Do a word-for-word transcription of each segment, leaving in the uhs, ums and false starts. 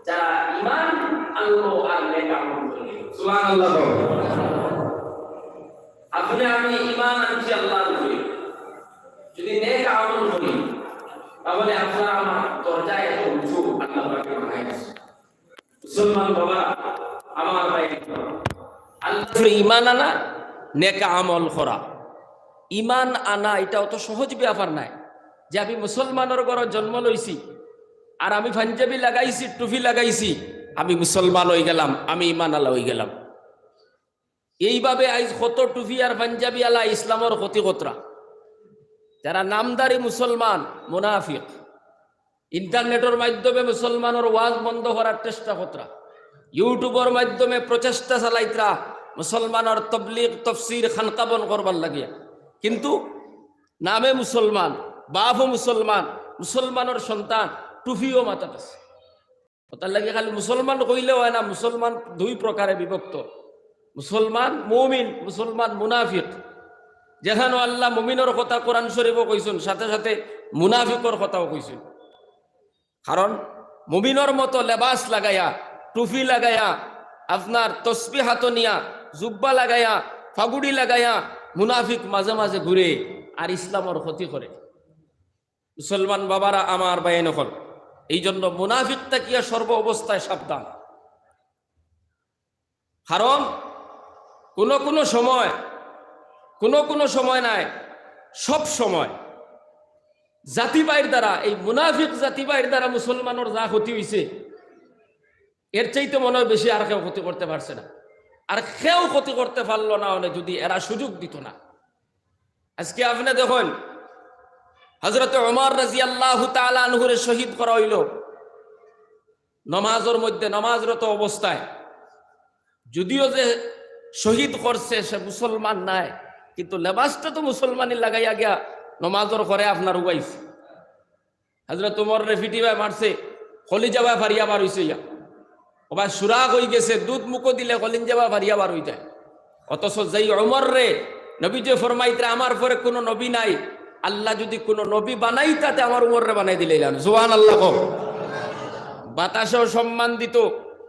যারা ঈমান আনলো আর নেক আমল করলো। সুবহানাল্লাহ। আপনে আমি ঈমান আনছি আল্লাহর উপরে, যদি নেক আমল করি, তাহলে আপনার আমার দরজা এত উঁচু, আল্লাহ পাকে বানাই দিছে। মুসলমান বাবা, আমার ভাই, আল্লাহর উপরে ঈমান আনা, নেক আমল করা। ঈমান আনা এটা অত সহজ ব্যাপার নায় যে আমি মুসলমানর ঘরো জন্ম লইছি, আর আমি পাঞ্জাবি লাগাইছি, টুপি লাগাইছি, আমি মুসলমান অইগেলাম, আমি ঈমান আলা অইগেলাম। এইভাবে আইজ কত টুপি আর পাঞ্জাবি আলা ইসলামর ক্ষতি করতরা। যারা নামধারী মুসলমান, মুনাফিক। ইন্টারনেটর মাধ্যমে মুসলমানর ওয়াজ বন্ধ করার চেষ্টা করতরা, YouTubeর মাধ্যমে প্রচেষ্টা চালাইতরা মুসলমানর তবলিগ, তফসির, খানকা বন্ধ করবার লাগিয়া। কিন্তু নামে মুসলমান, বাপও মুসলমান, মুসলমানর সন্তান, টুপিও মাথাত আছে। অতার লাগি খালি মুসলমান কইলে অয় না, মুসলমান দুই প্রকারে বিভক্ত। মুসলমান মুমিন, মুসলমান মুনাফিক। যেখানো আল্লাহ মুমিনর কথা কোরআন শরীফো কইছইন, সাথে সাথে মুনাফিকর কথাও কইছইন। কারণ মুমিনর মতো লেবাস লাগাইয়া, টুপি লাগাইয়া, আপনার তসবি হাতো নিয়া, জুব্বা লাগাইয়া, ফাগুড়ি লাগাইয়া মুনাফিক মাঝে মাঝে ঘুরে আর ইসলামর ক্ষতি করে। মুসলমান বাবারা, আমার ভাইয়াইন অকল, এই জন্য মুনাফিক থাকিয়া সর্ব অবস্থায় সাবধান। কারণ কোনো কোনো সময়, কোনো কোনো সময় নায়, সব সময় জাতিভাইর দ্বারা, এই মুনাফিক জাতিভাইর দ্বারা মুসলমানর যা ক্ষতি অইছে, এর চাইতে মনে অয় বেশি আর কেউ ক্ষতি করতে পারছে না। আর কেউ ক্ষতি করতে পারলো না, মানে যদি এরা সুযোগ দিত না। আজকে আপনে দেখইন, হযরতে ওমর রাদিয়াল্লাহু তাআলা আনহুরে শহীদ করা অইলো নমাজর মধ্যে, নমাজরত অবস্থায়। যদিও যে শহীদ করছে সে মুসলমান নায়, কিন্তু লেবাসটা তো মুসলমানি লাগাইয়া গিয়া নমাজর ঘরে আপনার উবাইছে। হযরত ওমররে ফিটিবায় মারছে, কলিজাবায় ফারিয়া বার অইছে ইয়া। ওবায় সুরাগ অইগেছে, দুধ মুখো দিলে কলিজাবায় ফারিয়া বার অইযায়। অথচ যেই ওমররে নবীজি ফরমাইতরা, "আমার পরে কোনো নবী নাই, আল্লাহ যদি কোনো নবী বানাইতা তে আমার ওমররে বানাই দিলাইলা।" সুবহানাল্লাহ কও। বাতাসেও সম্মান দিত,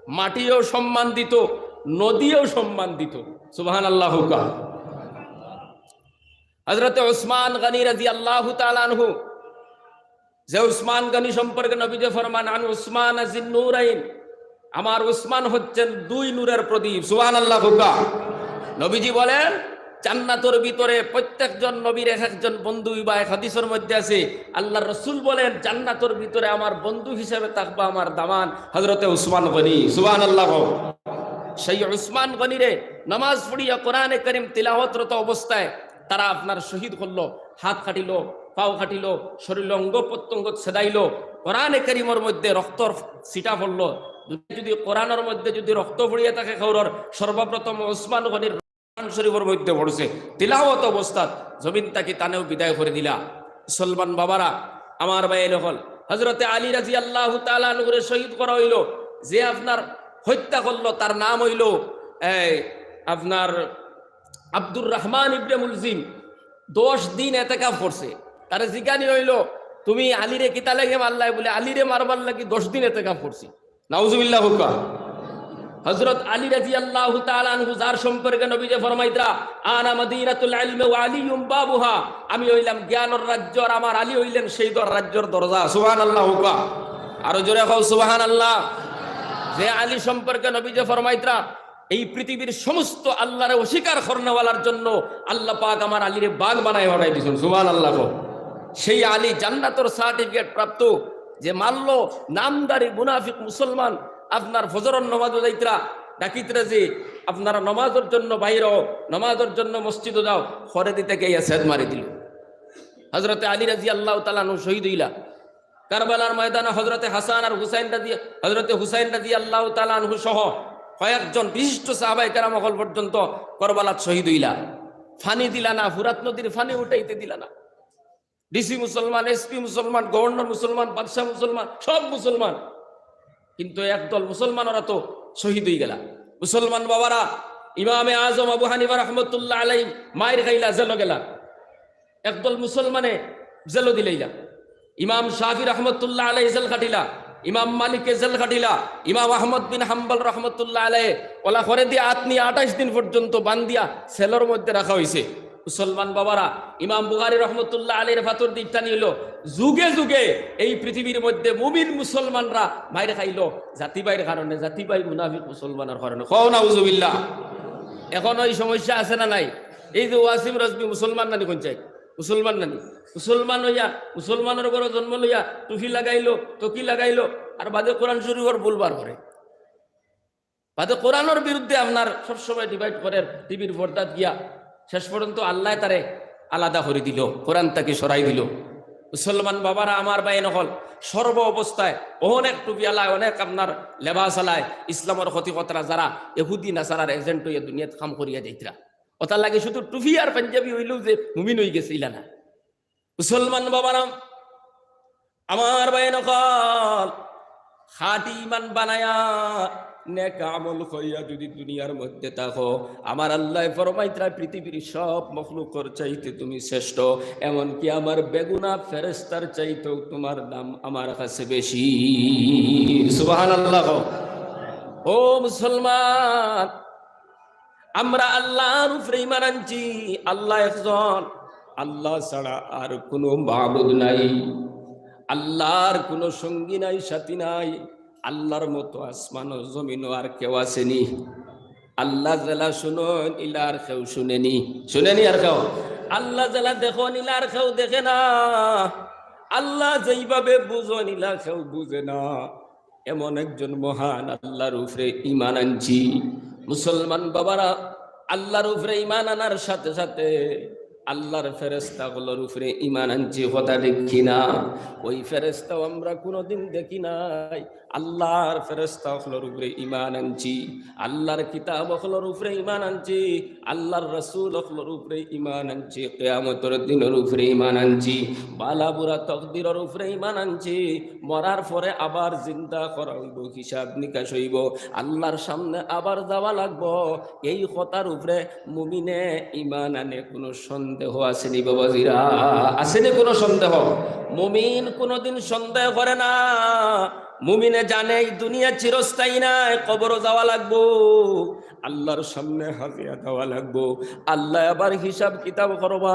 মাটিয়েও সম্মান দিত, নদীয়েও সম্মান দিত। সুবহানাল্লাহ কও। হযরতে উসমান গনি রাদিয়াল্লাহু তাআলা আনহু, যে উসমান গনি সম্পর্কে নবীজি ফরমান, "আন উসমান জিন নূরাইন", আমার উসমান হচ্ছেন দুই নূরের প্রদীপ। সুবহানাল্লাহ কও। নবীজি বলেন, জান্নাতর ভিতরে প্রত্যেকজন নবীর এক একজন বন্ধু অইবা। এক হাদিসর মধ্যে আছে, আল্লাহর রসুল বলেন, "জান্নাতর ভিতরে আমার বন্ধু হিসাবে থাকবা আমার দামান হযরতে উসমান গনি।" সুবহানাল্লাহ কও। সেই উসমান গনিরে নামাজ পড়িয়া কোরআনে করিম তিলাওয়াতরত অবস্থায় তারা আপনার শহীদ করলো, হাত কাটিলো, পাও কাটিলো, শরীর অঙ্গ প্রত্যঙ্গ ছেদাইলো, কোরআনে করিমর মধ্যে রক্তর ছিটা পড়লো। যদি কোরআনর মধ্যে যদি রক্ত পড়িয়া থাকে কেউরর, সর্বপ্রথম উসমান গনির কোরআন শরীফর মধ্যে পড়ছে, তিলাওয়াত অবস্থাত জমিন থাকি তানেও বিদায় করে দিলা। মুসলমান বাবারা, আমার ভাইয়াইন অকল, হযরতে আলী রাদিয়াল্লাহু তাআলা আনহুরে শহীদ করা অইলো, যে আপনার হত্যা করলো, তার নাম অইলো, এই, আপনার আব্দুর রহমান ইবনে মুলজিম। দশ দিন এতেকাফ করছে। তারে জিগানি অইলো, "তুমি আলীরে কিতা লাগি মারলায়?" বলে, "আলীরে মারবার লাগি দশ দিন এতেকাফ করছি।" নাউজুবিল্লাহ কও। হযরত আলী রাদিয়াল্লাহু তাআলা আনহু, যার সম্পর্কে নবীজি ফরমাইতরা, "আনা মদিনাতুল ইলমি ওয়া আলিয়্যুম বাবুহা", আমি অইলাম জ্ঞানর রাজ্য, আর আমার আলী অইলেন সেই দর-, রাজ্যর দরজা। সুবহানাল্লাহ কও। আরো জোরে কও, সুবহানাল্লাহ। যে আলী সম্পর্কে নবীজি ফরমাইতরা, এই পৃথিবীর সমস্ত আল্লাহরে অস্বীকার করনেওয়ালার জন্য আল্লাহ পাক আমার আলীরে বাঘ বানায় হটাই দিছইন। সুবহানাল্লাহ কও। সেই আলী জান্নাতর সার্টিফিকেট প্রাপ্ত, যে মারলো নামধারী মুনাফিক মুসলমান, আপনার ফজরর নমাজো যাইতরা, ডাকিতরা যে, "আপনারা নমাজর জন্য বাইর অও, নমাজর জন্য মসজিদো যাও", খরে দিতে গিয়া সেদ মারি দিল। হযরতে আলী রাদিয়াল্লাহু তাআলা আনহু শহীদ অইলা। কারবালার ময়দানে হযরতে হাসান আর হুসাইন রাদি-, হযরতে হুসাইন রাদিয়াল্লাহু তাআলা আনহু সহ কয়েকজন বিশিষ্ট সাহাবায়ে কেরাম অকল পর্যন্ত কারবালাত শহীদ অইলা। পানি দিলা না, ফুরাত নদীর পানি উঠাইতে দিলা না। ডিসি মুসলমান, এসপি মুসলমান, গভর্নর মুসলমান, বাদশা মুসলমান, সব মুসলমান। কিন্তু একদল মুসলমান ওরা তো শহীদ অইগেলা। মুসলমান বাবারা, ইমামে আজম আবু হানিফা রহমতুল্লাহ আলাইহি মাইর খাইলা, জেলো গেলা। একদল মুসলমানে জেলো দিলাইলা। ইমাম শাফি রহমতুল্লাহ আলাইহি জেল খাটিলা। ইমাম মালিকে জেল খাটিলা, ইমাম আহমদ বিন হাম্বল রহমতুল্লাহ আলাইহি ওলা করে দিয়া আত নিয়া আঠাইশ দিন পর্যন্ত বান্দিয়া সেলর মধ্যে রাখা হইছে। মুসলমান বাবারা, ইমাম বুখারী রহমতুল্লাহ আলাইহির ফাতর দিকটা নিল, যুগে যুগে এই পৃথিবীর মধ্যে মুমিন মুসলমানরা মাইর খাইলো জাতিভাইর কারণে, জাতিভাই মুনাফিক মুসলমানের কারণে। কও নাউজুবিল্লাহ। এখন ওই সমস্যা আছে না নাই? এই যে ওয়াসিম রাজভী মুসলমান নানি কোন চাই? মুসলমান নানি? মুসলমান হইয়া, মুসলমানের ঘরো জন্ম লইয়া টুপি লাগাইলো, টকি লাগাইলো, আর বাদে কোরআন শরীফর ভুল বার করে। বাদে কোরআনর বিরুদ্ধে আপনার সবসময় ডিবেট করের, টিভির পর্দাত গিয়া। শেষ পর্যন্ত আল্লাহ তারে আলাদা করে দিল, কোরআন তাকে সরাই দিল। মুসলমান বাবারা, আমার ভাই নকল, সর্ব অবস্থায় অনেক টুপি আলায়, অনেক আপনার লেবাস আলায়, ইসলামর ক্ষতি করতারা যারা এহুদি নাসারার এজেন্ট হইয়া দুনিয়াত কাম করিয়া যাইতরা। ওটার লাগে শুধু টুপি আর পাঞ্জাবি হইলেও যে মুমিন হয়ে গেছে, ইলা না। মুসলমান বাবারা, আমার ভাই নকল, খাঁটি ইমান বানায়া নেক আমল করিয়া যদি দুনিয়ার মধ্যে থাকো, আমার আল্লাহ ফরমাইতরা, পৃথিবীর সব মখলুকর চাইতে তুমি শ্রেষ্ঠ, এমনকি আমার বেগুনা ফেরেস্তার চাইতেও তোমার দাম আমার কাছে বেশি। সুবহানাল্লাহ। ও মুসলমান, আমরা আল্লাহর উপরে ইমান আনছি, আল্লাহ একজন, আল্লাহ ছাড়া আর কোনো মাবুদ নাই, আল্লাহর কোনো সঙ্গী নাই, সাথী নাই। আল্লাহর মতো আসমান ও জমিনও আর কেউ আছেনি? আল্লাহ যেলা শুনইন, ইলা আর কেউ শুনেনি, শুনেনি আর কেউ? আল্লাহ যেলা দেখইন, ইলা আর কেউ দেখে না। আল্লাহ যেইভাবে বুঝইন, ইলা কেউ বুঝে না। এমন একজন মহান আল্লাহর উপরে ইমান আনছি। মুসলমান বাবারা, আল্লাহর উপরে ইমান আনার সাথে সাথে আল্লাহর ফেরেস্তা অকলর উপরে ইমান আনছি, কথা ঠিক কিনা? ওই ফেরেস্তাও আমরা কোনোদিন দেখি নাই। আল্লাহর ফেরেস্তা অকলর উপরে ইমান আনছি, আল্লাহর কিতাব অকলর উপরে ইমান আনছি, আল্লাহর রসুল অকলর উপরে ইমান আনছি, কিয়ামতর দিনর উপরে ইমান আনছি, বালা বুরা তকদিরর উপরে ইমান আনছি। মরার পরে আবার জিন্দা করা হইব, হিসাব নিকাশ হইব, আল্লাহর সামনে আবার যাওয়া লাগবো। এই কথার উপরে মুমিনে ইমান আনে, কোনো সন্দেহ আছেনি বাবাজিরা? আছেনি কোনো সন্দেহ? মুমিন কোনোদিন সন্দেহ করে না। মুমিনে জানে এই দুনিয়া চিরস্থায়ী নায়, কবরও যাওয়া লাগবো, আল্লাহর সামনে হাজিরা দেওয়া লাগবো। আল্লাহ আবার হিসাব কিতাব করবা,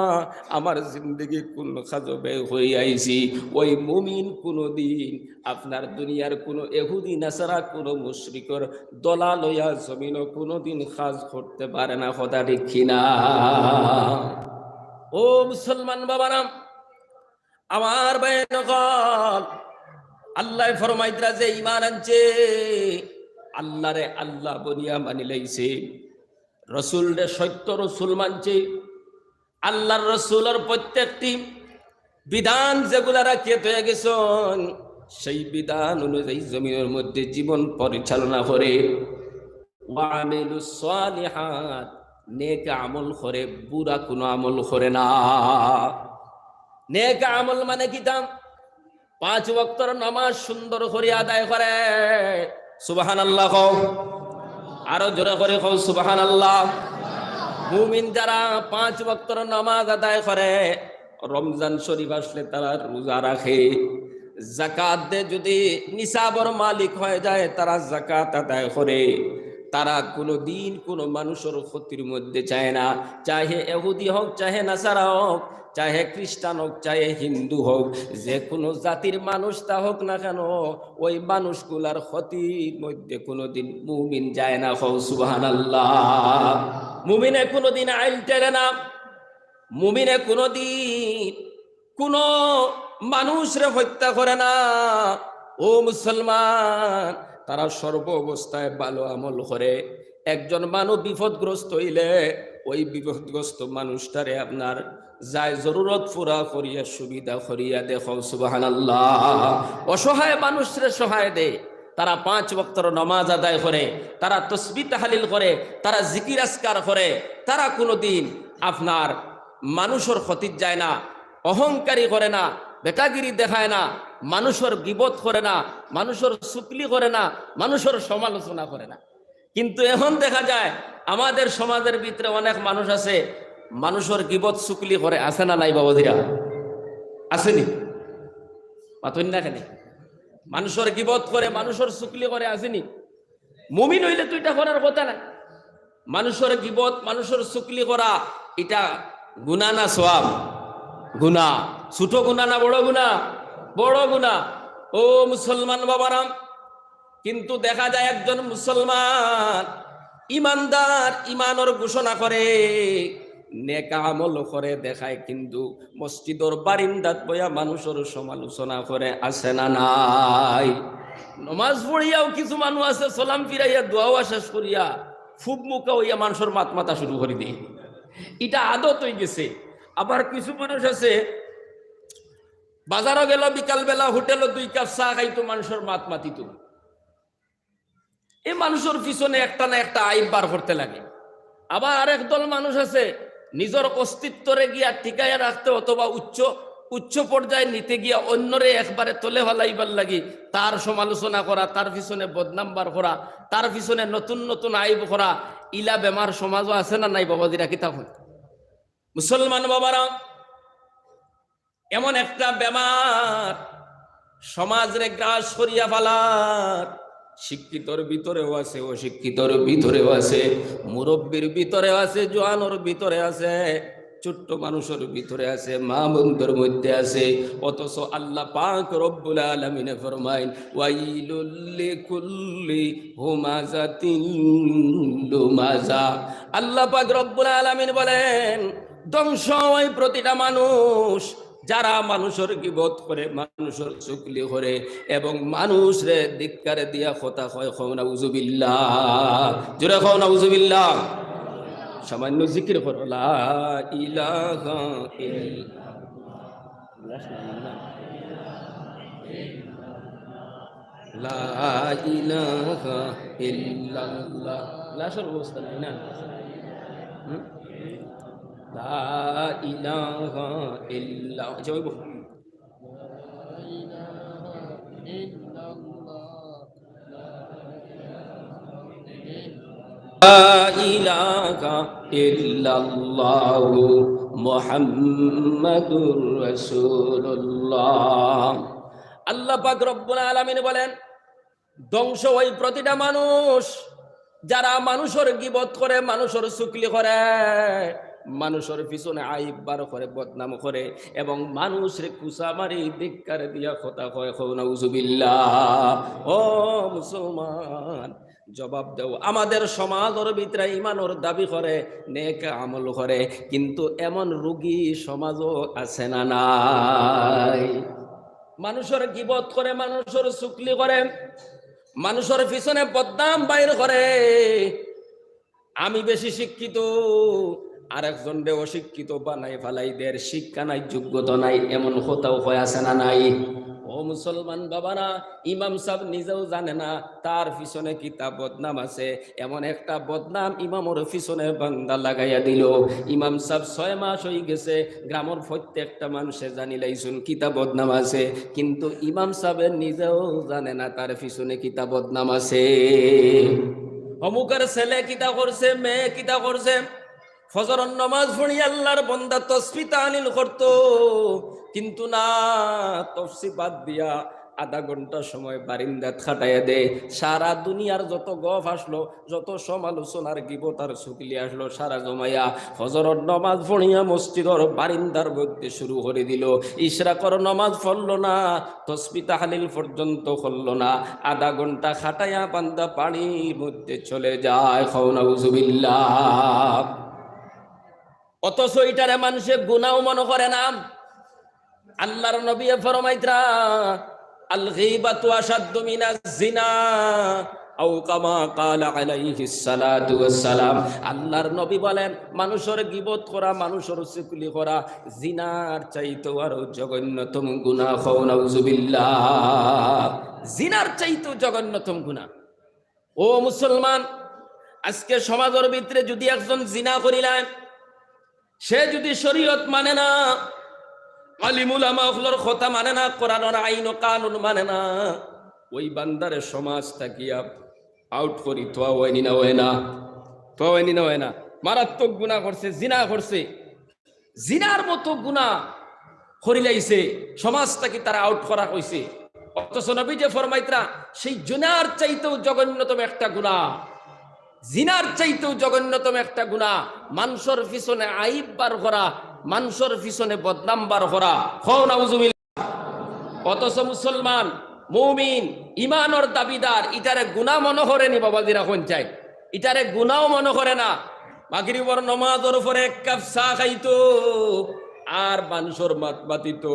আমার জিন্দেগি কোন কাজো ব্যয় হইয়া আইছি। ওই মুমিন কোনোদিন আপনার দুনিয়ার কোনো এহুদি নাসারা, কোনো মুশরিকর দলাল হইয়া জমিনও কোনোদিন কাজ করতে পারে না, কথা ঠিক কিনা? ও মুসলমান বাবারা, আমার ভাই নকল, আল্লাহ ফরমাইতরা যে ইমান আনছে, আল্লাহরে আল্লাহ বনিয়া মানি লাইছে, রসুলরে সত্য রসুল মানছে, আল্লাহর রসুলর প্রত্যেকটি বিধান যেগুলা রাখিয়া থইয়া গেছইন, সেই বিধান অনুযায়ী জমিনর মধ্যে জীবন পরিচালনা করে। ওয়া আমিলুস সালিহাত, নেক আমল করে, বুরা কোনো আমল করে না। নেক আমল মানে কিতা? পাঁচ ওয়াক্তর নামাজ সুন্দর করি আদায় করে। সুবহানাল্লাহ কও। আরো জোরে করি কও, সুবহানাল্লাহ। মুমিন যারা পাঁচ ওয়াক্তর নামাজ আদায় করে, রমজান শরীফ আসলে তারা রোজা রাখে, যাকাত দেয়, যদি নিসাবর মালিক হয়ে যায়, তারা যাকাত আদায় করে, তারা কোনো দিন কোনো মানুষর ক্ষতির মধ্যে যায় না, চাহে এহুদি হোক, চাহে নাসারা হোক, চাহে খ্রিস্টান হোক, চাহে হিন্দু হোক, যে কোনো জাতির মানুষ তা হোক না কেন, ওই মানুষগুলার ক্ষতির মধ্যে কোনোদিন মুমিন যায় না। কও সুবহানাল্লাহ। মুমিনে কোনোদিন আইল টেনে না, মুমিনে কোনোদিন কোনো মানুষরে হত্যা করে না। ও মুসলমান, তারা সর্ব অবস্থায় ভালো আমল করে। একজন মানুষ বিপদগ্রস্ত হইলে ওই বিপদগ্রস্ত মানুষটারে আপনার যায় জরুরত পুরা করিয়া সুবিধা করিয়া দেয়। কও সুবহানাল্লাহ। অসহায় মানুষরে সহায় দেয়। তারা পাঁচ ওয়াক্তর নামাজ আদায় করে, তারা তসবিহ তাহলিল করে, তারা জিকির আজকার করে, তারা কোনোদিন আপনার মানুষর ক্ষতিত যায় না, অহংকারী করে না, বেটাগিরি দেখায় না, মানুষর গিবত করে না, মানুষর চুগলি করে না, মানুষর সমালোচনা করে না। কিন্তু এখন দেখা যায় আমাদের সমাজের ভিতরে অনেক মানুষ আছে, মানুষর গিবত চুগলি করে, আছে না নাই বাবাজিরা? আছেনি? মাতইন না কেনে? মানুষর গিবত করে, মানুষর চুগলি করে, আছে নি? মুমিন অইলে তো ইটা করার কথা নায়। মানুষর গিবত, মানুষর চুগলি করা, ইটা গুনা না সওয়াব? গুনা। ছোট গুনা না বড় গুনা? বড় গুনা। ও মুসলমান বাবারা, কিন্তু দেখা যায় একজন মুসলমান ইমানদার, ইমানর ঘোষণা করে, নেক আমল করে দেখায়, কিন্তু মসজিদর বারিন্দাত বইয়া মানুষর সমালোচনা করে, আছে না নাই? নমাজ পড়িয়াও কিছু মানুষ আছে, সালাম ফিরাইয়া দোয়াও শেষ করিয়া ফুবমুখা অইয়া মানুষর মাত মাতা শুরু করি দেয়। ইটা আদত অইগেছে। আবার কিছু মানুষ আছে, বাজারো গেল, বিকালবেলা হোটেলো দুই কাপ চা খাইতো, মানুষর মাত মাতিতো। এই মানুষর পিছনে একটা না একটা আইব বার করতে লাগে। আবার আরেক দল মানুষ আছে, নিজর অস্তিত্বরে গিয়া টিকাইয়া রাখতে অথবা উচ্চ, উচ্চ পর্যায়ে নিতে গিয়া অন্যরে একবারে তলে ফালাইবার লাগি তার সমালোচনা করা, তার পিছনে বদনাম বার করা, তার পিছনে নতুন নতুন আইব করা। ইলা বেমার সমাজো আছে না নাই, বাবাজিরা? কিতা কইন? মুসলমান বাবারা, এমন একটা বেমার সমাজরে গ্রাস করিয়া ফালার। শিক্ষিতর ভিতরেও আছে, অশিক্ষিতর ভিতরেও আছে, মুরব্বির ভিতরে আছে, জোয়ানর ভিতরে আছে, ছোট্ট মানুষর ভিতরে আছে, মা বোনদের মধ্যে আছে। অথচ আল্লাহ পাক রব্বুল আলামিনে ফরমাইন, "ওয়াইলুল লিকুল্লি হুমাজাতিন লুমাজা।" আল্লাহ পাক রব্বুল আলামিন বলেন, "ধ্বংস ওই প্রতিটা মানুষ, যারা মানুষর গিবত করে, মানুষর চুগলি করে এবং মানুষরে ধিক্কার দিয়া কথা কয়।" কও নাউজুবিল্লাহ, জোরে কও নাউজুবিল্লাহ। সামান্য জিকির করো, লা ইলাহা ইল্লাল্লাহ। লা ইলাহা ইল্লাল্লাহ। লাশের অবস্থা নাই না? হুম? লা ইলাহা ইল্লা-, আচ্ছা, ওই বল। লা ইলাহা ইল্লাল্লাহু মুহাম্মাদুর রাসূলুল্লাহ। আল্লাহ পাক রব্বুল আলামিন বলেন, "ধ্বংস ওই প্রতিটা মানুষ, যারা মানুষর গিবত করে, মানুষর চুগলি করে, মানুষর পিছনে আইব বার করে, বদনাম করে এবং মানুষরে কুচা মারি ধিক্কার দিয়া কথা কয়।" কও নাউজুবিল্লাহ। ও মুসলমান, জবাব দেও, আমাদের সমাজর ভিতরে ইমানর দাবি করে, নেক আমল করে, কিন্তু এমন রুগী সমাজো আছে না নাই? মানুষর গিবত করে, মানুষর চুগলি করে, মানুষর পিছনে বদনাম বাইর করে। আমি বেশি শিক্ষিত, আরেকজনরে অশিক্ষিত বানাই ফালাই দের, শিক্ষা নাই, যোগ্যতা নাই, এমন কথাও কয়, আছে না নাই? ও মুসলমান বাবারা, ইমাম সাব নিজেও জানে না তার পিছনে কিতা বদনাম আছে। এমন একটা বদনাম ইমামর পিছনে বান্দা লাগাইয়া দিল। ইমাম সাব ছয় মাস অই গেছে, গ্রামর প্রত্যেকটা মানুষে জানিলাইছুন কিতা বদনাম আছে, কিন্তু ইমাম সাবে নিজেও জানে না তার পিছনে কিতা বদনাম আছে। অমুকের ছেলে কিতা করছে, মেয়ে কিতা করছে। ফজরর নমাজ পড়ি আল্লাহর বন্দা তসবি তাহলিল করতো, কিন্তু না, তসবি বাদ দিয়া আধা ঘন্টা সময় বারিন্দাত খাটাইয়া দে। সারা দুনিয়ার যত গফ আসলো, যত সমালোচনার গিবত আর চুগলি আসলো, সারা জমাইয়া ফজরর নমাজ পড়িয়া মসজিদর বারিন্দার মধ্যে শুরু করি দিল। ইশরাকর নমাজ পড়লো না, তসবি তাহলিল পর্যন্ত করলো না, আধা ঘন্টা খাটাইয়া বান্দা বাড়ির মধ্যে চলে যায়। কও নাউজুবিল্লাহ। অথচ ইটারে মানষে গুনাও মনো করে না। আল্লাহর নবীয়ে ফরমাইতরা, "আল গীবাতু আশাদ্দু মিনাজ জিনা", আও কামা ক্বালা আলাইহিস সালাতু ওয়াস সালাম। আল্লাহর নবী বলেন, মানুষর গিবত করা, মানুষর চুগলি করা জিনার চাইতেও আরো জঘন্যতম গুনাহ। কও নাউজুবিল্লাহ। জিনার চাইতেও জঘন্যতম গুনাহ। ও মুসলমান, আজকে সমাজর ভিতরে যদি একজন জিনা করিলায়, সে যদি শরীয়ত মানে না, আলিম উলামা অকলর কথা মানে না, কোরআনর আইন ও কানুন মানে না, ওই বান্দারে সমাজ থাকিয়া আউট করি থওয়া অয়নি না অয় না? থওয়া অয়নি না অয় না? মারাত্মক গুনাহ করছে, জিনা করছে, জিনার মতো গুনাহ করিলাইছে, সমাজ থাকি তারে আউট করা অইছে। অথচ নবীজি ফরমাইতরা, সেই জিনার চাইতেও জঘন্যতম একটা গুনাহ, জিনার চাইতেও জঘন্যতম একটা গুনাহ, মানষর পিছনে আইব বার করা, মানষর পিছনে বদনাম বার করা। কও নাউজুবিল্লাহ। অথচ মুসলমান, মুমিন, ইমানর দাবিদার, ইটারে গুনাহ মনো করেনি বাবা, জিনা কইন চাই, ইটারে গুনাও মনো করে না। মাগরিবর নমাজর পরে এক কাপ চা খাইতো, আর মানষর মাত মাতিতো,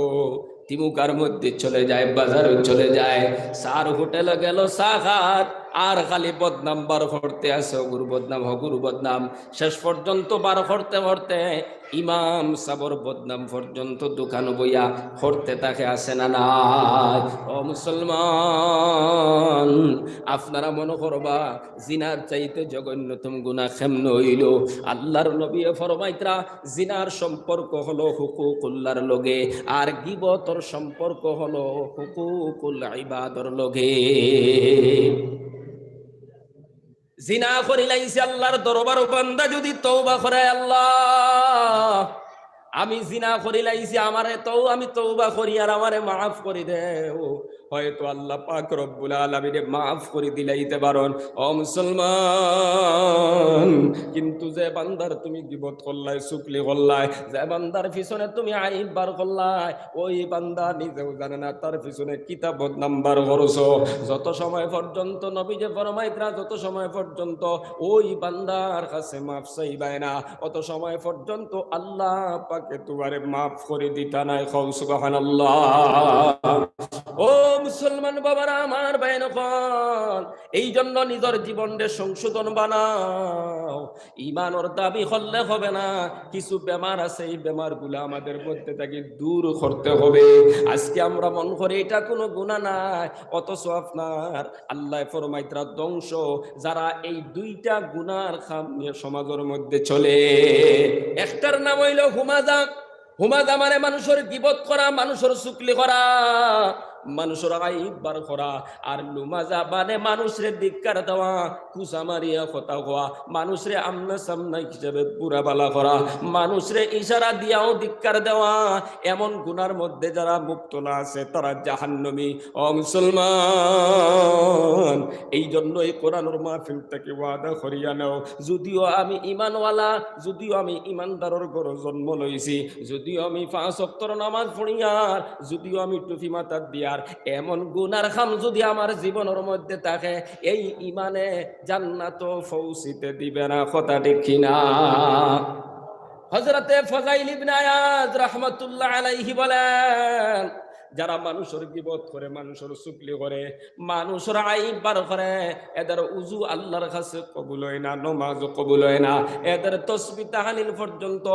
তিমুকার মধ্যে চলে যায়, বাজারো চলে যায়, চার হোটেলো গেল চা খাত, আর খালি বদনাম বার করতে আছে, হগুর বদনাম, হগুর বদনাম। শেষ পর্যন্ত বার করতে করতে ইমাম সাবর বদনাম পর্যন্ত দোকানো বইয়া করতে থাকে, আছে না নাই? ও মুসলমান, আপনারা মনো করবা, জিনার চাইতে জঘন্যতম গুনাহ কেমনে অইলো? আল্লাহর নবীয়ে ফরমাইতরা, জিনার সম্পর্ক হলো হুকুকুল্লাহর লগে, আর গিবতর সম্পর্ক হলো হুকুকুল ইবাদর লগে। জিনা করিলাইছে আল্লাহর দরবারো, বান্দা যদি তওবা করে, "আল্লাহ, আমি জিনা করিলাইছি, আমারে তও-, আমি তওবা করি আর আমারে মাফ করি দেও।" হয়তো আল্লাহ পাক রব্বুল আলামিনে মাফ করি দিলাইতে পারইন। ও মুসলমান, কিন্তু যে বান্দার তুমি গিবত করলায়, চুগলি করলায়, যে বান্দার পিছনে তুমি আইব বার করলায়, ওই বান্দা নিজেও জানে না তার পিছনে কিতা বদনাম বার করছো। যত সময় পর্যন্ত নবীজি ফরমাইতরা, যত সময় পর্যন্ত ওই বান্দার কাছে মাফ চাইবায় না, অত সময় পর্যন্ত আল্লাহ পাকে তুমারে মাফ করি দিতা নায়। কও সুবহানাল্লাহ। ও মুসলমান বাবারা, আমার ভাইন অকল, এই জন্য নিজর জীবনরে সংশোধন বানাও। ইমানর দাবি করলে হবে না, কিছু বেমার আছে, এই বেমারগুলা আমাদের মধ্যে থাকি দূর করতে হবে। আজকে আমরা মনো করি ইটা কুনু গুনা নায়, অথচ আপনার আল্লায় ফরমাইতরা ধ্বংস, যারা এই দুইটা গুনার কাম নিয়া সমাজর মধ্যে চলে। একটার নাম অইলো হুমাজা। হুমাজা মানে মানষর গিবত করা, মানষর চুগলি করা, মানষর আইব বার করা। আর লুমাজা মানে মানষরে ধিক্কার দেওয়া, কুচা মারিয়া কথা কওয়া, মানষরে আমনা সামনা হিসাবে বুরা বালা করা, মানষরে ইশারা দিয়াও ধিক্কার দেওয়া। এমন গুনার মধ্যে যারা মুবতলা আছে, তারা জাহান্নামী। ও মুসলমান, এই জন্য এই কোরআনর মাহফিল থাকি ওয়াদা করিয়া নেও, যদিও আমি ইমানওয়ালা, যদিও আমি ইমানদারর ঘরো জন্ম লইছি, যদিও আমি পাঁচ ওয়াক্তর নামাজ পড়িয়ার, যদিও আমি টুপি মাথাত দিয়ার, এমন গুনার কাম যদি আমার জীবনর মধ্যে থাকে, এই ইমানে জান্নাতো পৌঁছিতে দিবে না। কথা ঠিক কি না? হযরতে ফাজাইল ইবনে আয়াজ রাহমাতুল্লাহ আলাইহি বলেন, যারা মানষর গিবত করে, মানষর চুগলি করে, মানষর আইব বার করে, এদের উজু আল্লাহর কাছে কবুল হয় না, নমাজ কবুল হয় না, এদের তসবি তাহলিল পর্যন্ত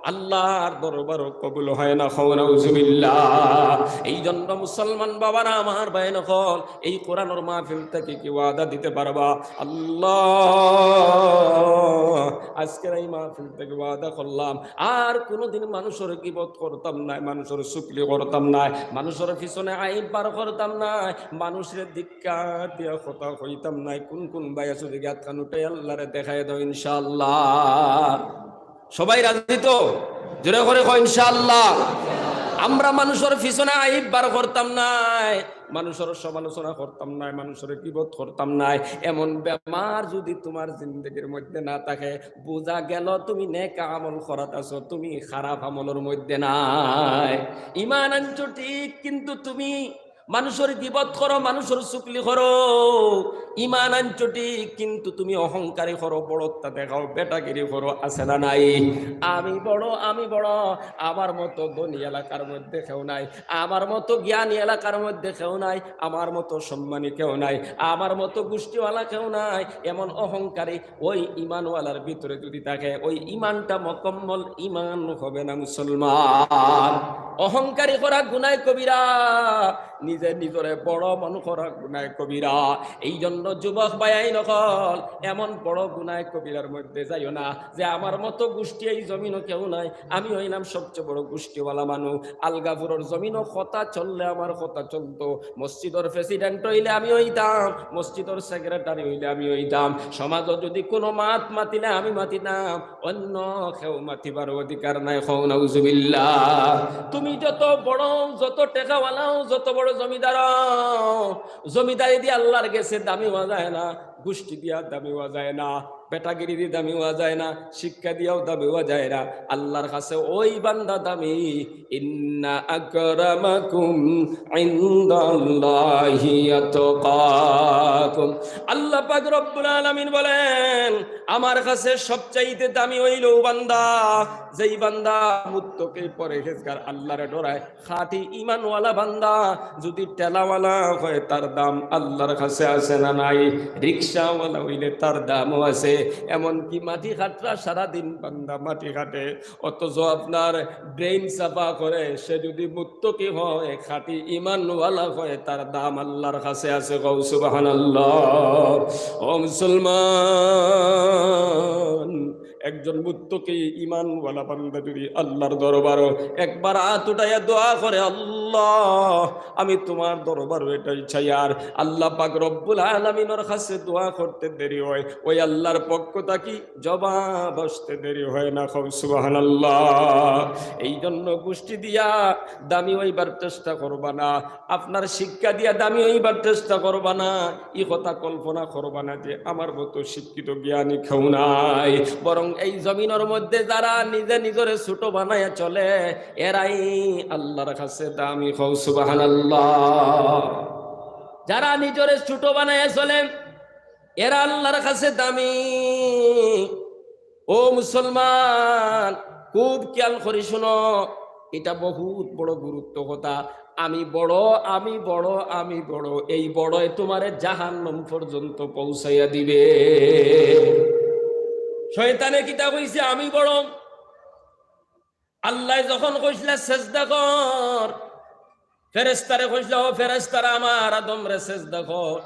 আল্লাহর দরবারো কবুল হয় না। কও নাউজুবিল্লাহ। এই জন্য মুসলমান বাবারা, আমার ভাইন অকল, এই কোরআনর মাহফিল থাকি কি ওয়াদা দিতে পারবা? আল্লাহ, আজকের এই মাহফিল থাকি ওয়াদা করলাম, আর কোনোদিন মানষর গিবত করতাম নায়, মানষর চুগলি করতাম নায়, মানষর পিছনে আইব বার করতাম নায়, মানষরে ধিক্কার দিয়া কথা কইতাম নায়। কুন কুন ভাই আছো দেখি আতখান উঠাই আল্লাহরে দেখাই দেও ইনশাআল্লাহ। সবাই রাজি তো? জোরে করি কও ইনশাআল্লাহ। আমরা মানষর পিছনে আইব বার করতাম নায়, মানষর সমালোচনা করতাম নায়, মানষর গিবত করতাম নায়। এমন বেমার যদি তুমার জিন্দেগির মধ্যে না থাকে, বুঝা গেল তুমি নেক আমল করাত আছো, তুমি খারাপ আমলর মধ্যে নাই। ইমান আনছো ঠিক, কিন্তু তুমি মানষর গিবত করো, মানষর চুগলি করো। ইমান আনছো ঠিক, কিন্তু তুমি অহংকারী করো, বড়ত্ব দেখাও, বেটাগিরি করো, আছে না নাই? আমি বড়, আমি বড়, আমার মতো ধনী এলাকার মধ্যে কেউ নাই, আমার মতো জ্ঞানী এলাকার মধ্যে কেউ নাই, আমার মতো সম্মানী কেউ নাই, আমার মতো গোষ্ঠীওয়ালা কেউ নাই। এমন অহংকারী ওই ইমানওয়ালার ভিতরে যদি থাকে, ওই ইমানটা মুকাম্মল ইমান হবে না মুসলমান। অহংকারী করা গুনায় কবিরা, নিজে নিজরে বড় মনে করা গুনায় কবিরা। এই জন্য যুবক ভাইয়াইন অকল, এমন বড় গুনায় কবিরার মধ্যে যাইও না যে আমার মতো গোষ্ঠী এই জমিনো কেউ নাই, আমি হইলাম সবচেয়ে বড় গোষ্ঠীওয়ালা মানুষ। আলগাপুরর জমিনো কথা চললে আমার কথা চলতো, মসজিদর প্রেসিডেন্ট হইলে আমি হইতাম, মসজিদর সেক্রেটারি হইলে আমি হইতাম। সমাজো যদি কোনো মাত মাতিলে আমি মাতিতাম, অন্য কেউ মাতিবার অধিকার নাই। কও নাউজুবিল্লাহ। তুমি যত বড়, যত টেকাওয়ালাও, যত বড় জমিদার, জমিদারি দিয়া আল্লাহর গেছে দামি অওয়া যায় না, গুষ্টি দিয়া দামি অওয়া যায় না, বেটাগিরি দিয়া দামি অওয়া যায় না, শিক্ষা দিয়াও দামি অওয়া যায় না। আল্লাহর কাছে ওই বান্দা দামি। ইন্না আকরামাকুম ইনদাল্লাহি আতকাকুম। আল্লাহ পাক রব্বুল আলামিন বলেন, আমার কাছে সবচাইতে দামি অইলো ও বান্দা, যেই বান্দা মুত্তাকি পরহেজগার আল্লাহরে ডরায়, খাঁটি ইমানওয়ালা বান্দা। যদি ঠেলাওয়ালা হয়, তার দাম আল্লাহর কাছে আছে না নাই? রিক্সাওয়ালা অইলে তার দামও আছে। এমনকি মাটি কাটরা সারাদিন বান্দা মাটি কাটে, অথচ আপনার ড্রেন সাফা করে, সে যদি মুত্তাকি হয়, খাঁটি ইমানওয়ালা হয়, তার দাম আল্লাহর কাছে আছে। কও সুবহানাল্লাহ। ও মুসলমান, একজন মুত্তাকি ইমানওয়ালা বান্দা যদি আল্লাহর দরবারও একবার আত উঠাইয়া দোয়া করে, "আল্লাহ, আমি তোমার দরবারও এটাই চাই," আর আল্লাহ পাক রব্বুল আলামিনর কাছে দোয়া করতে দেরি হয়, ওই আল্লাহর পক্ষ থাকি জবাব আসতে দেরি হয় না। কও সুবহানাল্লাহ। এই জন্য গুষ্টি দিয়া দামি অইবার চেষ্টা করবা না, আপনার শিক্ষা দিয়া দামি অইবার চেষ্টা করবা না। ই কথা কল্পনা করবা না যে আমার মতো শিক্ষিত জ্ঞানী কেউ নাই। বরং এই জমিনর মধ্যে যারা নিজে নিজরে ছোট বানাইয়া চলে, এরাই আল্লাহর কাছে দামি। কও সুবহানাল্লাহ। যারা নিজরে ছোট বানাইয়া চলে, এরা আল্লাহর কাছে দামি। ও মুসলমান, খুব খেয়াল করি শুনো, এটা বহুত বড় গুরুত্ব কথা। আমি বড়, আমি বড়, আমি বড়, এই বড়য় তোমারে জাহান্নাম পর্যন্ত পৌঁছাইয়া দিবে। শয়তানে কিতা কইছে? আমি বড়। আল্লায় যখন কইছলা সেজদা কর, ফেরেশতারে কইছলা, "ও ফেরেশতারা আমার, আদমরে সেজদা কর।"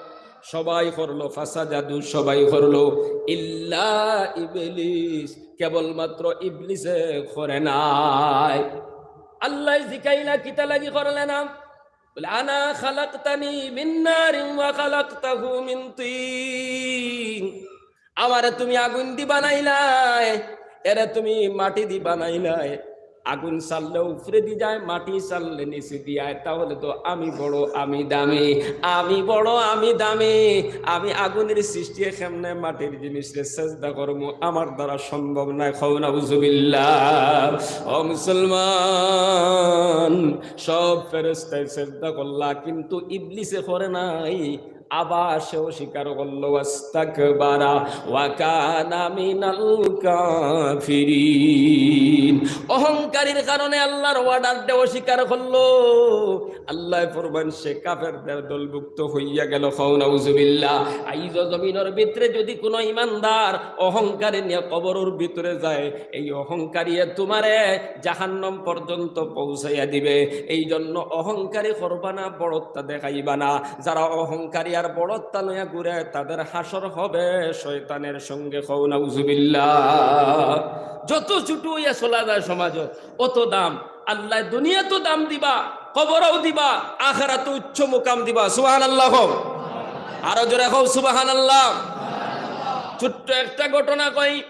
সবাই করলো, ফাসাজাদু, সবাই করলো, ইল্লা ইবলিস, কেবলমাত্র ইবলিসে করে নাই। আল্লায় জিকাইলা, "কিতা লাগি করলে না?" বলে, "আনা খালাকতানি মিন নারিন ওয়া খালাকতাহু মিন তিন।" আমারে তুমি আগুন দি বানাইলায়, এরে তুমি মাটি দি বানাইলায়। আগুন ছাড়লে উপরে দি যায়, মাটি ছাড়লে নিচে দি আয়, তাহলে তো আমি বড়, আমি দামি, আমি বড়, আমি দামি। আমি আগুনের সৃষ্টি, কেমনে মাটির জিনিসরে সেজদা করমু? আমার দ্বারা সম্ভব নায়। কও নাউজুবিল্লাহ। ও মুসলমান, সব ফেরেশতায় সেজদা করলা, কিন্তু ইবলিসে করে নাই। আবার সে অস্বীকার করলো, "ওয়াস্তাকবারা ওয়া কানা মিনাল কাফিরিন।" অহংকারীর কারণে আল্লাহর অর্ডাররে অস্বীকার করলো। আল্লায় ফরমান, সে কাফেরদের দলভুক্ত হইয়া গেল। কও নাউজুবিল্লাহ। আইজ জমিনর ভিতরে যদি কোনো ইমানদার অহংকারী নিয়া কবরর ভিতরে যায়, এই অহংকারীয়ে তোমারে জাহান্নাম পর্যন্ত পৌঁছাইয়া দিবে। এই জন্য অহংকারী করবা না, বড়ত্ব দেখাইবা না। যারা অহংকারী আর বড়ত্ব লইয়া ঘুরে, তাদের হাশর হবে শয়তানের সঙ্গে। কও নাউজুবিল্লাহ। যত ছোট অইয়া চলা যায় সমাজো, অত দাম। আল্লায় দুনিয়াত দাম দিবা, কবরও দিবা, আখেরাত উচ্চ মুকাম দিবা। সুবহানাল্লাহ কও। আরো জোরে কও সুবহানাল্লাহ। ছোট্ট একটা ঘটনা কই।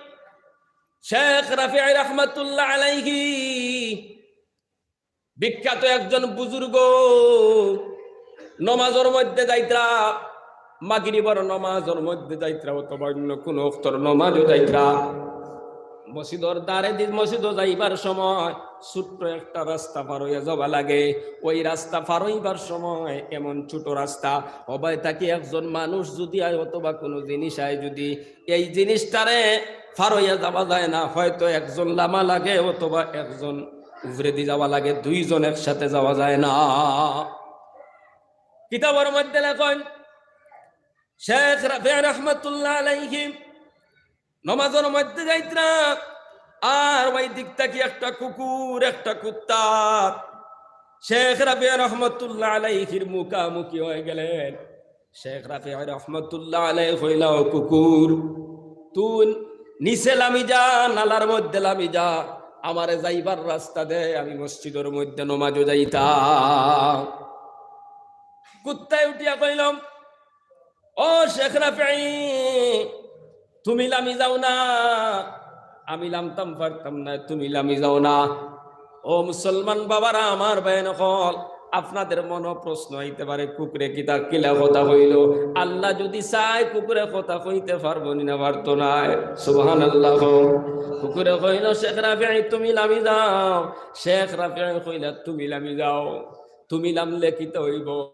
শেখ রাফি রহমতুল্লাহ আলাইহি বিখ্যাত একজন বুজুর্গ, নমাজর মধ্যে যাইতরা, মাগরিবর নমাজর মধ্যে যাইতরা অথবা অন্য কোনো অক্তর নমাজও যাইতরা, মসজিদর দ্বারে দি মসজিদও যাইবার সময় ছোট্ট একটা রাস্তা পার অইয়া যাওয়া লাগে। ওই রাস্তা পার অইবার সময় এমন ছোট রাস্তা, হবায় থাকি একজন মানুষ যদি আয় অথবা কোনো জিনিস আয়, যদি এই জিনিসটারে পার অইয়া যাওয়া যায় না, হয়তো একজন লামা লাগে অথবা একজন উপরেদি যাওয়া লাগে, দুইজন একসাথে যাওয়া যায় না। কিতাবর মধ্যে লেখইন, শেখ রাফি রহমতুল্লাহ আলাইহি নমাজর মধ্যে যাইতরা, আর ওই দিক থাকি একটা কুকুর, একটা কুত্তা শেখ রাফি রহমতুল্লাহ আলাইহির মুখামুখি হয়ে গেলেন। শেখ রাফি রহমতুল্লাহ আলাইহি কইলা, "ও কুকুর, তুই নিচে লামি যা, নালার মধ্যে লামি যা, আমারে যাইবার রাস্তা দে, আমি মসজিদর মধ্যে নমাজও যাইতাম।" কুত্তায় উঠিয়া কইল, "ও শেখ রাফি, তুমি লামি যাও না, আমি লামতাম পারতাম না, তুমি লামি যাও না।" ও মুসলমান বাবারা, আমার ভাইয়াইন অকল, আপনাদের মনো প্রশ্ন আইতে পারে, "কুকুরে কিতা কিলা কথা কইলো?" আল্লাহ যুদি চায়, কুকুরে কথা কইতে পারবো নি না, পারতো নায়? সুবহানাল্লাহ। কুকুরে কইলো, "শেখ রাফি, তুমি লামি যাও।" শেখ রাফি কইলা, "তুমি লামি যাও।" তুমি লামলে কিতা অইবো?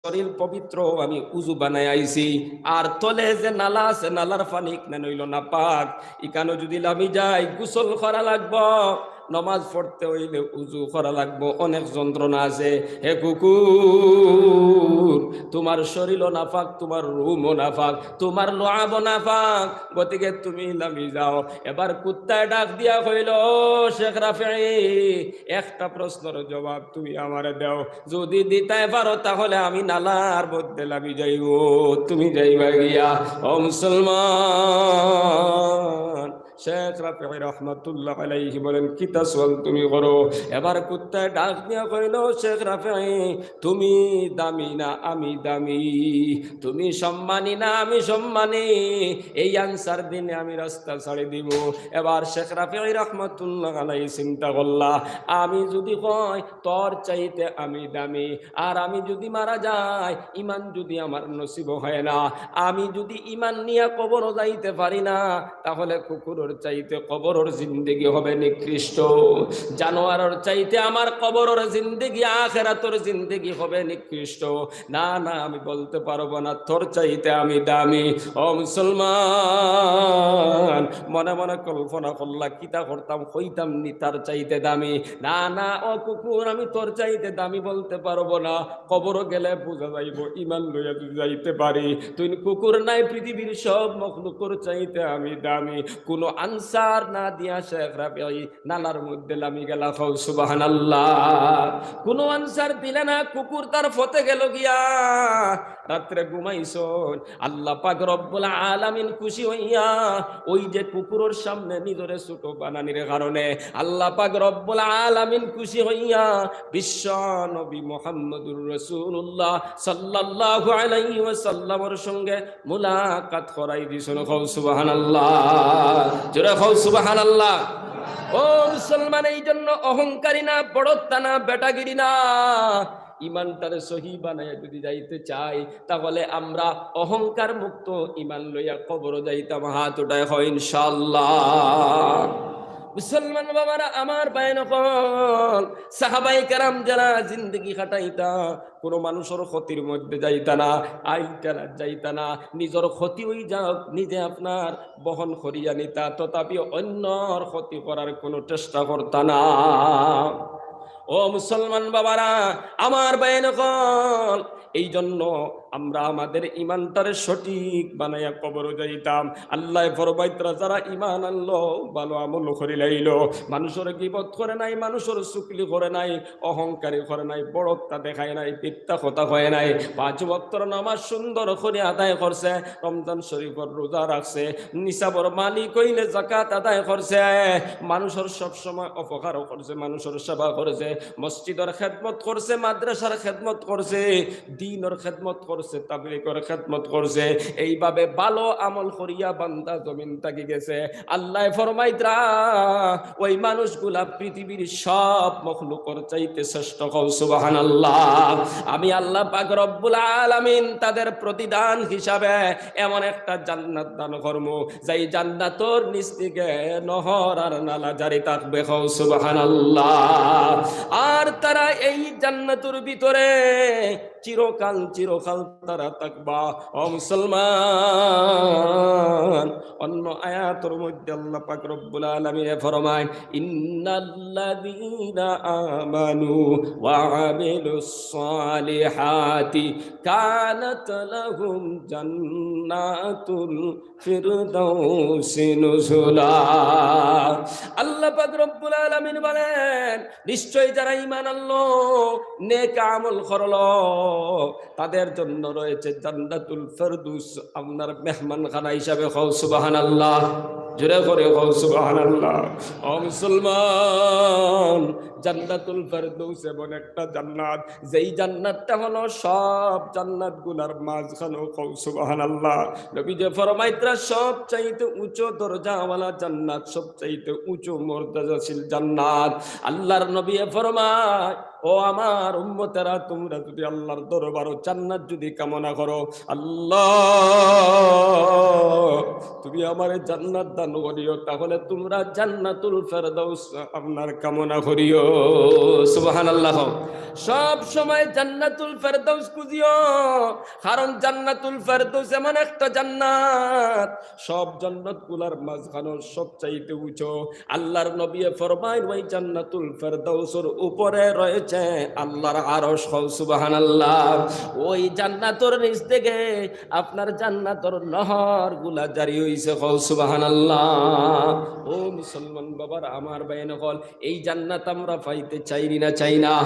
শরীর পবিত্র, আমি উজু বানাই আইছি। আর তলে যে নালা আছে, নালার পানি ইখান অইলো নাপাক, ইখানো যুদি লামি যাই, গোসল করা লাগবো। নমাজ পড়তে অইলে উজু করা লাগবো, অনেক যন্ত্রণা আছে। হে কুকুর, তুমার শরীরও নাপাক, তুমার রুমও নাপাক, তুমার লুআবও নাপাক, গতিকে তুমি লামি যাও। এবার কুত্তায় ডাক দিয়া কইলো, "শেখ রাফি, একটা প্রশ্নর জবাব তুমি আমারে দেও, যুদি দিতায় পারো, তাহলে আমি নালার মধ্যে লামি যাইবো, তুমি যাইবা গিয়া।" ও মুসলমান, শেখ রাফি রহমাতুল্লাহ আলাইহি বলেন, "কিতা সওয়াল তুমি করো?" এবার কুত্তায় ডাক দিয়া কইলো, "শেখ রাফি, তুমি দামি না আমি দামি? তুমি সম্মানী না আমি সম্মানী? এই আনসার দিনে আমি রাস্তা ছাড়ি দিমু।" এবার শেখ রাফি রহমাতুল্লাহ আলাইহি চিন্তা করলা, "আমি যুদি কই তোর চাইতে আমি দামি, আর আমি যুদি মারা যাই, ইমান যুদি আমার নসিব হয় না, আমি যুদি ইমান নিয়া কবরও যাইতে পারি না, তাহলে কুকুরর চাইতে কবরর জিন্দেগি হবে নিকৃষ্ট, জানোয়ারর চাইতে আমার কবরর জিন্দেগি, আখেরাতর জিন্দেগি হবে নিকৃষ্ট। না, না, আমি বলতে পারবো না, তোর চাইতে আমি দামি।" ও মুসলমান, মনে মনে কল্পনা করলা, "কিতা করতাম, কইতাম নি তার চাইতে দামি। না, না, ও কুকুর, আমি তোর চাইতে দামি বলতে পারবো না। কবরও গেলে বুঝা যাইবো, ইমান লইয়া যুদি যাইতে পারি।" তুই কুকুর নায়, পৃথিবীর সব মখলুকর চাইতে আমি দামি। কোনো আনসার না দিয়া শেখ রাফি নালার মধ্যে লামি গেলা। কও সুবহানাল্লাহ। কোনো আনসার দিলা না, কুকুর তার পথে গেল গিয়া। রাত্রে ঘুমাইছইন, আল্লাহ পাক রব্বুল আলামিন খুশি হইয়া ওই যে কুকুরর সামনে নিজরে ছোট বানানির কারণে আল্লাহ পাক রব্বুল আলামিন খুশি হইয়া বিশ্ব নবী মুহাম্মদুর রাসূলুল্লাহ সাল্লাল্লাহু আলাইহি ওয়াসাল্লামর সঙ্গে মুলাকাত করাই দিছইন। কও সুবহানাল্লাহ, জোরে কও সুবহানাল্লাহ। ও মুসলমান, এই জন্য অহংকারী না, বড়ত্ব না, বেটাগিরি না, ইমানটারে সহি বানাইয়া যুদি যাইতে চাই, তাহলে আমরা অহংকার মুক্ত ইমান লইয়া কবরও যাইতাম। হাত উঠায় কও ইনশাআল্লাহ। মুসলমান বাবারা, আমার ভাইয়াইন অকল, সাহাবায়ে কেরাম যারা জিন্দেগি কাটাইতা, কোনো মানুষর ক্ষতির মধ্যে যাইতা না, আইন খেলাত যাইতা না, নিজর ক্ষতি অই যাউক, নিজে আপনার বহন করিয়া নিতা, তথাপি অন্যর ক্ষতি করার কোনো চেষ্টা করতা না। ও মুসলমান বাবারা, আমার ভাইয়াইন অকল, এই জন্য আমরা আমাদের ইমানটারে সঠিক বানাইয়া কবরও যাইতাম। আল্লায় ফরমাইতরা, যারা ইমান আনলো, ভালো আমল করিলাইলো, মানুষর গিবত করে নাই, মানুষর চুগলি করে নাই, অহংকারী করে নাই, বড়ত্ব দেখায় নাই, মিথ্যা কথা কয় নাই, পাঁচ ওয়াক্তর নামাজ সুন্দর করি আদায় করছে, রমজান শরীফর রোজা রাখছে, নিসাবর মালিক অইলে যাকাত আদায় করছে, মানুষর সব সময় উপকার করছে, মানুষর সেবা করছে, মসজিদর খেদমত করছে, মাদ্রাসার খেদমত করছে, দ্বীনর খেদমত করছে, তাবলিগর খেদমত করছে। এইভাবে ভালো আমল করিয়া বান্দা জমিন থাকি গেছে। আল্লায় ফরমাইতরা, ওই মানুষগুলা পৃথিবীর সব মখলুকর চাইতে শ্রেষ্ঠ। কও সুবহানাল্লাহ। আমি আল্লাহ পাক রব্বুল আলামিন তাদের প্রতিদান হিসাবে এমন একটা জান্নাত দান করমু, যেই জান্নাতর নিচ থেকে নহর আর নালা জারি থাকবে। কও সুবহানাল্লাহ। আর তারা এই জান্নাতর ভিতরে চিরকাল, চিরকাল তারা থাকবা। ও মুসলমান, অন্য আয়াতর মধ্যে আল্লাহ পাক রব্বুল আলামিনে ফরমায়, "ইন্নাল্লাযীনা আমানু ওয়া আমিলুস সালিহাতি কানাত লাহুম জান্নাতুল ফিরদাউসি নুজুলা।" আল্লাহ পাক রব্বুল আলামিন বলেন, নিশ্চয় যারা ঈমান আনলো, নেক আমল করলো, তাদের জন্য রয়েছে জান্নাতুল ফেরদৌস, আপনার মেহমানখানা হিসাবে। কও সুবহানাল্লাহ, জোরে করি কও সুবহানাল্লাহ। ও মুসলমান, জান্নাতুল ফেরদৌস এমন একটা জান্নাত, যেই জান্নাতটা হলো সব জান্নাতগুলার মাঝখানো। কও সুবহানাল্লাহ। নবীজি ফরমাইতরা, সব চাইতে উঁচু দরজাওয়ালা জান্নাত, সব চাইতে উঁচু মর্যাদাশীল জান্নাত। আল্লাহর নবী ফরমায়, ও আমার উম্মতেরা, তোমরা যদি আল্লাহর দরবারো জান্নাত যদি কামনা করো, আল্লাহ, তুমি আমারে জান্নাত দান করিও, তাহলে তোমরা জান্নাতুল ফেরদৌস আপনার কামনা করিও। সুবহানাল্লাহ। সব সময় জান্নাতুল ফেরদৌস খুঁজিও, কারণ জান্নাতুল ফেরদৌস এমন একটা জান্নাত, সব জান্নাতগুলার মাঝখানো সব চাইতে উঁচু। আল্লাহর নবী ফরমায়, ওই জান্নাতুল ফেরদৌসর উপরে রয়েছে আল্লাহর আরশ। কও সুবহানাল্লাহ। ওই জান্নাতর নিচ থেকে আপনার জান্নাতর নহরগুলা জারি হইছে। কও সুবহানাল্লাহ। ও মুসলমান বাবার আমার ভাই নকল, এই জান্নাত আমরা পাইতে চাইনি না চাই না?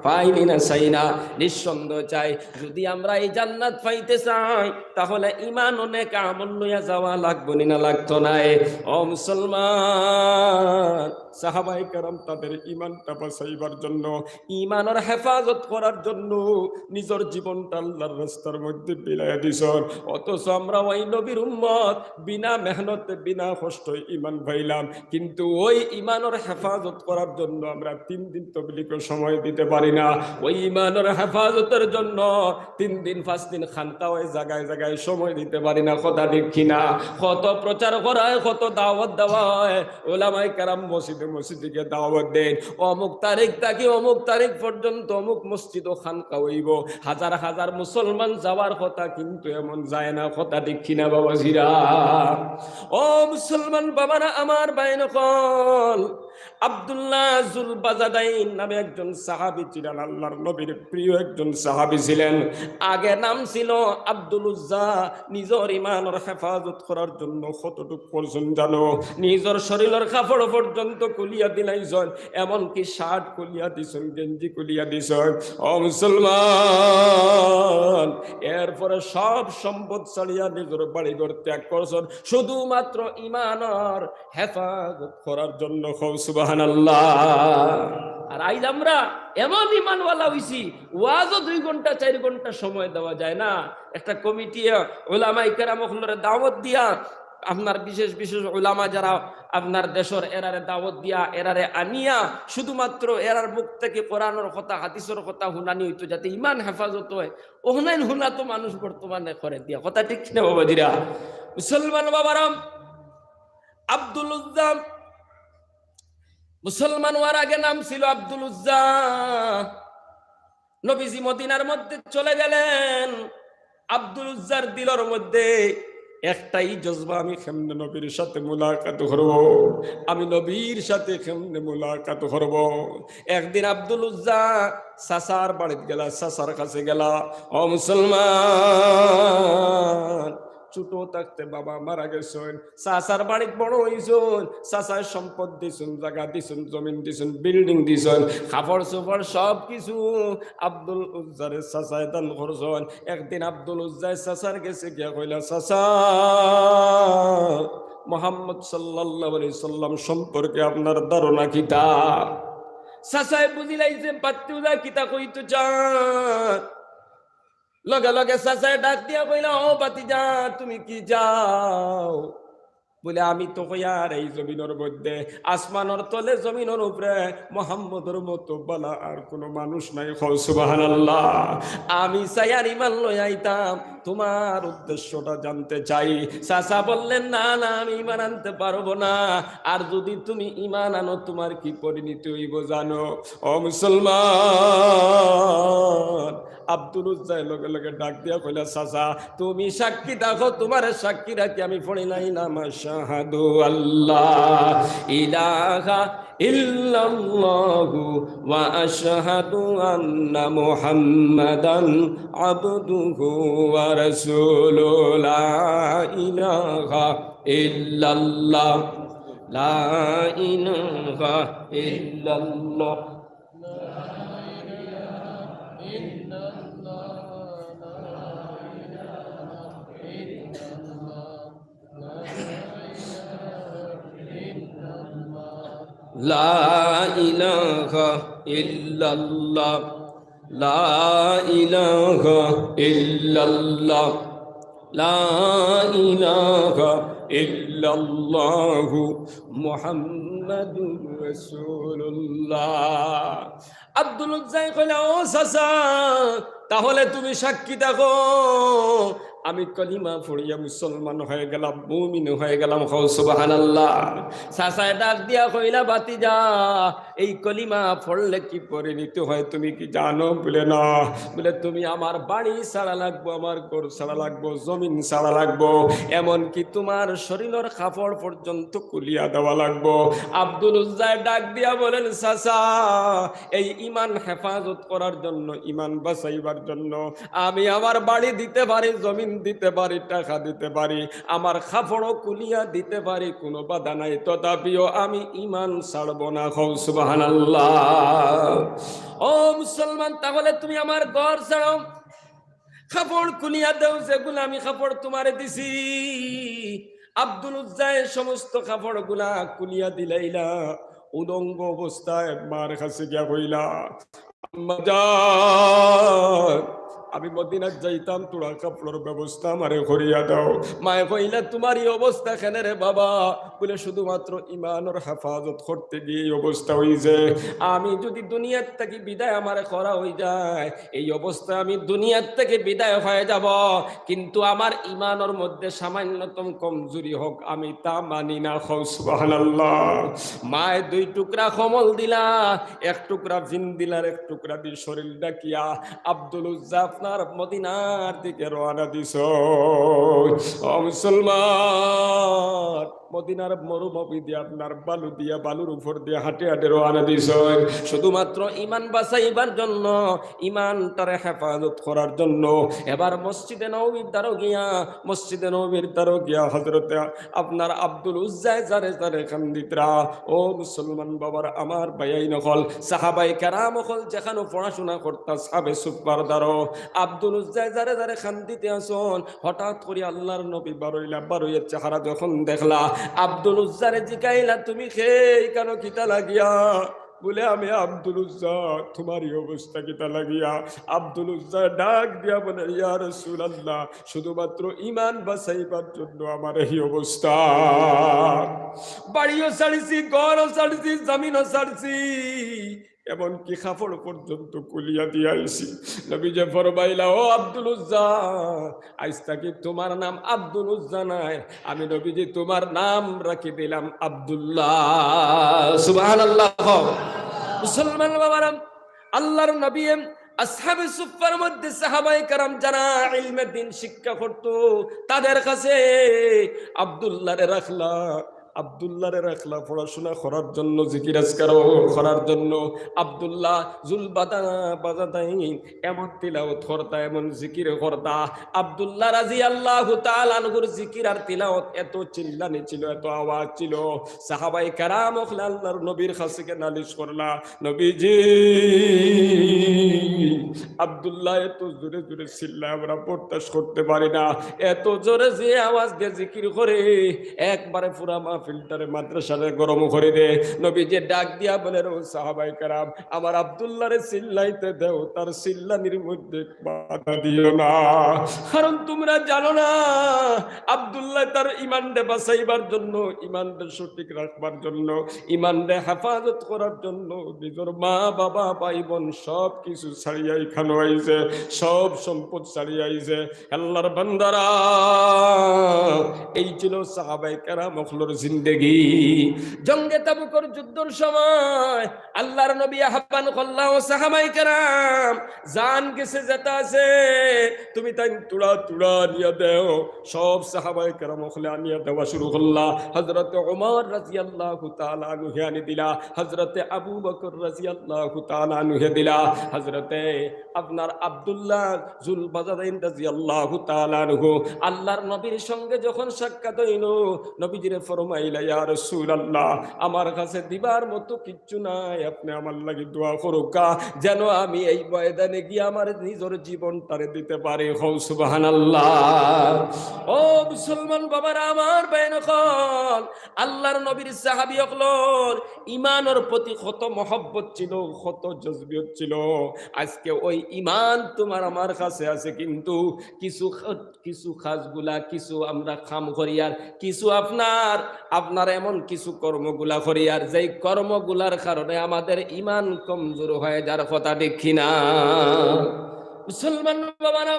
পাইনি না চাই না? নিঃসন্দেহ চাই। যদি আমরা এই জান্নাত পাইতে চাই, তাহলে ইমান অনেক আমল লইয়া যাওয়া লাগবো নি না লাগতো নায়? ও মুসলমান, সাহাবায়ে কেরাম তাদের ইমানটা বাঁচাইবার জন্য, ইমানর হেফাজত করার জন্য নিজর জীবনটা আল্লাহর রাস্তার মধ্যে বিলাইয়া দিছন। অথচ আমরা ওই নবীর উম্মত, বিনা মেহনতে, বিনা কষ্টে ইমান পাইলাম, কিন্তু ওই ইমানর হেফাজত করার জন্য আমরা তিন দিন তবলিগো সময় দিতে পারি না। ওই ইমানর হেফাজতের জন্য তিন দিন, পাঁচ দিন খানকাওয়ে জাগায় জাগায় সময় দিতে পারি না। কথা ঠিক কিনা? কত প্রচার করা হয়, কত দাওয়াত দেওয়া হয়, ওলামায়ে কেরাম মসজিদে মসজিদে গিয়া দাওয়াত দেন, অমুক তারিখ থাকি অমুক তারিখ পর্যন্ত অমুক মসজিদ ও খানকা হইব, হাজার হাজার মুসলমান যাওয়ার কথা, কিন্তু এমন যায় না। কথা ঠিক কিনা বাবাজিরা? ও মুসলমান বাবারা, আমার ভাই নকল, আব্দুল্লাহ জুল বাজাদাইন নামে একজন সাহাবী ছিলেন, আল্লাহর নবীর প্রিয় একজন সাহাবী ছিলেন। আগে নাম ছিল আব্দুল উজ্জা। নিজর ইমানর হেফাজত করার জন্য কতটুক করছন জানো? নিজর শরীলর কাপড় পর্যন্ত খুলিয়া দিলাইছন, এমনকি শার্ট খুলিয়া দিছন, গেঞ্জি খুলিয়া দিছন। ও মুসলমান, এরপরে সব সম্পদ ছাড়িয়া নিজর বাড়িঘর ত্যাগ করছন, শুধুমাত্র ইমানর হেফাজত করার জন্য। কও সুবহানাল্লাহ। আর আইজ আমরা এমন ইমানওয়ালা হইছি, ওয়াজও দুই ঘন্টা, চাইর ঘন্টা সময় দেওয়া যায় না। একটা কমিটি, ওলামায়ে কেরাম অকলরে দাওয়াত দিয়া, আপনার বিশেষ বিশেষ ওলামা যারা আপনার দেশর, এরারে দাওয়াত দিয়া, এরারে আনিয়া, শুধুমাত্র এরার মুখ থাকি কোরআনর কথা, হাদিসর কথা হুনানি হইতো, যাতে ইমান হেফাজত হয়। অখনাইন হুনা তো মানুষ বর্তমানে করে দিয়া। কথা ঠিক কিনা বাবাজিরা? মুসলমান বাবারাম, আব্দুল উজ্জা, মুসলমান হওয়ার আগে নাম ছিল আব্দুল উজ্জা। নবীজি মদিনার মধ্যে চলে গেলেন। আব্দুল উজ্জার দিলর মধ্যে একটাই জজবা, আমি কেমনে নবীর সাথে মুলাকাত করব, আমি নবীর সাথে কেমনে মুলাকাত করব। একদিন আব্দুল উজ্জা চাচার বাড়িত গেলা, চাচার কাছে গেলা। ও মুসলমান, ছোট থাকতে বাবা মারা গেছইন, চাচার বাড়িত বড় হইছইন, চাচায় সম্পদ দিছইন, জাগা দিছইন, জমিন দিছইন, বিল্ডিং দিছইন, কাপড় চোপড় সব কিছু আব্দুল উজ্জারে চাচায় দান করছইন। একদিন আব্দুল উজ্জায় চাচার গেছে গিয়া কইলা, "চাচা, মোহাম্মদ সাল্লাল্লাহু আলাইহি সাল্লাম সম্পর্কে আপনার ধারণা কিতা?" চাচায় বুঝিলাইছে, বাত্তি উজ্জায় কিতা কইতো চায়। লগে লগে চাচায় ডাক দিয়া কইলা, "ও ভাতিজা, তুমি কি চাও?" বলে, "আমি তো কইয়ার এই জমিনর মধ্যে, আসমানর তলে, জমিনর উপরে মোহাম্মদর মতো বালা আর কোনো মানুষ নাই।" কও সুবহানাল্লাহ। "আমি চাইয়ার ইমান লই আইতাম, তোমার উদ্দেশ্যটা জানতে চাই।" চাচা বললেন, "না, না, আমি ইমান আনতে পারবো না। আর যদি তুমি ইমান আনো, তোমার কি পরিণতি হইব জানো?" ও মুসলমান, আব্দুল উজ্জায় লগে লগে ডাক দিয়া কইলা, "চাচা, তুমি সাক্ষী থাকো, তোমারে সাক্ষী রাখি আমি পড়ি লাইলাম, আশহাদু আল্লা ইলাহা ইল্লাল্লাহু ওয়া আশহাদু আন্না মুহাম্মাদান আবদুহু ওয়া রাসূলুহু, লা ইলাহা ইল্লাল্লাহ, লা ইলাহা ইল্লাল্লাহ।" لا إله إلا الله، لا إله إلا الله، لا إله إلا الله، محمد رسول الله। আব্দুল উজ্জায় কইলা, "ও চাচা, তাহলে তুমি সাক্ষী থাকো, আমি কলিমা পড়িয়া মুসলমান হয়ে গেলাম, মুমিন হয়ে গেলাম।" কও সুবহানাল্লাহ। চাচায় ডাক দিয়া কইলা, "ভাতিজা, এই কলিমা পড়লে কি পরিণতি হয় তুমি কি জানো?" বলে, "না।" বলে, "তুমি আমার বাড়ি ছাড়া লাগবো, আমার ঘর ছাড়া লাগবো, জমিন ছাড়া লাগবো, এমনকি তোমার শরীরের কাপড় পর্যন্ত খুলিয়া দেওয়া লাগবো।" আব্দুল উজ্জায় ডাক দিয়া বলেন, "চাচা, এই ইমান হেফাজত করার জন্য, ইমান বাঁচাইবার জন্য আমি আমার বাড়ি দিতে পারি, জমিন দিতে পারি, টাকা দিতে পারি, আমার কাপড়ও খুলিয়া দিতে পারি, কোনো বাধা নাই, তথাপিও আমি ইমান ছাড়ব না।" কও সুবহানাল্লাহ। ও মুসলমান, তাহলে তুমি আমার ঘর ছাড়ো, কাপড় খুলিয়া দেও, যেগুলা আমি কাপড় তোমারে দিছি। আব্দুল উজ্জায় সমস্ত কাপড়গুলা খুলিয়া দিলাইলা, উলঙ্গ অবস্থায় মার কাছে গিয়া কইলা, "আম্মা জান, আমি মদিনাত যাইতাম, থুড়া কাপড়র ব্যবস্থা আমারে করিয়া দাও।" মায়ে কইলা, "তোমার এই অবস্থা কেনে রে বাবা?" বলে, "শুধুমাত্র ইমানর হেফাজত করতে গিয়া এই অবস্থা অইছে। আমি যদি দুনিয়ার থাকি বিদায় আমারে করা অই যায়, এই অবস্থায় আমি দুনিয়ার থাকি বিদায় হয়ে যাব, কিন্তু আমার ইমানর মধ্যে সামান্যতম কমজুরি হোক, আমি তা মানি না।" কও সুবহানাল্লাহ। মায়ে দুই টুকরা কম্বল দিলা, এক টুকরা ফিন দিলার, এক টুকরা দি শরীর ঢাকিয়া আব্দুল উজ্জা আপনার মদিনার দিকে রওয়ানা দিছ। ও মুসলমান, মদিনার মরুভূমি দিয়া আপনার বালু দিয়া, বালুর উপর দিয়া হাঁটে হাঁটে রওয়ানা দিছ শুধুমাত্র ইমান বাঁচাইবার জন্য, ইমানটারে হেফাজত করার জন্য। এবার মসজিদে নববীর দ্বারো গিয়া, মসজিদে নববীর দ্বারো গিয়া হযরতে আপনার আব্দুল উজ্জায় জারে জারে কান্দিতরা। ও মুসলমান বাবার আমার ভাইয়াইন অকল, সাহাবায়ে কেরাম অকল যেখানো পড়াশোনা করতা, আসহাবে সুফফার দ্বারো আব্দুল উজ্জায় জারে জারে কান্দিতে আছইন। হঠাৎ করি আল্লাহর নবী বারইলা, বারইয়া চেহারা যখন দেখলা, আব্দুল উজ্জারে জিকাইলা, "তুমি কে, ইখানো কিতা লাগিয়া?" বলে, "আমি আব্দুল উজ্জা, তোমার এই অবস্থা কিতা লাগিয়া?" আব্দুল উজ্জা ডাক দিয়া বলে, "ইয়া রাসূলুল্লাহ, শুধুমাত্র ইমান বাঁচাইবার জন্য আমার এই অবস্থা। বাড়িও ছাড়ছি, ঘরও ছাড়ছি, জমিনও ছাড়ছি, এমনকি কাপড় পর্যন্ত খুলিয়া দিয়া আইছি।" নবীজি ফরমাইলা, "ও আব্দুল উজ্জা, আইজ থাকি তোমার নাম আব্দুল উজ্জা নায়, আমি নবীজি তোমার নাম রাখি দিলাম আব্দুল্লাহ।" সুবহানাল্লাহ। মুসলমান বাবারা, আল্লাহর নবী আসহাবে সুফফার মধ্যে সাহাবায়ে কেরাম যারা ইলমে দ্বীন শিক্ষা করত, তাদের কাছে আব্দুল্লাহরে রাখলা, আব্দুল্লাহরে রাখলা পড়াশোনা করার জন্য, জিকির আজকার করার জন্য। আব্দুল্লাহ জুল বাদা-, বাজাদাইন এমন তিলাওয়াত করতা, এমন জিকির করতা। আব্দুল্লাহ রাদিয়াল্লাহু তাআলা আনহুর জিকির আর তিলাওয়াত এত চিল্লানি ছিল, এত আওয়াজ ছিল। সাহাবায়ে কেরাম অকলে আল্লাহর নবীর কাছে গিয়া নালিশ করলা, "নবীজি, আব্দুল্লাহ এত জোরে জোরে চিল্লায়, আমরা বরদাস্ত করতে পারি না। এত জোরে যে আওয়াজ দিয়া জিকির করে, একবারে পুরা মাহফিলটারে, মাদ্রাসারে গরম করে দে।" নবীজি ডাক দিয়া বলেন, "ও সাহাবায়ে কেরাম, আমার আব্দুল্লাহরে চিল্লাইতে দেও, তার চিল্লানির মধ্যে বাধা দিও না। কারণ তোমরা জানো না, আব্দুল্লাহ তার ইমানরে বাঁচাইবার জন্য, ইমানরে সঠিক রাখবার জন্য, ইমানরে হেফাজত করার জন্য নিজর মা, বাবা, ভাই, বোন সব কিছু ছাড়িয়া ইখানো আইছে, সব সম্পদ ছাড়িয়া আইছে।" আল্লাহর বান্দারা, এই ছিল সাহাবায়ে কেরাম অকলর জিন্দেগি। জঙ্গে তাবুকর যুদ্ধর সময় আল্লাহর নবী আহ্বান করলা, "ও সাহাবায়ে কেরাম, জান গেছে যেতা আছে, তুমি তাইন থুড়া থুড়া আনিয়া দেও।" সব সাহাবায়ে কেরাম অকলে আনিয়া দেওয়া শুরু করলা। হযরতে ওমর রাদিয়াল্লাহু তাআলা আনহুয়ে আনি দিলা, হযরতে আবু বকর রাদিয়াল্লাহু তাআলা আনহুয়ে দিলা, হযরতে আপনার আব্দুল্লাহ জুল বাজাদাইন রাদিয়াল্লাহু তাআলা আনহু আল্লাহর নবীর সঙ্গে যখন সাক্ষাৎ হইল, নবীজিরে ফরমাইলা, "ইয়া রাসূলুল্লাহ, আমার কাছে দিবার মতো কিচ্ছু নাই, আপনি আমার লাগি দোয়া করুক্কা, যেন আমি এই ময়দানে গিয়া আমার নিজর জীবনটারে দিতে পারি।" কও সুবহানাল্লাহ। ও মুসলমান বাবারা, আমার ভাইন অকল, আল্লাহর নবীর সাহাবী অকলর ইমানর প্রতি কত মহব্বত ছিল, কত জজবিয়ত ছিল। আজকে ওই ইমান তুমার আমার কাছে আছে, কিন্তু কিছু খ-, কিছু কাজগুলা, কিছু আমরা কাম করিয়ার, কিছু আপনার, আপনার এমন কিছু কর্মগুলা করিয়ার, যেই কর্মগুলার কারণে আমাদের ইমান কমজোর হয়ে যার, কথা ঠিক কিনা? মুসলমান বাবারা,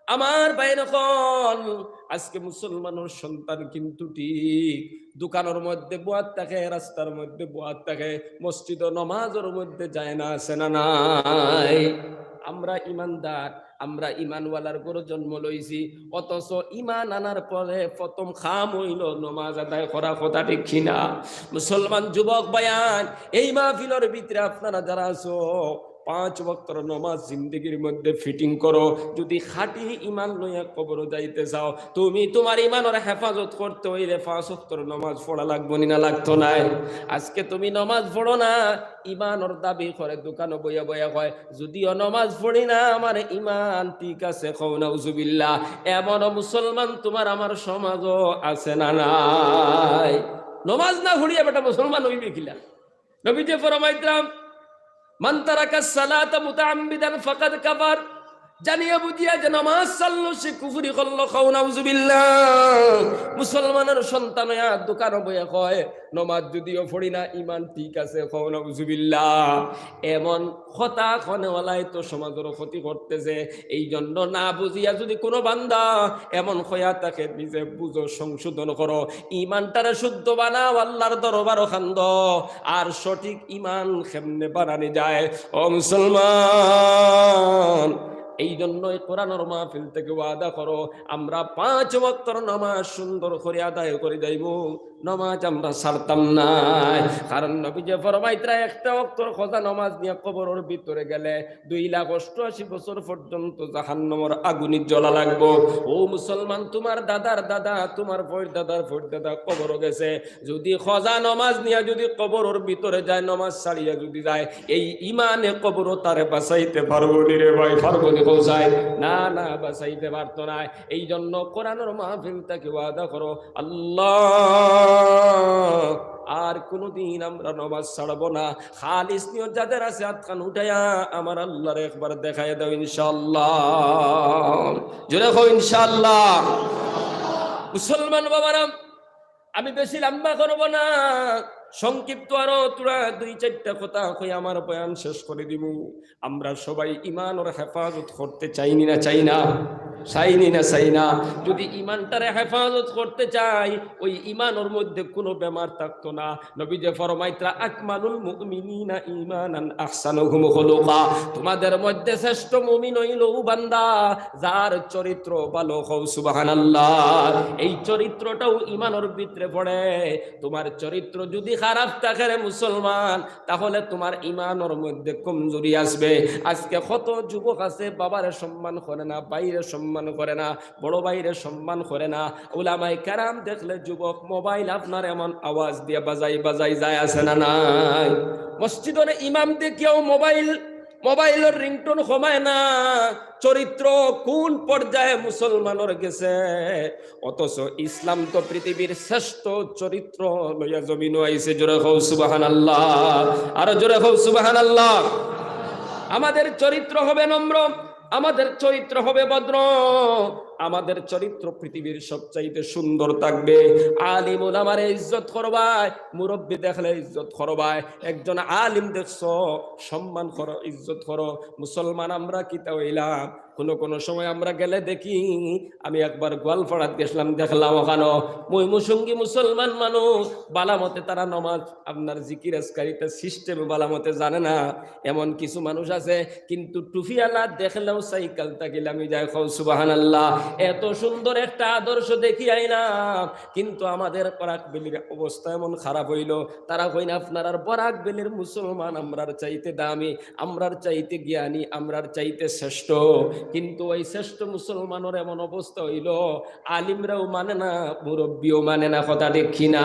আমার ভাইন অকল, আজকে মুসলমানর সন্তান কিন্তু ঠিক দোকানর মধ্যে বওয়াত থাকে, রাস্তার মধ্যে বওয়াত থাকে, মসজিদো নমাজর মধ্যে যায় না, আছে না নাই? আমরা ইমানদার, আমরা ইমানওয়ালার ঘরো জন্ম লইছি, অথচ ইমান আনার পরে প্রথম কাম অইলো নমাজ আদায় করা, কথা ঠিক কিনা? মুসলমান যুবক ভাইয়াইন, এই মাহফিলর ভিতরে আপনারা যারা আছো, পাঁচ ওয়াক্তর নমাজ জিন্দেগির মধ্যে fitting করো। যদি খাঁটি ইমান লইয়া কবরো যাইতে চাও, তুমি তুমার ইমানর হেফাজত করতে অইলে পাঁচ ওয়াক্তর নমাজ পড়া লাগবো নি না লাগতো নায়? আজকে তুমি নমাজ পড়ো না, ইমানর দাবি করে দোকানো বইয়া বইয়া কয়, যদিও নমাজ পড়ি না, আমার ইমান ঠিক আছে, কও নাউজুবিল্লাহ। এমনও মুসলমান তুমার আমার সমাজো আছে না নাই? নমাজ না পড়িয়া বেটা মুসলমান অইবে কিলা? নবীজি ফরমাইতরা, "মান তারাকা সালাতা মুতাআম্মিদান ফাকাদ কাফার।" জানিয়া বুঝিয়া যে নামাজ ছাড়লো, সে কুফরি করলো, কও নাউজুবিল্লাহ। মুসলমানর সন্তান অইয়া দোকানো বইয়া কয়, "নমাজ যদিও পড়ি না, ইমান ঠিক আছে", কও নাউজুবিল্লাহ। এমন কথা কওনেওয়ালায় তো সমাজর ক্ষতি করতেছে। এই জন্য না বুঝিয়া যদি কোনো বান্দা এমন কইয়া থাকে, নিজে বুঝো, সংশোধন করো, ইমানটারে শুদ্ধ বানাও, আল্লাহর দরবারো কান্দো। আর সঠিক ইমান কেমনে বানানি যায়, ও মুসলমান? এই জন্যই কোরআনর মাহফিল থেকে ওয়াদা করো, আমরা পাঁচ ওয়াক্তর নামাজ সুন্দর করে আদায় করি যাইমু, নামাজ আমরা ছাড়তাম নায়। কারণ নবীজি ফরমাইতরা, একটা ওয়াক্তর কাজা নামাজ নিয়া কবরর ভিতরে গেলে দুই লাখ অষ্টআশি বছর পর্যন্ত জাহান্নামর আগুনে জ্বলা লাগবো। ও মুসলমান, তুমার দাদার দাদা, তুমার পরদাদার পরদাদা কবরো গেছে, যদি কাজা নমাজ নিয়া যদি কবরর ভিতরে যায়, নমাজ ছাড়িয়া যদি যায়, এই ইমানে কবরো তারে বাঁচাইতে পারবো নি রে ভাই, পারবো নি? কও চাই, না, না, বাঁচাইতে পারতো নায়। এই জন্য কোরআনর মাহফিল থেকে ওয়াদা করো, আল্লাহ, আর কোনোদিন আমরা নমাজ ছাড়বো না। খালিস নিয়ত যাদের আছে, আতখান উঠাইয়া আমার আল্লাহরে একবার দেখাইয়া দাও, ইনশাআল্লাহ। জোরে কও, ইনশাআল্লাহ। মুসলমান বাবারা, আমি বেশি লম্বা করব না, সংক্ষিপ্ত আরো থুড়া দুই চাইরটা কথা কই আমার বয়ান শেষ করি দিমু। আমরা সবাই ইমানর হেফাজত করতে চাইনি না চাই না? চাইনি না চাই না? যদি ইমানটারে হেফাজত করতে চাই, ওই ইমানর মধ্যে কোনো বেমার থাকতো না। নবীজি ফরমাইতরা, "আকমালুল মুমিনিনা ঈমানান আহসানুহুম খুলুকা।" তোমাদের মধ্যে শ্রেষ্ঠ মুমিন অইলো ও বান্দা, যার চরিত্র ভালো। কও সুবহানাল্লাহ। এই চরিত্রটাও ইমানর ভিতরে পড়ে। তোমার চরিত্র যদি খারাপ থাকে রে মুসলমান, তাহলে তোমার ইমানর মধ্যে কমজুরি আসবে। আজকে কত যুবক আছে, বাবারে সম্মান করে না, ভাইরে সম্মান করে না, বড় ভাইরে সম্মান করে না। উলামায়ে কেরাম দেখলে যুবক মোবাইল আপনার এমন আওয়াজ দিয়া বাজাই বাজাই যায়, আছে না নাই? মসজিদর ইমাম দেখিয়াও মোবাইল, মোবাইলর ringtone কমায় না। চরিত্র কোন পর্যায়ে মুসলমানর গেছে? অথচ ইসলাম তো পৃথিবীর শ্রেষ্ঠ চরিত্র লইয়া জমিনো আইছে। জোরে কও সুবহানাল্লাহ, আরো জোরে কও সুবহানাল্লাহ। আমাদের চরিত্র হবে নম্র, আমাদের চরিত্র হবে ভদ্র, আমাদের চরিত্র পৃথিবীর সবচাইতে সুন্দর থাকবে। আলিম উলামারে ইজ্জত করবায়, মুরব্বি দেখলে ইজ্জত করবায়, একজন আলিম দেখছো, সম্মান করো, ইজ্জত করো। মুসলমান আমরা কিতা অইলাম? কোনো কোনো সময় আমরা গেলে দেখি, আমি একবার গোয়ালপাড়াত গেছিলাম, দেখলাম ওখানো ময়মনসিংহী মুসলমান মানুষ, বালা মতে তারা নমাজ, আপনার জিকির আজকারিতা system বালা মতে জানে না। এমন কিছু মানুষ আছে, কিন্তু টুপিআলা দেখলেও সাইকেল তাকিলামি যায়। কও সুবহানাল্লাহ। এত সুন্দর একটা আদর্শ দেখি আইলাম, কিন্তু আমাদের বরাক ভ্যালির অবস্থা এমন খারাপ অইলো, তারা কইন, "আপনারার বরাক ভ্যালির মুসলমান আমরার চাইতে দামি, আমরার চাইতে জ্ঞানী, আমরার চাইতে শ্রেষ্ঠ।" কিন্তু ওই শ্রেষ্ঠ মুসলমানর এমন অবস্থা অইলো, আলিমরাও মানে না, মুরব্বিও মানে না, কথা ঠিক কিনা?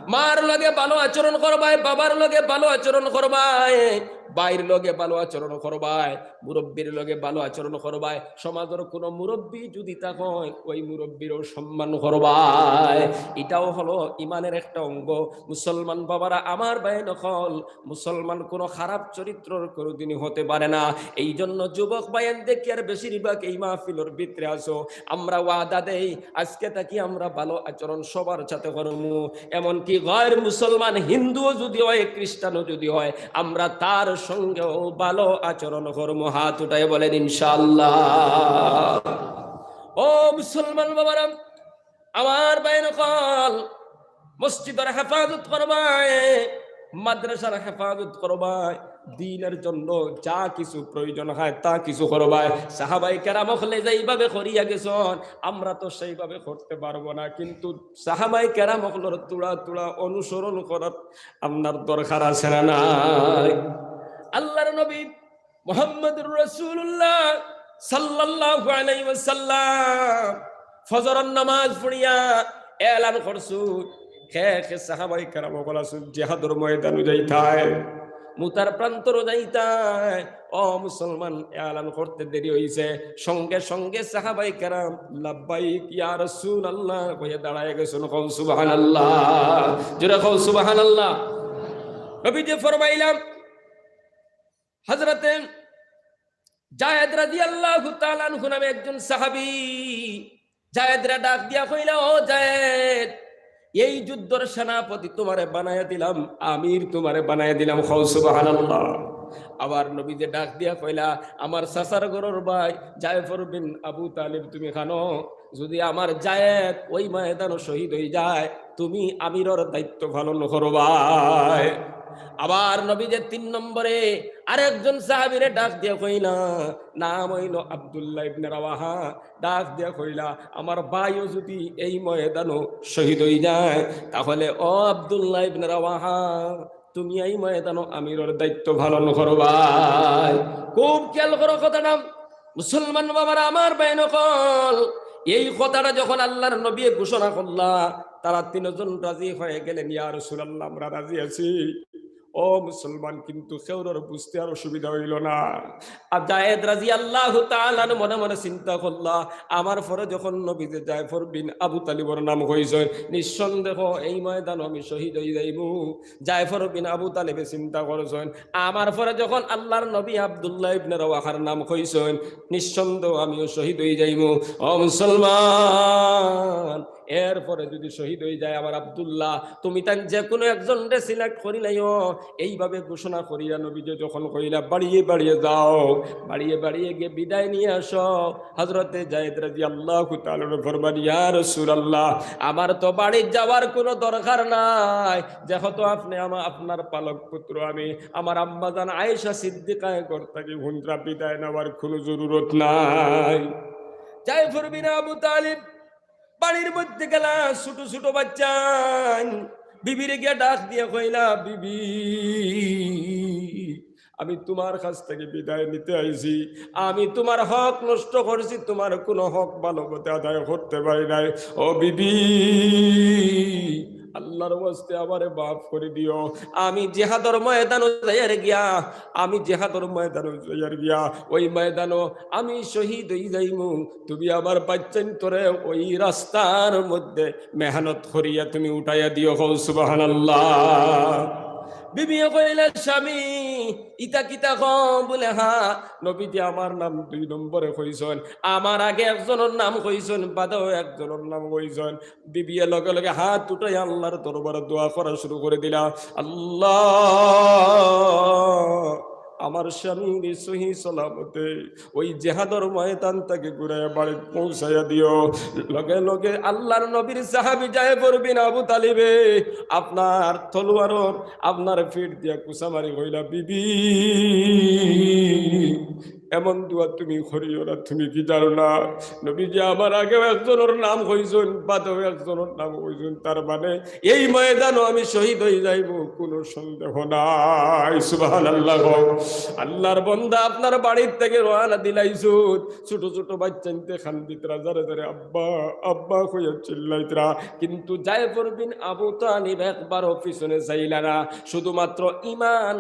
মার লগে ভালো আচরণ করবায়, বাবার লগে ভালো আচরণ করবায়, ভাইর লগে ভালো আচরণ করবায়, মুরব্বির লগে ভালো আচরণ করবায়, সমাজর কুনু মুরব্বি যুদি থাকইন, ওই মুরব্বিরও সম্মান করবায়। ইটাও হলো ইমানের একটা অঙ্গ। মুসলমান বাবারা, আমার ভাইয়াইন অকল, মুসলমান কুনু খারাপ চরিত্রর কুনুদিনই হতে পারে না। এই জন্য যুবক ভাইয়াইন দেখিয়ার বেশিরভাগ এই মাহফিলর ভিতরে আছো, আমরা ওয়াদা দেই, আজকে থাকি আমরা ভালো আচরণ সবার সাথে করমু। এমনকি গয়র মুসলমান হিন্দুও যুদি হয়, খ্রিস্টানও যুদি হয়, আমরা তার সঙ্গেও ভালো আচরণ করমু। হাত উঠাইয়া বলেন, ইনশাআল্লাহ। ও মুসলমান বাবারা, আমার ভাইয়াইন অকল, মসজিদর হেফাজত করবায়, মাদ্রাসার হেফাজত করবায়, দ্বীনর জন্য যা কিছু প্রয়োজন হয় তা কিছু করবায়। সাহাবায়ে কেরাম অকলে যেইভাবে করিয়া গেছইন, আমরা তো সেইভাবে করতে পারবো না, কিন্তু সাহাবায়ে কেরাম অকলর থুড়া থুড়া অনুসরণ করার আপনার দরকার আছে না নাই? আল্লাহর নবী মুহাম্মদুর রাসূলুল্লাহ সাল্লাল্লাহু আলাইহি ওয়াসাল্লাম ফজরর নামাজ পড়িয়া এলান করছইন, কে কে সাহাবায়ে কেরাম অকল আছইন জিহাদর ময়দানো যাইতায়, মুতার প্রান্তরো যাইতায়। ও মুসলমান, এলান করতে দেরি অইছে, সঙ্গে সঙ্গে সাহাবায়ে কেরাম লাব্বাইক ইয়া রাসূলুল্লাহ কইয়া দাঁড়াইয়া গেছইন। কও সুবহানাল্লাহ, জোরে কও সুবহানাল্লাহ। নবীজি ফরমাইলা, হযরতে যায়েদ রাদিয়াল্লাহু তাআলা আনহু নামে একজন সাহাবী, যায়েদরে ডাক দিয়া কইলা, ও যায়েদ, এই যুদ্ধর সেনাপতি তুমারে বানাইয়া দিলাম, আমির তুমারে বানাইয়া দিলাম। কও সুবহানাল্লাহ। আবার নবীজি ডাক দিয়া কইলা, আমার চাচার ঘরর ভাই জায়ফর বিন আবু তালিব, তুমি কানো, যুদি আমার যায়েদ ওই ময়দানো শহীদ অইযায়, তুমি আমিরর দায়িত্ব পালন করবায়। আবার নবীজি তিন নম্বরে আরেকজন সাহাবীরে ডাক দিয়া কইলা, নাম অইলো আব্দুল্লাহ ইবনে রাওয়াহা, ডাক দিয়া কইলা, আমার ভাইও যুদি এই ময়দানো শহীদ অইযায়, তাহলে ও আব্দুল্লাহ ইবনে রাওয়াহা, তুমি এই ময়দানো আমিরর দায়িত্ব পালন করবায়। খুব খেয়াল করো কথাটা, মুসলমান বাবারা, আমার ভাইয়াইন অকল, এই কথাটা যখন আল্লাহর নবীয়ে ঘোষণা করলা, তারা তিনজন রাজি হয়ে গেলেন, ইয়া রাসূলুল্লাহ, আমরা রাজি আছি। ও মুসলমান, কিন্তু কেউরর বুঝতে আর অসুবিধা অইলো না। আর যায়েদ রাদিয়াল্লাহু তাআলা আনহু মনে মনে চিন্তা করলা, আমার পরে যখন নবীজি জায়ফর বিন আবু তালিবর নাম কইছইন, নিঃসন্দেহ এই ময়দানো আমি শহীদ অইযাইমু। জায়ফর বিন আবু তালিবে চিন্তা করছইন, আমার পরে যখন আল্লাহর নবী আব্দুল্লাহ ইবনে রাওয়াহার নাম কইছইন, নিঃসন্দেহ আমিও শহীদ অইযাইমু। ও মুসলমান, এরপরে যুদি শহীদ অইযায় আমার আব্দুল্লাহ, তুমি তাইন যেকুনু একজনরে select করিলাইও। এইভাবে ঘোষণা করিয়া নবীজি যখন কইলা, বাড়িয়ে বাড়িয়ে যাও, বাড়িয়ে বাড়িয়ে গিয়া বিদায় নিয়া আসো। হযরতে যায়েদ রাদিয়াল্লাহু তাআলা আনহু ফরমান, ইয়া রাসূলুল্লাহ, আমার তো বাড়িত যাওয়ার কুনু দরকার নাই, যেহেতু আপনে আমা-, আপনার পালক পুত্র আমি, আমার আম্মাজান আয়েশা সিদ্দিকায় ঘর থাকি হুনরা, বিদায় নেওয়ার কুনু জরুরত নাই। জায়ফর বিন আবু তালিব বাড়ির মধ্যে গেলা, ছোট ছোট বাচ্চাইন, বিবিরে গিয়া ডাক দিয়া কইলা, বিবি, আমি তুমার কাছ থাকি বিদায় নিতে আইছি, আমি তুমার হক নষ্ট করছি, তুমার কুনু হক ভালো মতে আদায় করতে পারি নাই। ও বিবি, আল্লাহর ওয়াস্তে আমারে মাফ করি দিও। আমি জিহাদর ময়দানো যাইয়ার গিয়া, আমি জিহাদর ময়দানো যাইয়ার গিয়া, ওই ময়দানো আমি শহীদ অইযাইমু। তুমি আমার বাচ্চাইন্তরে ওই রাস্তার মধ্যে মেহনত করিয়া তুমি উঠাইয়া দিও। কও সুবহানাল্লাহ। বিবিয়ে কইলা, স্বামী, ইতা কিতা কও? বুলে, হ্যাঁ, নবীজি আমার নাম দুই নম্বরে কইছইন, আমার আগে একজনর নাম কইছইন, বাদেও একজনর নাম কইছইন। বিবিয়ে লগে লগে হাত উঠাইয়া আল্লাহর দরবারে দোয়া করা শুরু করি দিলা, আল্লাহ, আমার স্বামীরে সহি সালামতে ওই জেহাদর ময়দান থাকি ঘুরাইয়া বাড়িত পৌঁছাইয়া দিও। লগে লগে আল্লাহর নবীর সাহাবী জায়ফর বিন আবু তালিবে আপনার তলোয়ারর আপনার পিঠ দিয়া কুচা মারি কইলা, বিবি, এমন দোয়া তুমি করিও না, তুমি কি জানো না? নবীজি আমার আগেও একজনর নাম কইছইন, বাদেও একজনর নাম কইছইন, তার মানে এই ময়দানো আমি শহীদ অইযাইমু, কুনু সন্দেহ নাই। সুবহানাল্লাহ। আল্লাহর বন্দা আপনার বাড়ির থাকি রওয়ানা দিলাইছইন, ছোট ছোট বাচ্চাইন্তে কান্দিতরা, জারে জারে আব্বা, আব্বা কইয়া চিল্লাইতরা, কিন্তু জায়ফর বিন আবু তালিব একবারও পিছনে চাইলা না, শুধুমাত্র ইমান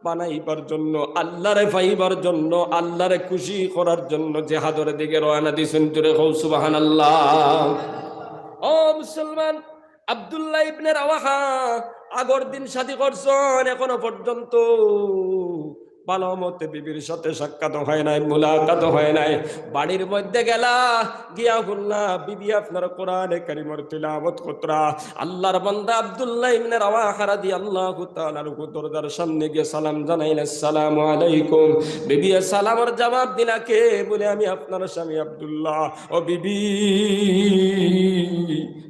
বানাইবার জন্য, আল্লারে পাইবার জন্য, আল্লারে খুশি করার জন্য জেহাদর দিকে রওয়ানা দিছইন। জোরে কও সুবহানাল্লাহ। ও মুসলমান, আব্দুল্লাহ ইবনে রাওয়াহা আগর দিন শাদী করছইন, এখনো পর্যন্ত ভালো মতে বিবির সাথে সাক্ষাৎ হয় নাই, মুলাকাত হয় নাই। বাড়ির মধ্যে গেলা, গিয়া হুনলা বিবি আপনার কোরআনে কারিমর তিলাওয়াত করতরা। আল্লাহর বান্দা আব্দুল্লাহ ইবনে রাওয়াহা রাদিয়াল্লাহু তাআলা আনহু দরজার সামনে গিয়া সালাম জানাইলা, "আসসালামু আলাইকুম।" বিবিয়ে সালামর জবাব দিলা, "কে?" বলে, "আমি আপনার স্বামী আব্দুল্লাহ।" ও বিবি,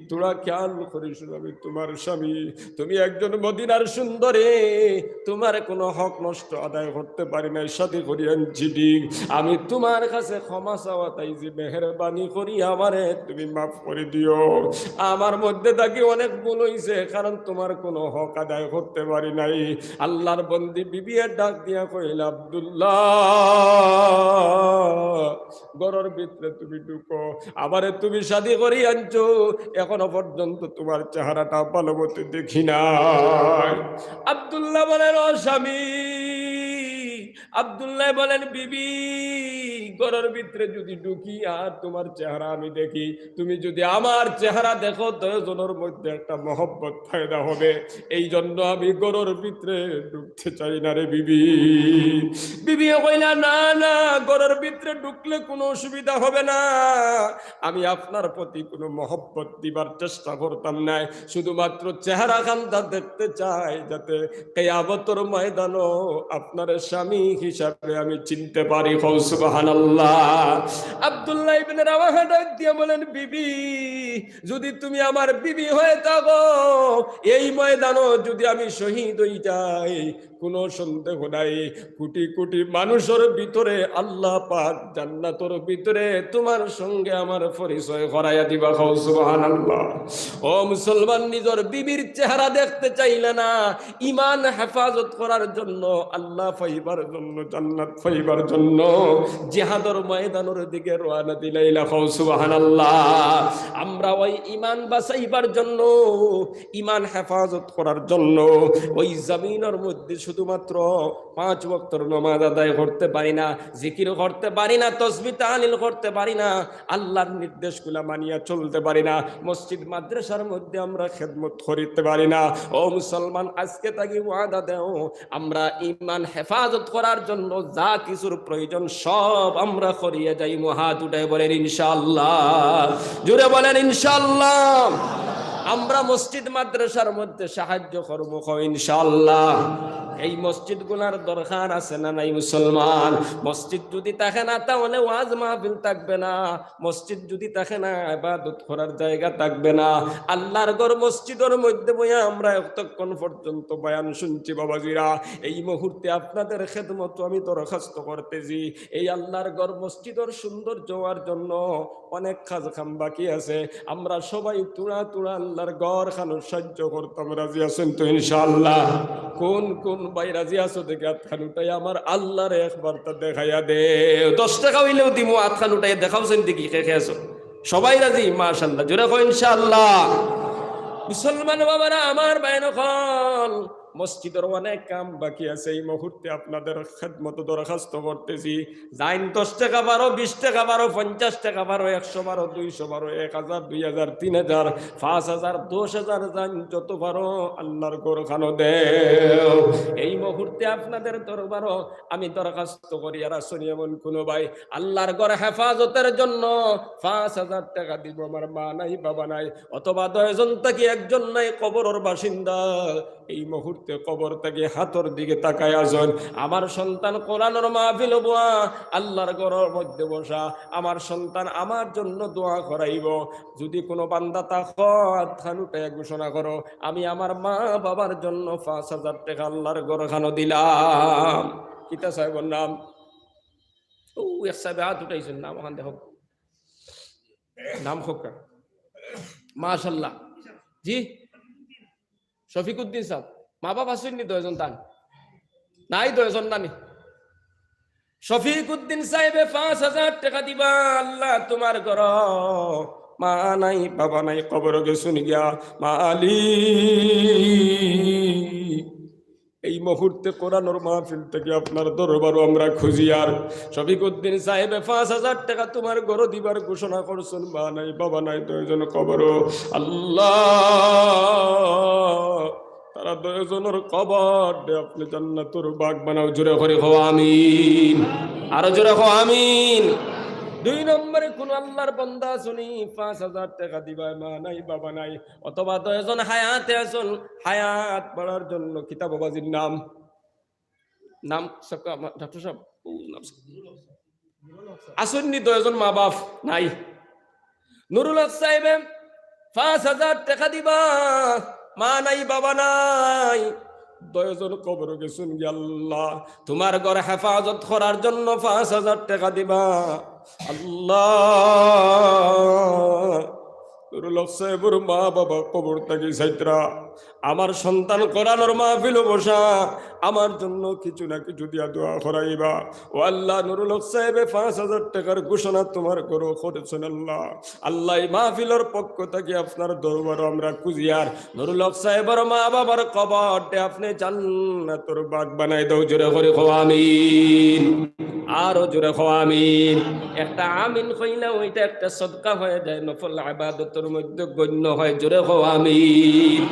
তোরা খেয়াল করিস, আমি তোমার স্বামী, তুমি একজন মদিনার সুন্দরী, তোমার কোনো হক নষ্ট আদায় করতে পারি নাই, শাদী করি আনছি ঠিক। আমি তোমার কাছে ক্ষমা চাওয়াত আইছি, মেহেরবানি করি আমারে তুমি মাফ করে দিও। আমার মধ্যে থাকি অনেক ভুল হইছে, কারণ তোমার কোনো হক আদায় করতে পারি নাই। আল্লাহর বন্দি বিবিয়ে ডাক দিয়া কইলা, "আব্দুল্লাহ, ঘরর ভিতরে তুমি ঢুকো, আমারে তুমি শাদী করি আনছো, এখনো পর্যন্ত তোমার চেহারাটা ভালো মতো দেখি নাই।" আব্দুল্লাহ বলেন, "ও স্বামী," আব্দুল্লাহ বলেন, "বিবি, ঘরর ভিতরে যদি ঢুকি আর তোমার চেহারা আমি দেখি, তুমি যদি আমার চেহারা দেখো, দুইজনর মধ্যে একটা মহব্বত পয়দা হবে, এই জন্য আমি ঘরর ভিতরে ঢুকতে চাই না রে বিবি।" বিবিয়ে কইলা, "না, না, ঘরর ভিতরে ঢুকলে কোনো অসুবিধা হবে না, আমি আপনার প্রতি কোনো মহব্বত দিবার চেষ্টা করতাম নায়, শুধুমাত্র চেহারা খানটা দেখতে চাই, যাতে কিয়ামতর ময়দানো আপনারে স্বামী হিসাবে আমি চিনতে পারি।" কও সুবহানাল্লাহ। আব্দুল্লাহ ইবনে রাওয়াহা ডাক দিয়া বলেন, "বিবি, যদি তুমি আমার বিবি হয়ে থাকো, এই ময়দানো যদি আমি শহীদ হই যাই, কোনো সন্দেহ নাই, কোটি কোটি মানুষর ভিতরে আল্লাহ পাক জান্নাতর ভিতরে তোমার সঙ্গে আমার পরিচয় করাইয়া দিবা।" কও সুবহানাল্লাহ। ও মুসলমান, নিজর বিবির চেহারা দেখতে চাইলা না, ইমান হেফাজত করার জন্য, আল্লাহ পাইবার জন্য, জান্নাত পাইবার জন্য জিহাদর ময়দানর দিকে রওয়ানা দিলাইলা। কও সুবহানাল্লাহ। আমরা ওই ইমান বাঁচাইবার জন্য, ইমান হেফাজত করার জন্য ওই জমিনর মধ্যে শুধুমাত্র পাঁচ ওয়াক্তর নামাজ আদায় করতে পারি না, জিকির করতে পারি না, তসবি তাহলিল করতে পারি না, আল্লাহর নির্দেশগুলা মানিয়া চলতে পারি না, মসজিদ মাদ্রাসার মধ্যে আমরা খেদমত করিতে পারি না। ও মুসলমান, আজকে থাকি ওয়াদা দেও, আমরা ইমান হেফাজত করার জন্য যা কিছুর প্রয়োজন সব আমরা করিয়া যাইমু। হাত উঠাই বলেন ইনশাআল্লাহ, জোরে বলেন ইনশাআল্লাহ। আমরা মসজিদ মাদ্রাসার মধ্যে সাহায্য করমু, কও ইনশাআল্লাহ। এই মসজিদগুলার দরকার আছে না নাই মুসলমান? মসজিদ যদি থাকে না, তাহলে ওয়াজ মাহফিল থাকবে না। মসজিদ যদি থাকে না, ইবাদত করার জায়গা থাকবে না। আল্লাহর ঘর মসজিদর মধ্যে বইয়া আমরা এতক্ষণ পর্যন্ত বয়ান শুনছি বাবাজিরা। এই মুহূর্তে আপনাদের খেদমত আমি দরখাস্ত করতেছি, এই আল্লাহর ঘর মসজিদর সৌন্দর্য হওয়ার জন্য অনেক কাজ কাম বাকি আছে। আমরা সবাই তুড়া তুড়া আল্লাহর ঘর খানো সাহায্য করতাম। রাজি আছেন তো ইনশাআল্লাহ? কোন কোন ভাই রাজি আছো দেখি আতখান উঠাই আমার আল্লাহরে একবার তা দেখাইয়া দে। দশ টেকা হইলেও দিমু, আতখান উঠাই দেখাও সেন দেখি কে কে আছো। সবাই রাজি? মাশাআল্লাহ। জোরে কও ইনশাআল্লাহ। মুসলমান বাবারা আমার, ভাই অকল, মসজিদর অনেক কাম বাকি আছে। এই মুহূর্তে আপনাদের খেদমত দরখাস্ত করতেছি, যাইন দশ টেকা পারো, বিশ টেকা পারো, পঞ্চাশ টেকা পারো, একশো পারো, দুইশো পারো, এক হাজার, দুই হাজার, তিন হাজার, পাঁচ হাজার, দশ হাজার, যাইন যত পারো, আল্লাহর ঘর খানো দেও। এই মুহূর্তে আপনাদের দরবারও আমি দরখাস্ত করি, আর আসুন এমন কোনো ভাই আল্লাহর ঘর হেফাজতের জন্য পাঁচ হাজার টেকা দিব, আমার মা নাই, বাবা নাই, অথবা দশজন থাকি একজন নাই, কবরর বাসিন্দা, এই মুহূর্তে কবর থাকি হাতর দিকে তাকায় আছইন, আমার সন্তান কোরআনর মাহফিল বওয়া, আল্লাহর ঘরর মধ্যে বসা, আমার সন্তান আমার জন্য দোয়া করাইব। যদি কোনো বান্দা থাকো, আতখান উঠাইয়া ঘোষণা করো, আমি আমার মা বাবার জন্য পাঁচ হাজার টেকা আল্লাহর ঘর খানো দিলাম। কিতা সাহেবর নাম? ও, এক সাহেবে আত উঠাইছইন, নাম অখান দেখো। নাম কউক্কা। মাশাআল্লাহ। জি? শফিকুদ্দিন সাহেব। মা বাপ আছইন নি দশজন তান? নাই দশজন নানি? শফিকুদ্দিন সাহেবে পাঁচ হাজার টেকা দিবা, আল্লাহ তোমার ঘর। মা নাই, বাবা নাই, কবরো গেছইন গিয়া। মা আলী। এই মুহূর্তে কোরআনর মাহফিল থাকি আপনার দরবারো আমরা খুজিয়ার। শফিকুদ্দিন সাহেবে পাঁচ হাজার টেকা তুমার ঘরো দিবার ঘোষণা করছইন, মা নাই, বাবা নাই, দুইজন কবরো। আল্লাহ, তারা দুইজনর কবররে আপনে জান্নাতর বাগ বানাও। জোরে করি কও আমিন। আরো জোরে কও আমিন। দুই নম্বরে কুনু আল্লাহর বান্দা আছইন নি, পাঁচ হাজার টেকা দিবায়, মা নাই, বাবা নাই, অথবা দুইজন হায়াতে আছইন, হায়াত বাড়ার জন্য। কিতা বাবাজির নাম? নাম সবকা আমার ডাক্তার সাহেব, ও নাম সব-, আছইন নি দুইজন মা বাপ নাই? নুরুল হক সাহেবে পাঁচ হাজার টেকা দিবা, মা নাই, বাবা নাই, দুইজন কবরো গেছইন গি। আল্লাহ, তুমার ঘর হেফাজত করার জন্য পাঁচ হাজার টেকা দিবা। আল্লাহ, নুরুল হক সাহেবর মা বাবা কবর থাকি চাইতরা, আমার সন্তান কোরআনর মাহফিলো বসা, আমার জন্য কিছু না কিছু দিয়া দোয়া করাইবা। ও আল্লাহ, নুরুল হক সাহেবে পাঁচ হাজার টেকার ঘোষণা তুমার ঘরো করছইন আল্লাহ। আল্লাহ, এই মাহফিলর পক্ষ থাকি আপনার দরবারো আমরা খুজিয়ার, নুরুল হক সাহেবর মা বাবার কবররে আপনে জান্নাতর বাগ বানাই দেও। জোরে করি কও আমিন। আরো জোরে কও আমিন। একটা আমিন কইলে ওইটা একটা সদকা হয়ে যায়, নফল ইবাদতর মধ্যে গণ্য হয়। জোরে কও আমিন।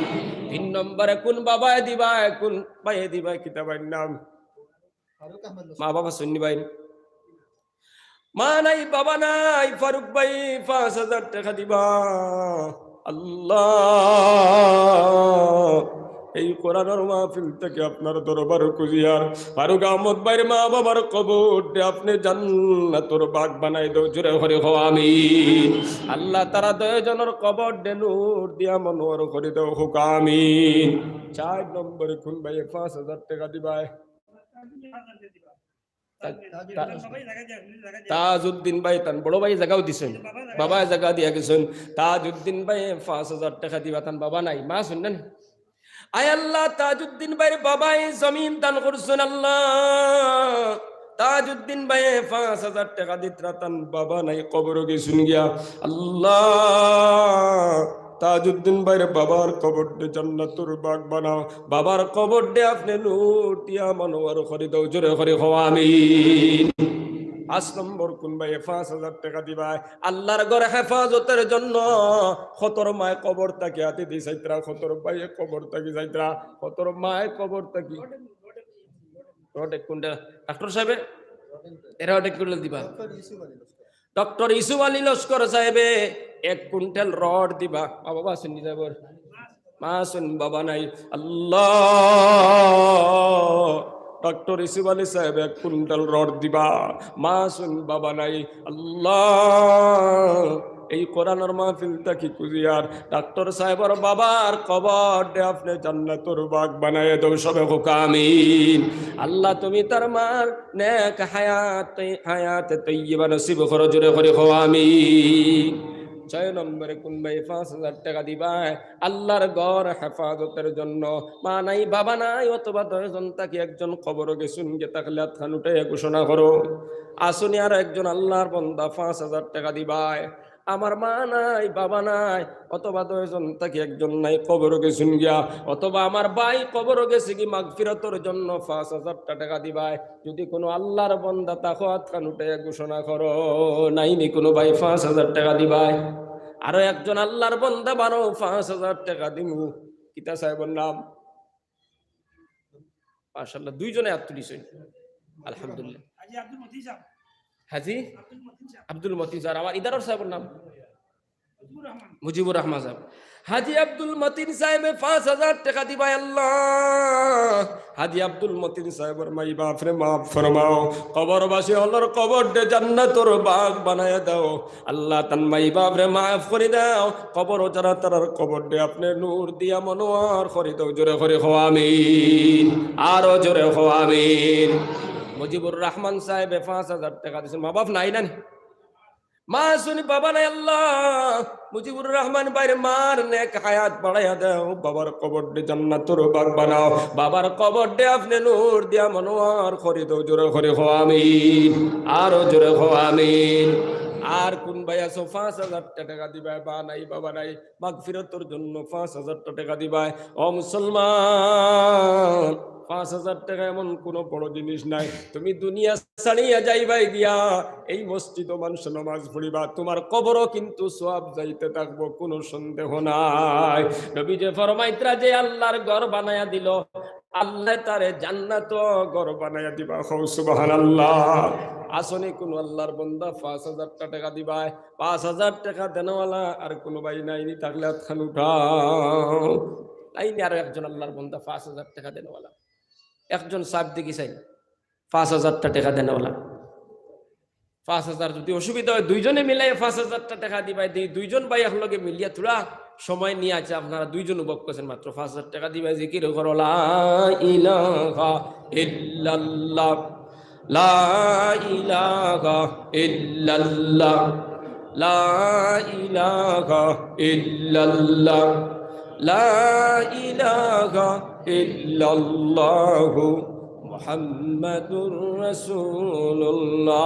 তিন নম্বরে কুন বাবায় দিবায়, কুন ভাইয়ে দিবায়, কিতা ভাইর নাম? মা বাবা আছইন নি ভাই? মা নাই, বাবা নাই, ফারুক ভাই পাঁচ হাজার টেকা দিবা। আল্লাহ, এই কোরআনর মাহফিল থাকি আপনার দরবারো খুজিয়ার, ফারুক আহমদ ভাইর মা বাবার কবররে আপনে জান্নাতর বাগ বানাই দেও। জোরে করি কও আমিন। আল্লাহ, তারা দুইজনর কবররে নূর দিয়া মনোয়ার করি দেও। কউক্কা আমিন। চাইর নম্বরে কুন ভাইয়ে পাঁচ হাজার টেকা দিবায়? তা-, তা-, তাজউদ্দিন ভাই, তান বড় ভাই জাগাও দিছইন, বাবায় জাগা দিয়া গেছইন। তাজউদ্দিন ভাইয়ে পাঁচ হাজার টেকা দিবা, তান বাবা নাই, মা আছইন না নি? আয় আল্লাহ, তাজউদ্দিন ভাইর বাবায় জমিন দান করছইন আল্লাহ। তাজউদ্দিন ভাইয়ে পাঁচ হাজার টেকা দিতরা, তান বাবা নাই, কবরো গেছইন গিয়া। আল্লাহ, তাজউদ্দিন ভাইর বাবার কবররে জান্নাতুর বাগ বানাও, বাবার কবররে আপনে নূর দিয়া মনোয়ার করি দেও। জোরে করি কও আমিন। পাঁচ নম্বর, কুন ভাইয়ে পাঁচ হাজার টেকা দিবায় আল্লাহর ঘর হেফাজতের জন্য? কতর মায় কবর থাকি আতি দি চাইতরা, কতর ভাইয়ে কবর থাকি চাইতরা, কতর মায় কবর থাকি। রড এক কুইন্টাল, ডাক্তার সাহেবে এরা রড এক কুইন্টাল দিবা। ডক্টর ইউসুফ আলী লস্কর সাহেবে এক কুইন্টাল রড দিবা। মা বাবা আছইন নি সাহেবর? মা আছইন, বাবা নাই। আল্লাহ, ডক্টর ইউসুফ আলী সাহেব এক কুইন্টাল রড দিবা। মা আছইন, বাবা নাই। আল্লাহ, এই কোরআনর মাহফিল থাকি খুজিয়ার ডাক্তার সাহেবর বাবার কবররে আপনে জান্নাতুর বাগ বানাই দেও। সবে কউক্কা আমিন। আল্লাহ, তুমি তার মার নেক হায়াত, হায়াতে তৈয়বা নসিব করো। জোরে করি কও আমিন। ছয় নম্বরে, কুন ভাইয়ে পাঁচ হাজার টেকা দিবায় আল্লাহর ঘর হেফাজতের জন্য? মা নাই, বাবা নাই, অথবা দুইজন থাকি একজন কবরো গেছইন গি, থাকলে আতখান উঠাইয়া ঘোষণা করো। আছইন নি আরো একজন আল্লাহর বান্দা, পাঁচ হাজার টেকা দিবায়? আমার মা নাই, বাবা নাই, অথবা দুইজন থাকি একজন নাই, কবরো গেছইন গিয়া, অথবা আমার ভাই কবরো গেছে গি, মাগফিরাতর জন্য পাঁচ হাজার টেকা দিবায়। যদি কুনু আল্লাহর বান্দা থাকো, আতখান উঠাইয়া ঘোষণা করো। নাই নি কুনু ভাই পাঁচ হাজার টেকা দিবায়? আরো একজন আল্লাহর বান্দা বারো, পাঁচ হাজার টেকা দিমু। কিতা সাহেবর নাম? মাশাআল্লাহ, দুইজনে আত তুলিছইন। আলহামদুলিল্লাহ। হাজি আব্দুল মতিন সাহেব। হাজি আব্দুল মতিন সাহেব। আব্দুল মতিন স্যার, আমার ইদারর সাহেবর নাম? মুজিবুর রহমান। মুজিবুর রহমান সাহেব। হাজি আব্দুল মতিন সাহেবে পাঁচ হাজার টেকা দিবায় আল্লাহ। হাজি আব্দুল মতিন সাহেবর মাই বাপরে মাফ ফরমাও। কবরবাসী অকলর কবররে জান্নাতর বাগ বানাইয়া দেও। আল্লাহ, তান মাই বাপরে মাফ করি দেও। কবরো যারা, তারার কবররে আপনে নূর দিয়া মনোয়ার করি দেও। জোরে করি কও আমিন। আরো জোরে কও আমিন। মুজিবুর রহমান সাহেবে পাঁচ হাজার টেকা দিছইন। মা বাপ নাই না নি? মা আছইন নি, বাবা নাই আল্লাহ। মুজিবুর রহমান ভাইর মার নেক হায়াত বাড়াইয়া দেও, বাবার কবররে জান্নাতর বাগ বানাও, বাবার কবররে আপনে নূর দিয়া মনোয়ার করি দেও। জোরে করি কও আমিন, আরো জোরে কও আমিন। আর কুন ভাই আছো পাঁচ হাজার টেকা দিবায়, মা নাই বাবা নাই, মাগফিরাতর জন্য পাঁচ হাজার টেকা দিবায়? ও মুসলমান, পাঁচ হাজার টেকা এমন কুনু বড় জিনিস নায়। তুমি দুনিয়া ছাড়িয়া যাইবায় গিয়া, এই মসজিদো মানুষ নামাজ পড়িবা, তুমার কবরো কিন্তু সওয়াব যাইতে থাকবো, কুনু সন্দেহ নাই। নবীজি ফরমাইতরা, যে আল্লার ঘর বানাইয়া দিলো, আল্লায় তারে জান্নাতো ঘর বানাইয়া দিবা। কও সুবহানাল্লাহ। আছনি কুনু আল্লার বন্দা পাঁচ হাজার টেকা দিবায়? পাঁচ হাজার টেকা দেনওয়ালা আর কুনু ভাই নাইনি? থাকলে আতখান উঠাও। নাইনি আরো একজন আল্লার বন্দা পাঁচ হাজার টেকা দেনওয়ালা? একজন সাব দেখি চাই, পাঁচ হাজার টেকা দেনওয়ালা। পাঁচ হাজার যদি অসুবিধা অয়, দুইজনে মিলাইয়া পাঁচ হাজার টেকা দিবায়। দুইজন ভাই একলগে মিলিয়া থুড়া সময় নিয়া, আচ্ছা, আপনারা দুইজন উবাক করছেন মাত্র, পাঁচ হাজার টেকা দিবায়, জিকির করো, লা ইলাহা ইল্লাল্লাহ, লা ইলাহা ইল্লাল্লাহ, লা ইলাহা ইল্লাল্লাহ, লা ইলাহা ইল্লাল্লাহু মুহাম্মাদুর রাসূলুল্লাহ।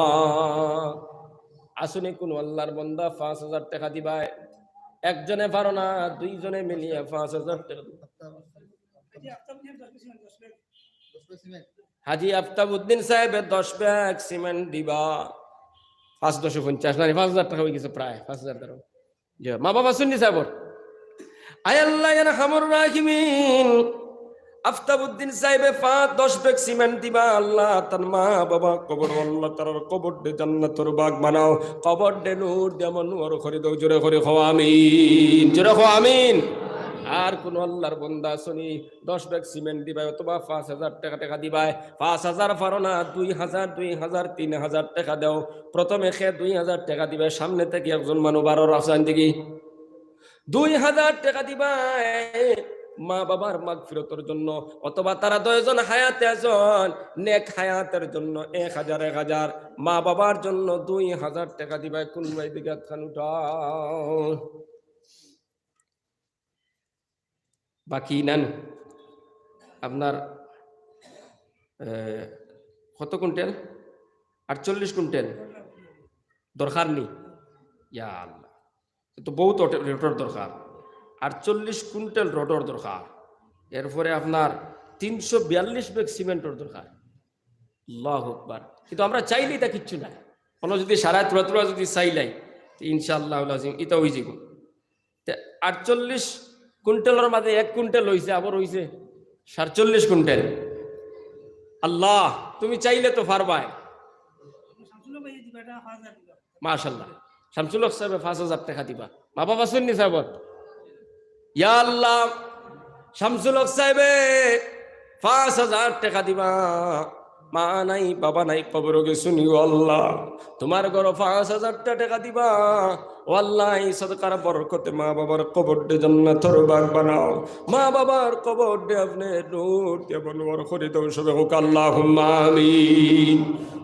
আছনি কুনু আল্লার বন্দা পাঁচ হাজার টেকা দিবায়? একজনে পারো না, দুইজনে মিলিয়া পাঁচ হাজার টেকা দিবায়। হাজী আফতাবউদ্দিন সাহেবে দশ ব্যাগ সিমেন্ট দিবা। পাঁচ দশে পঞ্চাশ, না, পাঁচ হাজার টেকা অইগেছে প্রায়, পাঁচ হাজার ধরো। জি, মা বাবা আছইন নি সাবর? আয় আল্লাহ, ইয়া আরহামুর রাহিমিন, আফতাবউদ্দিন সাহেবে পাঁচ, দশ ব্যাগ সিমেন্ট দিবা। আল্লাহ, তান মা বাবা কবর, আল্লাহ, তারার কবররে জান্নাতর বাগ বানাও, কবররে নূর দিয়া মনোয়ার করি দেও। জোরে করি কও আমিন, জোরে কও আমিন। আর কুনু আল্লার বন্দা আছনি, দশ ব্যাগ সিমেন্ট দিবায় অথবা পাঁচ হাজার টেকা, টেকা দিবায়, পাঁচ হাজার পারো না, দুই হাজার, দুই হাজার, তিন হাজার টেকা দেও। প্রথমে কে দুই হাজার টেকা দিবায়, সামনে থাকি একজন মানুষ বারো রাখছেন দেখি। দুই হাজার টেকা দিবায় মা বাবার মাগফিরতর জন্য, অথবা তারা দুইজন হায়াতে আছইন, নেক হায়াতের জন্য এক হাজার, এক হাজার, মা বাবার জন্য দুই হাজার টেকা দিবায়। কুন ভাই দেখি আতখান উঠাও? বাকি নেন আপনার, এ, কত কুইন্টাল? আটচল্লিশ কুইন্টাল দরকার নি? ইয়া আল্লাহ, এ তো বউত অটে-, রডর দরকার, আটচল্লিশ কুইন্টাল রডর দরকার, এরপরে আপনার তিনশো বিয়াল্লিশ ব্যাগ সিমেন্টর দরকার। আল্লাহু আকবার। কিন্তু আমরা চাইলে ইতা কিচ্ছু না, অনো যদি সারায় থুড়া থুড়া যদি চাইলাই, তে ইনশাআল্লাহুল আজিম ইতা অইযিবো। তে আটচল্লিশ কুইন্টালর মাঝে এক কুইন্টাল অইছে, আবার অইছে সাতচল্লিশ কুইন্টাল। আল্লাহ, তুমি চাইলে তো পারবায়। মাশাআল্লাহ। শামসুল হক সাহেবে পাঁচ হাজার টেকা দিবা। মা বাবা আছইন নি সাবর? ইয়া আল্লাহ, শামসুল হক সাহেবে পাঁচ হাজার টেকা দিবা। মা নাই, বাবা নাই, কবরো গেছইন নি, ও আল্লাহ, তুমার ঘরো পাঁচ হাজার টেকা দিবা। ও আল্লাহ, এই সদকার বরকতে মা বাবার কবররে জান্নাতর বাগ বানাও। মা বাবার কবররে আপনে নূর দিয়া মনোয়ার করি দেও। সবে কউক্কা আল্লাহুম্মা আমিন।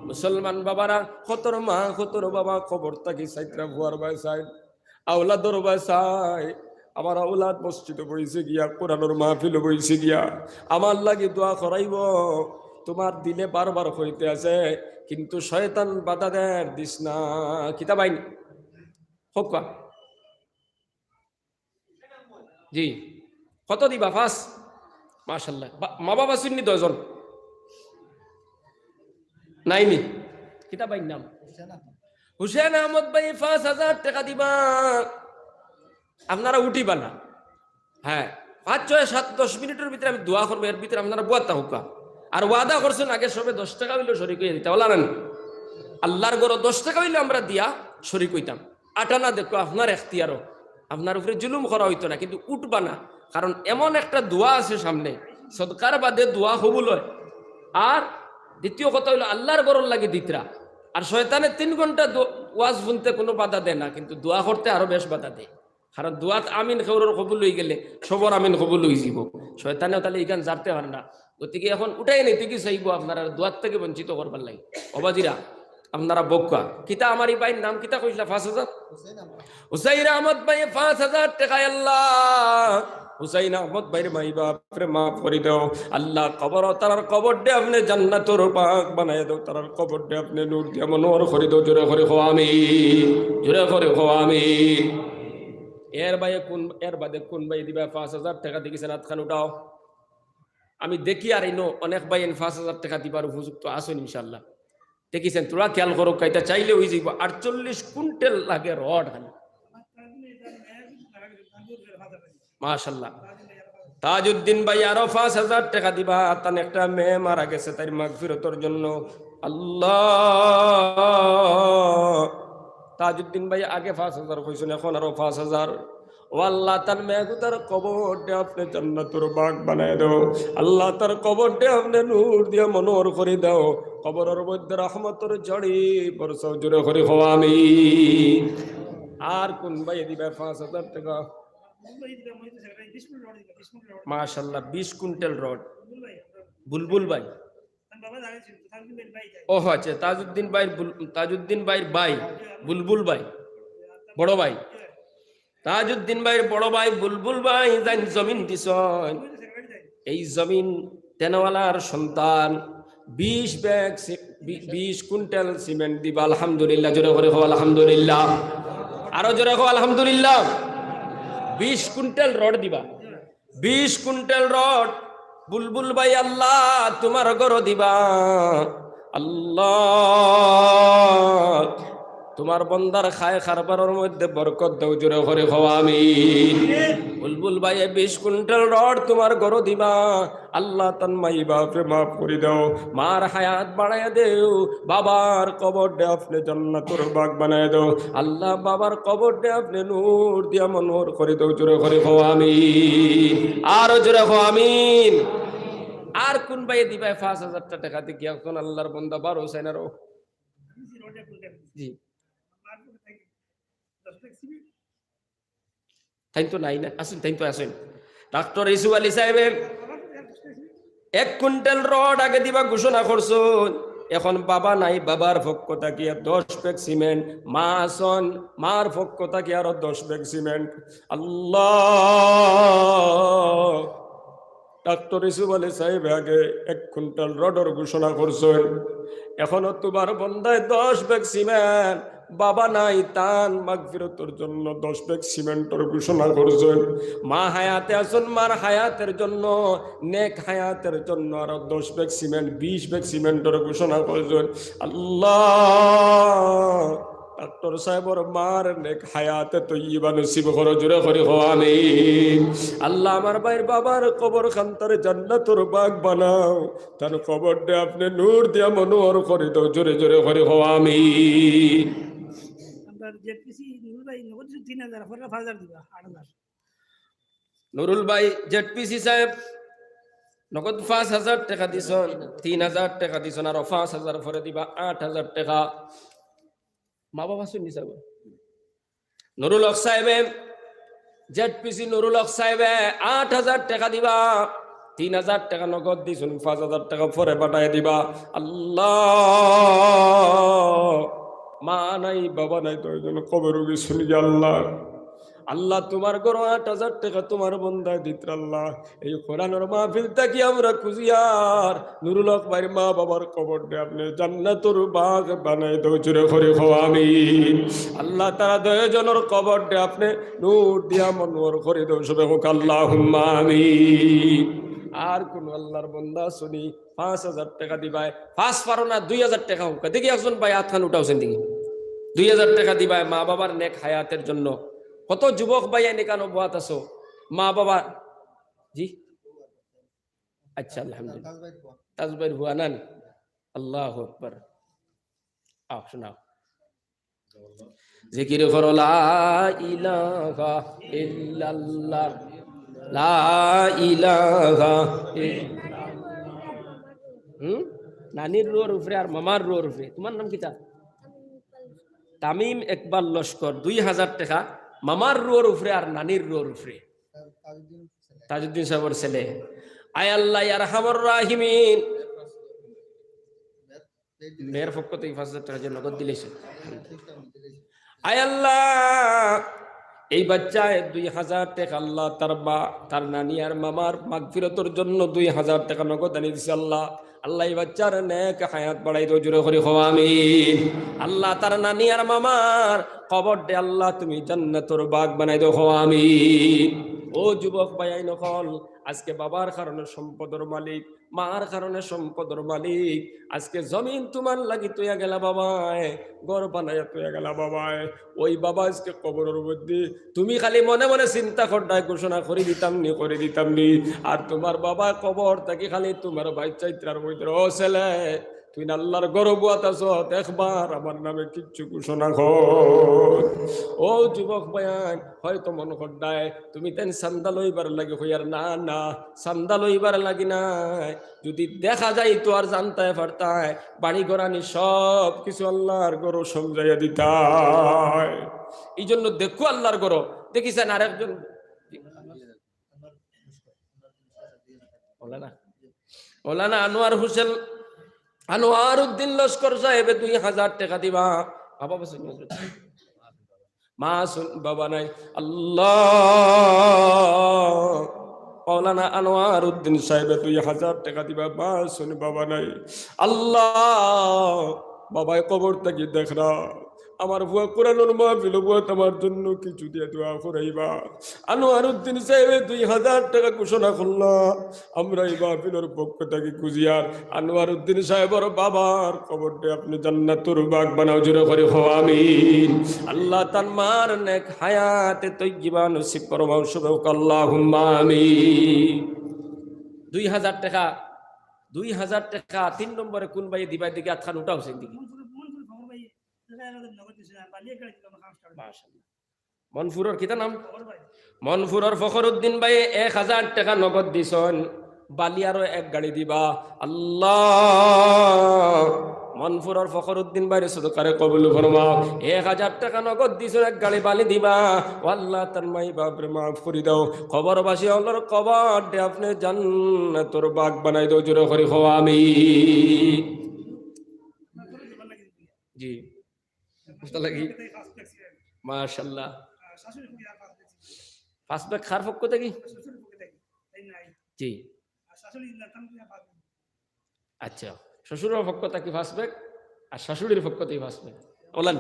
মুসলমান বাবারা, কতর মা, কতর বাবা কবর থাকি চাইতরা, ফুয়ার বায় চাইন, আওলাদর বায় চাইন, আমার আওলাদ মসজিদো বইছে গিয়া, কোরআনর মাহফিলো বইছে গিয়া, আমার লাগি দোয়া করাইবো। তুমার দিলে বারবার কইতে আছে, কিন্তু শয়তান বাধা দের, দিস না। কিতা বাইন? কউক্কা। জি, কত দিবা? পাঁচ। মাশাআল্লাহ। বা-, মা বাবা আছইন নি দুইজন? নাই নি? কিতা ভাইর নাম? হুসেন আহমদ ভাই পাঁচ হাজার টেকা দিবা। আপনারা উঠিবা না। হ্যাঁ, পাঁচ, ছয়, সাত, দশ মিনিটর ভিতরে আমি দোয়া করমু, এর ভিতরে আপনারা বওয়াত থাকউক্কা। আর ওয়াদা করছইন আগে সবে দশ টেকা অইলেও শরিক অইয়া দিতা, অলা না নি? আল্লার ঘরো দশ টেকা অইলেও আমরা দিয়া শরিক অইতাম। আটানা দেখো আপনার এখতিয়ারো, আপনার উপরে জুলুম করা অইতো না, কিন্তু উঠবা না, কারণ এমন একটা দোয়া আছে সামনে, সদকার বাদে দোয়া কবুল অয়। আর দ্বিতীয় কথা অইলো আল্লার ঘরর লাগি দিতরা। আর শয়তানে তিন ঘন্টা দো-, ওয়াজ হুনতে কুনু বাধা দেয় না, কিন্তু দোয়া করতে আরো বেশ বাধা দেয়। কারণ দোয়াত আমিন কেউরর কবুল অইগেলে সবর আমিন কবুল অইযিবো। শয়তানে তাইলে ইখান জারতে পারে না। গতিকে এখন উঠাই নিতে কি চাইবো আপনারারে দোয়াত থাকি বঞ্চিত করবার লাগি? ও বাবাজিরা, আপনারা বউক্কা। কিতা আমার ই ভাইর নাম কিতা কইছলা? পাঁচ হাজার? হুসাইন আহমদ ভাই পাঁচ হাজার টেকা, আল্লাহ। হুসাইন আহমদ ভাইর মাই বাপরে মাফ করি দেও। আল্লাহ, কবর, তারার কবররে আপনে জান্নাতর বাগ বানাই দেও, তারার কবররে আপনে নূর দিয়া মনোয়ার করি দেও। জোরে করি কও আমিন, জোরে করি কও আমিন। এর বাদে কুন, এর বাদে কুন ভাই দিবা পাঁচ হাজার টেকা দেখিছেন? আতখান উঠাও। আমি দেখি আর ইনো অনেক ভাইয়াইন পাঁচ হাজার টেকা দিবার উপযুক্ত আছইন ইনশাআল্লাহ। দেখিছেন, তোরা খেয়াল করো, কাইতা চাইলে অই যাইবো, আটচল্লিশ কুইন্টাল লাগে রড খালি। মাশাআল্লাহ। তাজউদ্দিন ভাই আরো পাঁচ হাজার টেকা দিবা, তান একটা মেয়ে মারা গেছে, তাইর মাগফিরতর জন্য। আল্লাহ, তাজউদ্দিন ভাই আগে পাঁচ হাজার কইছইন, এখন আরো পাঁচ হাজার। ও আল্লাহ, তান মেয়েগুতার কবররে আপনে জান্নাতুর বাগ বানাই দেও। আল্লাহ, তার কবররে আপনে নূর দিয়া মনোহর করি দেও। কবরর মধ্যে রহমতর ঝড়ি বরসাও, জোরে করি কও আমিন। আর কুন ভাইয়ে দিবা পাঁচ হাজার টেকা? মাশাআল্লাহ, বিশ কুইন্টাল রড। বুলবুল ভাই। ও আচ্ছা, তাজউদ্দিন ভাইর বুল-, তাজউদ্দিন ভাইর ভাই, বুলবুল ভাই, বড় ভাই। তাজউদ্দিন ভাইর বড় ভাই বুলবুল ভাই যেইন জমিন দিছইন, এই জমিন দেনওয়ালার সন্তান বিশ ব্যাগ সি-, বি-, বিশ কুইন্টাল সিমেন্ট দিবা। আলহামদুলিল্লাহ, জোরে করি কও আলহামদুলিল্লাহ। আরো জোরে কও আলহামদুলিল্লাহ। বিশ কুইন্টাল রড দিবা। বিশ কুইন্টাল রড বুলবুল ভাই আল্লাহ তুমার ঘরো দিবা। আল্লাহ, তুমার বন্দার খায় কারবারর মধ্যে বরকত দেও, জোরে করি কও আমিন। বুলবুল ভাইয়ে বিশ কুইন্টাল রড তুমার ঘরো দিবা। আল্লাহ, তান মাই বাপরে মাফ করি দেও, মার হায়াত বাড়াইয়া দেও, বাবার কবররে আপনে জান্নাতুর বাগ বানাই দেও। আল্লাহ, বাবার কবররে আপনে নূর দিয়া মনোহর করি দেও, জোরে করি কও আমিন। আরো জোরে কও আমিন। আর কুন ভাইয়ে দিবায় পাঁচ হাজার টেকা? দেখি একজন আল্লাহর বন্দা বারো চাইন আরো। জি। তাইন তো নাই না, আছইন, তাইন তো আছইন। ডাক্তার ইউসুফ আলী সাহেবে এক কুইন্টাল রড আগে দিবা ঘোষণা করছইন, এখন বাবা নাই, বাবার পক্ষ থাকিয়া দশ ব্যাগ সিমেন্ট, মা আছইন, মার পক্ষ থাকিয়া আরো দশ ব্যাগ সিমেন্ট। আল্লাহ, ডাক্তার ইউসুফ আলী সাহেবে আগে এক কুইন্টাল রডর ঘোষণা করছইন, এখনো তুমার বন্দায় দশ ব্যাগ সিমেন্ট, বাবা নাই, তান মাগফিরতর জন্য দশ ব্যাগ সিমেন্টর ঘোষণা করছইন। মা হায়াতে আছইন, মার হায়াতের জন্য, নেক হায়াতের জন্য আরো দশ ব্যাগ সিমেন্ট, বিশ ব্যাগ সিমেন্টর ঘোষণা করছইন। আল্লাহ, ডাক্তার সাহেবর মার নেক হায়াতে তৈয়বা নসিব করো, জোরে করি কও আমিন। আল্লাহ, আমার ভাইর বাবার কবর খান্তারে জান্নাতুর বাগ বানাও, তান কবররে আপনে নূর দিয়া মনোহর করি দেও, জোরে জোরে করি কও আমিন। আমরার জেডপিসি নুরুল ভাই নগদ তিন হাজার, পরে পাঁচ হাজার দিবা, আট হাজার। নুরুল ভাই জেডপিসি সাহেব নগদ পাঁচ হাজার টেকা দিছইন, তিন হাজার টেকা দিছইন, আরো পাঁচ হাজার পরে দিবা, আট হাজার টেকা। মা বাবা শুনি সাহেব, নুরুল হক সাহেবে, জেডপিসি নুরুল হক সাহেবে আট হাজার টেকা দিবা, তিন হাজার টেকা নগদ দিছইন, পাঁচ হাজার টেকা পরে পাঠাই দিবা। আল্লাহ, মা নাই, বাবা নাই, দুইজন কবরো গেছইন গি আল্লাহ। আল্লাহ, তুমার ঘরো আট হাজার টেকা তুমার বন্দায় দিতরা আল্লাহ। এই কোরআনর মাহফিল থাকি আমরা খুজিয়ার নুরুল হক ভাইর মা বাবার কবররে আপনে জান্নাতুর বাগ বানাই দেও, জোরে করি কও আমিন। আল্লাহ, তারা দুইজনর কবররে আপনে নূর দিয়া মনোহর করি দেও, সবে কউক্কা আল্লাহুম্মা আমিন। আর কুনু আল্লাহর বন্দা আছইন নি পাঁচ হাজার টেকা দিবায়, পাঁচ পারো না, দুই হাজার টেকা কউক্কা। দেখি একজন ভাই আতখান উঠাওছেন দেখি, দুই হাজার টেকা দিবায় মা বাবার নেক হায়াতের জন্য। কত যুবক ভাইয়াইন ইকানো বওয়াত আছো, মা বাবা, জি, আচ্ছা, আলহামদুলিল্লাহ। তাজ ভাইর ফুয়া নানি? আল্লাহু আকবার। আও, শোনাও। জিকির করো, লা ইলাহা ইল্লাল্লাহ, লা ইলাহা ইল্লাল্লাহ। হুম? নানির রুহর উপরে আর মামার রুহর উপরে। তুমার নাম কিতা? তামিম ইকবাল লস্কর, দুই হাজার টেকা, মামার রুহর উপরে আর নানির রুহর উপরে। তাজউদ্দিন সাহেবর ছেলে। আয় আল্লাহ, ইয়া আরহামার রাহিমিন, মেয়ের পক্ষ থাকি পাঁচ হাজার টেকা যে নগদ দিলাইছে। আয় আল্লাহ, এই বাচ্চায় দুই হাজার টেকা আল্লাহ তার মা, তার নানি আর মামার মাগফিরতর জন্য দুই হাজার টেকা নগদ আনি দিছে আল্লাহ। আল্লাহ, এই বাচ্চার নেক হায়াত বাড়াই দেও, জোরে করি কও আমিন। আল্লাহ, তার নানি আর মামার কবররে আল্লাহ তুমি জান্নাতুর বাগ বানাই দেও, কও আমিন। ও যুবক ভাইয়াইন অকল, আজকে বাবার কারণে সম্পদর মালিক, মার কারণে সম্পদর মালিক। আজকে জমিন তুমার লাগি থইয়া গেলা বাবায়, ঘর বানাইয়া থইয়া গেলা বাবায়। ওই বাবা আজকে কবরর মধ্যে তুমি খালি মনে মনে চিন্তা কররায়, ঘোষণা করি দিতাম নি, করি দিতাম নি। আর তুমার বাবায় কবর থাকি খালি তুমার বাচ্চা ইত্রার মধ্যে, "ও ছেলে, তুই না আল্লার ঘরো বওয়াত আছস, একবার আমার নামে কিচ্ছু ঘোষণা কর।" ও যুবক ভাইয়াইন, হয়তো মনে কররায় তুমি তাইন চান্দা লইবার লাগি কইয়ার, না, না, চান্দা লইবার লাগি নায়। যদি দেখা যাইতো আর জানতায় পারতায়, বাড়ি ঘর আনি সব কিছু আল্লার ঘরো সমজাইয়া দিতায়। এই জন্য দেখো আল্লার ঘরো, দেখিছেন আরেকজন মৌলানা, মৌলানা আনোয়ার হোসেন, আনোয়ার উদ্দিন লস্কর সাহেবে দুই হাজার টেকা দিবা। বাবা বসে, মা শুন, বাবা নাই। আল্লাহ, মৌলানা আনোয়ার উদ্দিন সাহেবে দুই হাজার টেকা দিবা। মা শুন, বাবা নাই। আল্লাহ, বাবায় কবর থাকি দেখরা, আমার ফুয়া কোরআনর মাহফিলো বওয়াত আমার জন্য কিছু দিয়া দোয়া করাইবা। আনোয়ার উদ্দিন সাহেবে দুই হাজার টেকা ঘোষণা করলা। আমরা এই মাহফিলর পক্ষ থাকি খুজিয়ার আনোয়ার উদ্দিন সাহেবর বাবার কবররে আপনে জান্নাতুর বাগ বানাও, জোরে করি কও আমিন। আল্লাহ তান মার নেক হায়াতে তৈয়্যিবা নসিব ফরমাও, সবে কও আল্লাহুম্মা আমিন। দুই হাজার টেকা, দুই হাজার টেকা তিন নম্বরে কুন ভাইয়ে দিবা, দেখি আতখান উঠাও, সেই দিকে। মাশাআল্লাহ। মনপুরর কিতা নাম? মনপুরর ফখরুদ্দিন ভাইয়ে এক হাজার টেকা নগদ দিছইন, বালি আরো এক গাড়ি দিবা। আল্লাহ, মনপুরর ফখরুদ্দিন ভাইরে সদকারে কবুল ফরমাও। এক হাজার টেকা নগদ দিছইন, এক গাড়ি বালি দিবা। ও আল্লাহ, তান মাই বাপরে মাফ করি দেও, কবরবাসী অকলর কবররে আপনে জান্নাতুর বাগ বানাই দেও, জোরে করি কও আমিন। জি। বুঝতে লাগি? মাশাআল্লাহ। ফার্স্ট ব্যাগ কার পক্ষ থাকি? জি। আচ্ছা, শ্বশুরর পক্ষ থাকি ফার্স্ট ব্যাগ আর শাশুড়ির পক্ষ থাকি ফার্স্ট ব্যাগ। ওলান।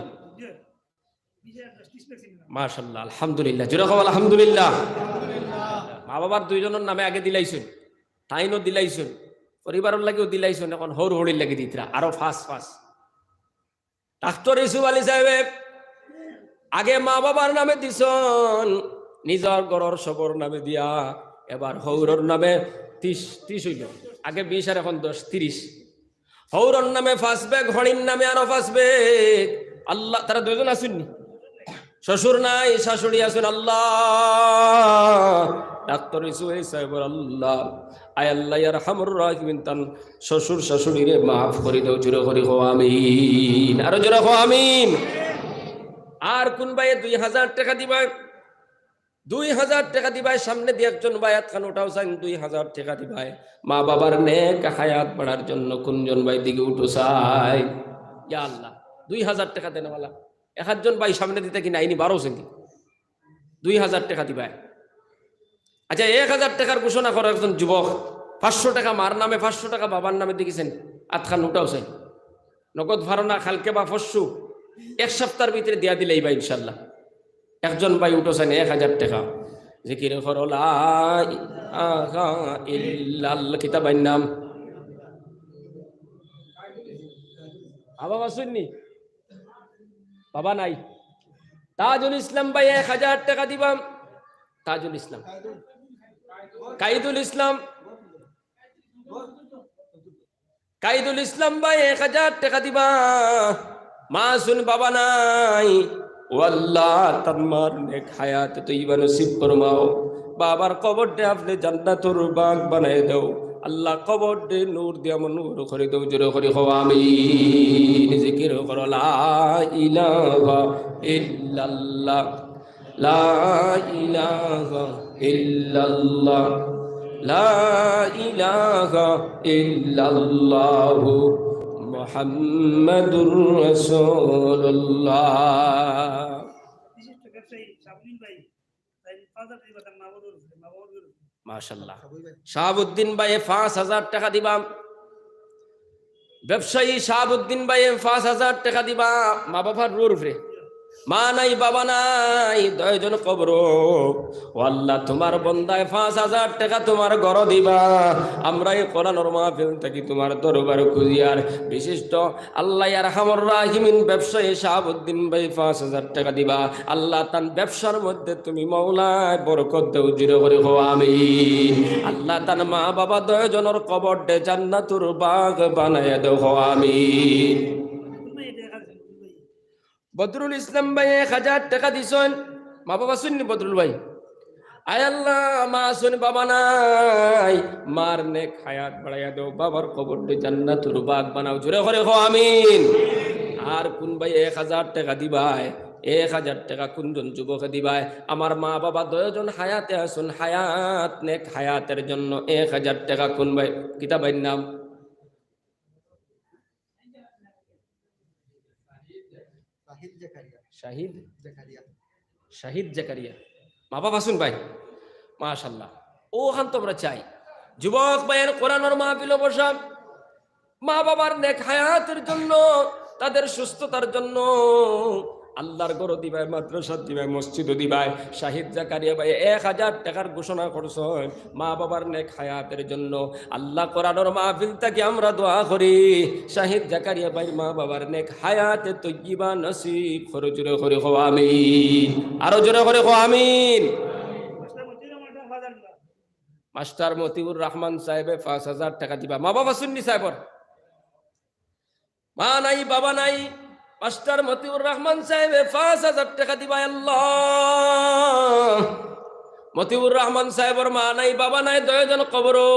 মাশাআল্লাহ, আলহামদুলিল্লাহ। জোরে কও আলহামদুলিল্লাহ। মা বাবার দুইজনর নামে আগে দিলাইছইন, তাইনও দিলাইছইন, পরিবারর লাগিও দিলাইছইন, এখন হউর হড়ির লাগি দিতরা, আরো ফাঁস ফাঁস। ডাক্তার ইউসুফ আলী সাহেবে আগে মা বাবার নামে দিছইন, নিজর ঘরর সবর নামে দিয়া, এবার হউরর নামে ত্রিশ, ত্রিশ অইলো, আগে বিশ আর এখন দশ, ত্রিশ। হউরর নামে ফাঁস ব্যাগ, হড়ির নামে আরো ফাঁস ব্যাগ। আল্লাহ, তারা দুইজন আছইন নি? শ্বশুর নাই, শাশুড়ি আছইন। আল্লাহ, ডাক্তার ইউসুফ আলী সাহেবর আল্লাহ, আয় আল্লাহ, ইয়া আরহামুর রাহিমিন, তান শ্বশুর শাশুড়িরে মাফ করি দেও, জোরে করি কও আমিন, আরো জোরে কও আমিন। আর কুন ভাইয়ে দুই হাজার টেকা দিবা? দুই হাজার টেকা দিবায়, সামনেদি একজন ভাই আতখান উঠাও চাইন, দুই হাজার টেকা দিবায়। মা বাবার নেক হায়াত বাড়ার জন্য কুনজন ভাই দিকে উঠো চাই? ইয়া আল্লাহ, দুই হাজার টেকা দেনেওয়ালা। এক আধজন ভাই সামনেদি থাকি নাইনি, বারো সেন্টি। দুই হাজার টেকা দিবায়। আচ্ছা, এক হাজার টেকার ঘোষণা করো একজন যুবক, পাঁচশো টেকা মার নামে, পাঁচশো টেকা বাবার নামে দেখিছেন, আতখান উঠাও চাইন। নগদ পারো না, কালকে বা পরশু, এক সপ্তাহর ভিতরে দিয়া দিলাইবা ইনশাআল্লাহ। একজন ভাই উঠো চাইন এক হাজার টেকা। জিকির করো লা ইলাহা ইল্লাল্লাহ। কিতা ভাইর নাম? বাবা আছইন নি? বাবা নাই। তাজুল ইসলাম ভাই এক হাজার টেকা দিবা। তাজুল ইসলাম। কাইদুল ইসলাম। কাইদুল ইসলাম ভাই এক হাজার টেকা দিবা। মা আছইন, বাবা নাই। ও আল্লাহ, তান মার নেক হায়াত তৈয়বা নসিব ফরমাও। বাবার কবররে আপনে জান্নাতুর বাগ বানাই দেও। আল্লাহ, কবররে নূর দিয়া মনউর করি দেও। জোরে করি কও আমিন। জিকির করো লা ইলাহা ইল্লাল্লাহ। لا إله إلا الله، لا إله إلا الله، محمد رسول الله। বিশিষ্ট ব্যবসায়ী শাহাবুদ্দিন ভাই, তাই পাঁচ হাজার টাকা দিবা তার মা বাবার উপরে, মা বাবার উপরে। মাশাআল্লাহ। শাহাবুদ্দিন ভাই পাঁচ হাজার টাকা দিবা। ব্যবসায়ী শাহাবুদ্দিন ভাই পাঁচ হাজার টাকা দিবা মা বাবার রুহুর উপরে। মা নাই, বাবা নাই, দুইজন কবরো। ও আল্লাহ, তুমার বন্দায় পাঁচ হাজার টেকা তুমার ঘরো দিবা। আমরা ই কোরআনর মাহফিল থাকি তুমার দরবারো খুজিয়ার। বিশিষ্ট আল্লাহ, আরহামুর রাহিমিন ব্যবসায়ী শাহাবুদ্দিন ভাই পাঁচ হাজার টেকা দিবা। আল্লাহ, তান ব্যবসার মধ্যে তুমি মওলায় বরকত দেও, জোরে করি কও আমিন। আল্লাহ, তান মা বাবা দুইজনর কবররে জান্নাতুর বাগ বানাইয়া দেও, কও আমিন। বদরুল ইসলাম ভাই এক হাজার টেকা দিছইন। মা বাবা আছইন নি বদরুল ভাই? আয় আল্লাহ, মা আছইন, বাবা নাই, মার নেক হায়াত বাড়াইয়া দেও, বাবার কবররে জান্নাতুর বাগ বানাও, জোরে করি কও আমিন। আর কুন ভাই এক হাজার টেকা দিবায়? এক হাজার টেকা কুনজন যুবকে দিবায়? আমার মা বাবা দুইজন হায়াতে আছইন, হায়াত, নেক হায়াতের জন্য এক হাজার টেকা। কুন ভাই, কিতা ভাইর নাম? শাহিদ জাকারিয়া। শাহিদ? জাকারিয়া। শাহিদ জাকারিয়া। মা বাবা আছইন ভাই? মাশাআল্লাহ। অখান তো আমরা চাই। যুবক ভাইয়াইন কোরআনর মাহফিলো বসা, মা বাবার নেক হায়াতের জন্য, তাদের সুস্থতার জন্য আল্লাহর ঘরো দিবায়, মাদ্রাসাত দিবায়, মসজিদো দিবায়। শাহিদ জাকারিয়া ভাই এক হাজার টেকার ঘোষণা করছইন। মা বাবার নেক হায়াতের জন্য আল্লাহ, কোরআনর মাহফিল থাকি আমরা দোয়া করি, শাহিদ জাকারিয়া ভাইর মা বাবার নেক হায়াতে তৈয়বা নসিব করো, জোরে করি কও আমিন। আরো জোরে করি কও আমিন। মাস্টার মতিউর রহমান সাহেবে পাঁচ হাজার টেকা দিবা। মা বাবা আছইন নি সাহেবর? মা নাই, বাবা নাই, মাস্টার মতিউর রহমান সাহেবে পাঁচ হাজার টেকা দিবা। আল্লাহ, মতিউর রহমান সাহেবর মা নাই, বাবা নাই, দুইজন কবরো।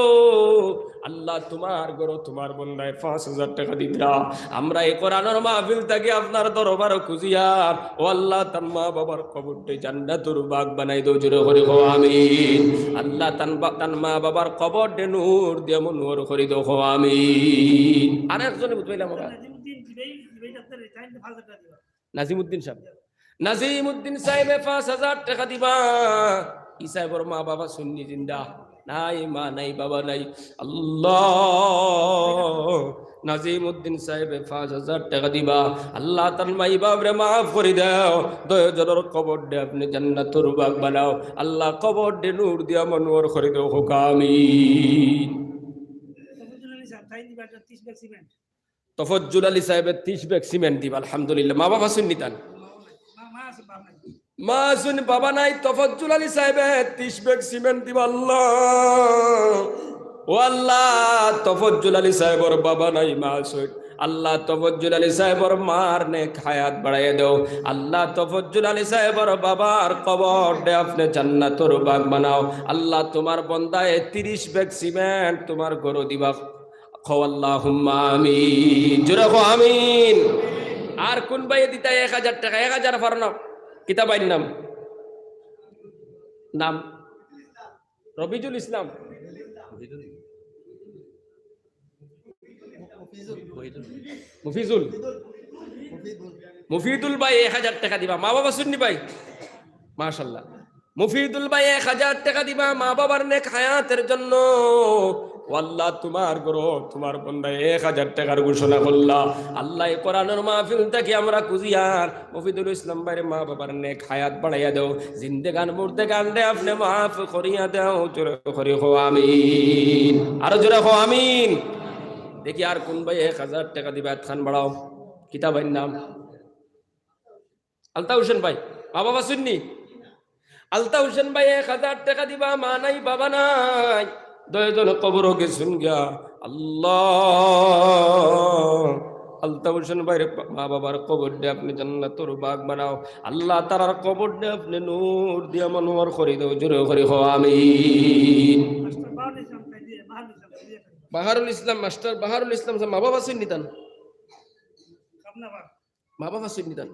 আল্লাহ, তুমার ঘরো তুমার বন্দায় পাঁচ হাজার টেকা দিতরা। আমরা ই কোরআনর মাহফিল থাকি আপনার দরবারো খুজিয়ার, ও আল্লাহ, তান মা বাবার কবররে জান্নাতুর বাগ বানাই দেও, জোরে করি কও আমিন। আল্লাহ, তান বা-, তান মা বাবার কবররে নূর দিয়া মনোহর করি দেও, কও আমিন। আর একজনে বুঝাইলাম আমরা। নাজিমুদ্দিন সাহেব। নাজিমুদ্দিন সাহেবে পাঁচ হাজার টেকা দিবা। ই সাহেবর মা বাবা আছইন নি জিন্দা? নাই, মা নাই, বাবা নাই। আল্লাহ, নাজিমুদ্দিন সাহেবে পাঁচ হাজার টেকা দিবা। আল্লাহ, তান মা বাবারে মাফ করি দেও। দুইজনর কবররে আপনে জান্নাতুর বাগ বানাও। আল্লাহ, কবররে নূর দিয়া মনোহর করি দেও, কউক্কা আমিন। তফজ্জুল আলী সাহেবে ত্রিশ ব্যাগ সিমেন্ট দিবা, আলহামদুলিল্লাহ। মা বাবা আছইন নি তান? মা আছইন, বাবা নাই। তফজ্জুল আলী সাহেবে ত্রিশ ব্যাগ সিমেন্ট দিবা, আল্লাহ। ও আল্লাহ, তফজ্জুল আলী সাহেবর বাবা নাই, মা আছইন। আল্লাহ, তফজ্জুল আলী সাহেবর মার নেক হায়াত বাড়াইয়া দেও। আল্লাহ, তফজ্জুল আলী সাহেবর বাবার কবররে আপনে জান্নাতুর বাগ বানাও। আল্লাহ, তুমার বন্দায় ত্রিশ ব্যাগ সিমেন্ট তুমার ঘরো দিবা। কও আল্লাহুম্মা আমিন। জোরে কও আমিন। আর কুন ভাইয়ে দিতা এক হাজার টেকা? এক হাজার পারো না? কিতা ভাইর নাম? নাম? রবিজুল ইসলাম। মুফিজুল। মুফিজুল ভাই এক হাজার টেকা দিবা। মা বাবা আছইন নি ভাই? মাশাআল্লাহ। মুফিদুল ভাই এক হাজার টেকা দিবা মা বাবার নেক হায়াতের জন্য। ও আল্লাহ, তুমার ঘরো তুমার বন্দায় এক হাজার টেকার ঘোষণা করলা। আল্লাহ, ই কোরআনর মাহফিল থাকি আমরা খুজিয়ার মুফিদুল ইসলাম ভাইর মা বাবার নেক হায়াত বাড়াইয়া দেও, জিন্দেগান মুর্দেগানরে আপনে মাফ করিয়া দেও। জোরে করি কও আমিন, আরো জোরে কও আমিন। দেখি আর কুন ভাই এক হাজার টেকা দিবা, আতখান বাড়াও। কিতা ভাইর নাম? আলতা হোসেন ভাই, মা বাবা আছইন নি? আলতা হোসেন ভাই এক হাজার টেকা দিবা, মা নাই, বাবা নাই, দুইজন কবরো গেছইন গিয়া। আল্লাহ, আলতা হোসেন ভাইর মা বাবার কবররে আপনে জান্নাতুর বাগ বানাও। আল্লাহ, তারার কবররে আপনে নূর দিয়া মনোহর করি দেও। জোরে করি কও আমিন। বাহারুল ইসলাম, মাস্টার বাহারুল ইসলাম সাহেব, মা বাবা আছইন নি তান? মা বাবা আছইন নি তান?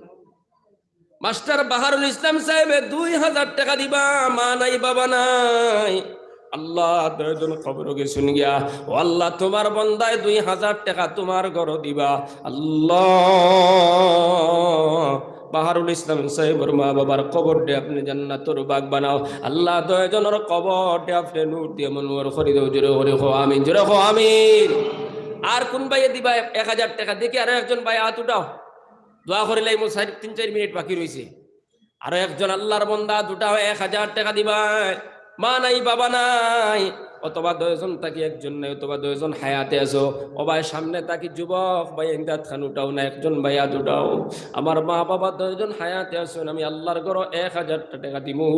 মাস্টার বাহারুল ইসলাম সাহেবে দুই হাজার টেকা দিবা, মা নাই, বাবা নাই। আল্লাহ, দুইজন কবরো গেছইন গিয়া। ও আল্লাহ, তুমার বন্দায় দুই হাজার টেকা তুমার ঘরো দিবা। আল্লাহ, বাহারুল ইসলাম সাহেবর মা বাবার কবররে আপনে জান্নাতুর বাগ বানাও। আল্লাহ, দুইজনর কবররে আপনে নূর দিয়া মনোহর করি দেও। জোরে করি কও আমিন, জোরে কও আমিন। আর কুন ভাইয়ে দিবা এক হাজার টেকা? দেখি আরো একজন ভাই আত উঠাও। দোয়া করিলাইমু, চাইর, তিন চাইর মিনিট বাকি রইছে। আরো একজন আল্লার বন্দা, দুটা এক হাজার টেকা দিবায়। মা নাই, বাবা নাই, অথবা দুইজন থাকি একজন নাই, অথবা দুইজন হায়াতে আছো। ও ভাই, সামনে থাকি যুবক ভাই, ইন্দা আতখান উঠাও না, একজন ভাই আত উঠাও। আমার মা বাবা দুইজন হায়াতে আছইন, আমি আল্লার ঘরো এক হাজার টেকা দিমু,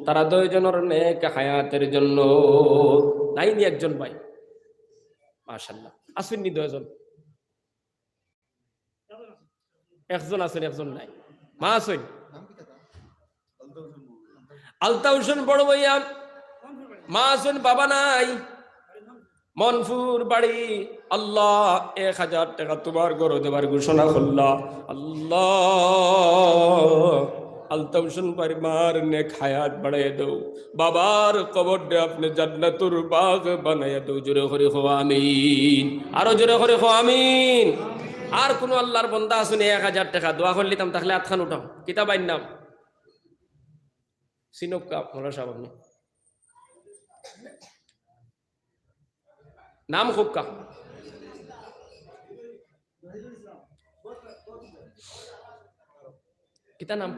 তারা দুইজনর নেক হায়াতের জন্য। নাই নি একজন ভাই? মাশাআল্লাহ, আছইন নি দুইজন? একজন আছইন, একজন নাই। মা আছইন? আলতা হোসেন বড় ভাইয়া, মা আছইন, বাবা নাই। মনপুর বাড়ি। আল্লাহ, এক হাজার টেকা তুমার ঘরো দেবার ঘোষণা করলা। আল্লাহ, আলতা হোসেন ভাইর মার নেক হায়াত বাড়াইয়া দেও। বাবার কবররে আপনে জান্নাতুর বাগ বানাইয়া দেও। জোরে করি কও আমিন। আরো জোরে করি কও আমিন। আর কুনু আল্লার বন্দা আছইন নি এক হাজার টেকা দোয়া করিলিতাম, তাইলে আতখান উঠাও। কিতা ভাইর নাম? চিনউক্কা, মৌলানা সাব আপনে। নাম কউক্কা। কিতা নাম?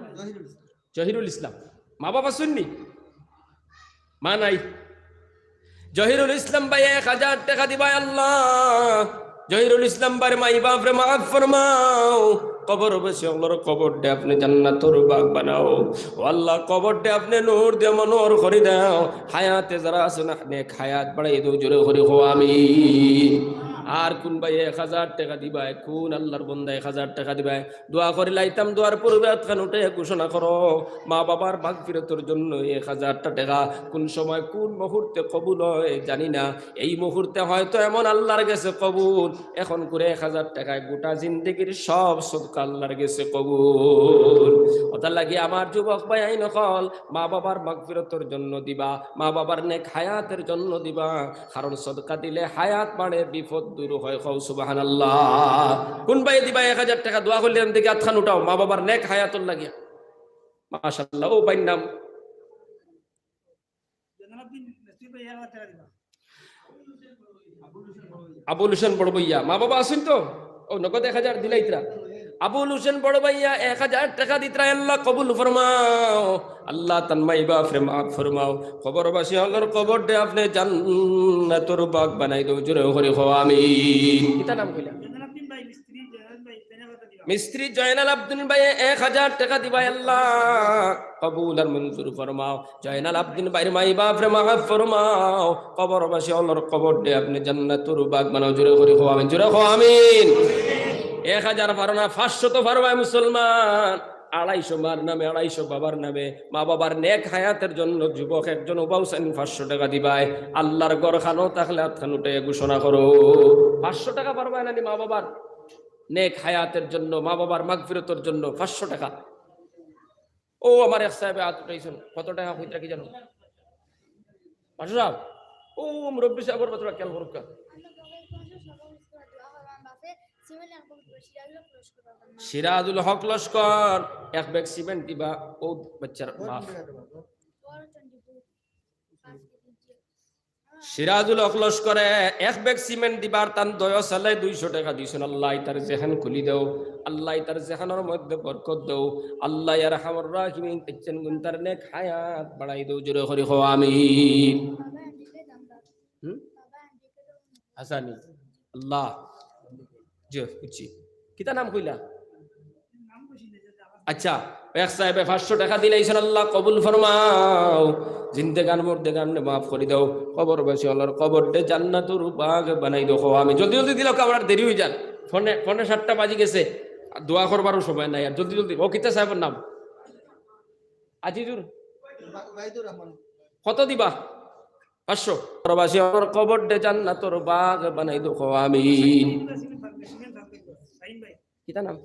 জহিরুল ইসলাম। মা বাবা আছইন নি? মা নাই। জহিরুল ইসলাম ভাই এক হাজার টেকা দিবায় আল্লাহ। জহিরুল ইসলাম ভাইর মাই বাপরে মাফ ফরমাও। কবরবাসী অকলর কবররে আপনে জান্নাতুর বাগ বানাও। ও আল্লাহ, কবররে আপনে নূর দিয়া মনোহর করি দেও। হায়াতে যারা আছইন, নেক হায়াত বাড়াই দেও, জোরে করি কও আমিন। আর কুন ভাই এক হাজার টেকা দিবায়? কুন আল্লার বন্দা এক হাজার টেকা দিবায়? দোয়া করিলাইতাম, দোয়ার পূর্বে আতখান উঠাইয়া ঘোষণা করো, মা বাবার মাগফিরাতর জন্য এক হাজারটা টেকা। কুন সময়, কুন মুহূর্তে কবুল অয় জানি না। এই মুহূর্তে হয়তো এমন আল্লার গেছে কবুল, এখন করে এক হাজার টেকায় গোটা জিন্দেগির সব সদকা আল্লার গেছে কবুল। অতার লাগি আমার যুবক ভাইয়াইন অকল, মা বাবার মাগফিরাতর জন্য দিবা, মা বাবার নেক হায়াতের জন্য দিবা, কারণ সদকা দিলে হায়াত বাড়ে, বিপদ দূর হয়। কও সুবহানাল্লাহ। কুন ভাইয়ে দিবা এক হাজার টেকা? দোয়া করিলাইতাম দেখি আতখান উঠাও, মা বাবার নেক হায়াতর লাগিয়া। মাশাআল্লাহ। ও ভাইর নাম? আবুল হোসেন বড় ভাইয়া। মা বাবা আছইন তো? ও, নগদ এক হাজার দিলাইতরা। আবুল হোসেন বড় ভাইয়া এক হাজার টেকা দিতরা, আল্লাহ কবুল ফরমাও। আল্লাহ তান মাই বাপরে মাফ ফরমাও। কবরবাসী অকলর কবররে আপনে জান্নাতুর বাগ বানাই দেও, জোরে করি কও আমিন। কিতা নাম কইলা? মিস্ত্রি জয়নাল আবদিন ভাইয়ে এক হাজার টেকা দিবায়, আল্লাহ কবুল আর মঞ্জুর ফরমাও। জয়নাল আবদিন ভাইর মাই বাপরে মাফ ফরমাও। কবরবাসী অকলর কবররে আপনে জান্নাতুর বাগ বানাও, জোরে করি কও আমিন, জোরে কও আমিন। এক হাজার পারো না, পাঁচশো তো পারবায় মুসলমান। আড়াইশো মার নামে, আড়াইশো বাবার নামে, মা বাবার নেক হায়াতের জন্য যুবক একজন উবাও চাইন পাঁচশো টেকা দিবায়। আল্লার ঘরখানো থাকলে আতখান উঠাইয়া ঘোষণা করো। পাঁচশো টেকা পারবায় না নি মা বাবার নেক হায়াতের জন্য, মা বাবার মাগফিরাতর জন্য পাঁচশো টেকা? ও, আমার এক সাহেবে আত উঠাইছইন, কত টেকা কইতরা কি জানো? মাস্টার সাব, ও মুরব্বি সাবর বাতরা খেয়াল করউক্কা। সিরাজুল হক লস্কর, এক ব্যাগ সিমেন্ট দিবা, ও বাচ্চার বাপ। সিরাজুল হক লস্করে এক ব্যাগ সিমেন্ট দিবার তান দয়া চালে দুইশো টেকা দিছইন। আল্লাহ ইতার জেহান খুলি দেও, আল্লাহ ইতার জেহানর মধ্যে বরকত দেও, আল্লাহ ইয়া আরহামার রাহিমিন, ইচ্ছেন গুনতার নেক হায়াত বাড়াই দেও, জোরে করি কও আমিন। হুম? হাসানি। আল্লাহ। জি, বুঝছি। কিতা নাম কইলা? আচ্ছা, এক সাহেবে পাঁচশো টেকা দিলাইছইন, আল্লাহ কবুল ফরমাও। জিন্দেগান মুর্দেগান মাফ করি দেও। কবরবাসী অকলর কবররে জান্নাতুর বাগ বানাই দেও। কও আমিন। জলদি জলদি দিলাউক্কা, আমরার দেরি অই যার। পৌনে, পৌনে সাতটা বাজি গেছে। আর দোয়া করবারও সময় নাই। আর জলদি জলদি। ও, কিতা সাহেবর নাম? আজিজুর? কত দিবা? পাঁচশো। কবরবাসী অকলর কবররে জান্নাতুর বাগ বানাই দেও। কও আমিন। কিতা নাম?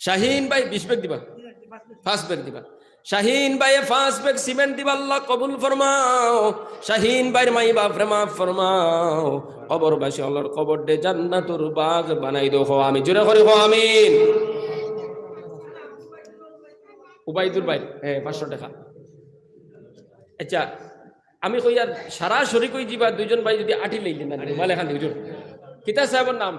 শাহিন ভাই, বিশ ব্যাগ দিবা? পাঁচ ব্যাগ দিবা? শাহিন ভাইয়ে পাঁচ ব্যাগ সিমেন্ট দিবা, আল্লাহ কবুল ফরমাও। শাহিন ভাইর মাই বাপরে মাফ ফরমাও। কবরবাসী অকলর কবররে জান্নাতুর বাগ বানাই দেও। কও আমিন। জোরে করি কও আমিন। উবাইদুর ভাই, হ্যাঁ, পাঁচশো টেকা। আচ্ছা, আমি কইয়ার সারা শরিক অই যিবা, দুইজন ভাই যুদি আটিলাইলে না, মালে খান হুজুর। কিতা সাহেবর নাম?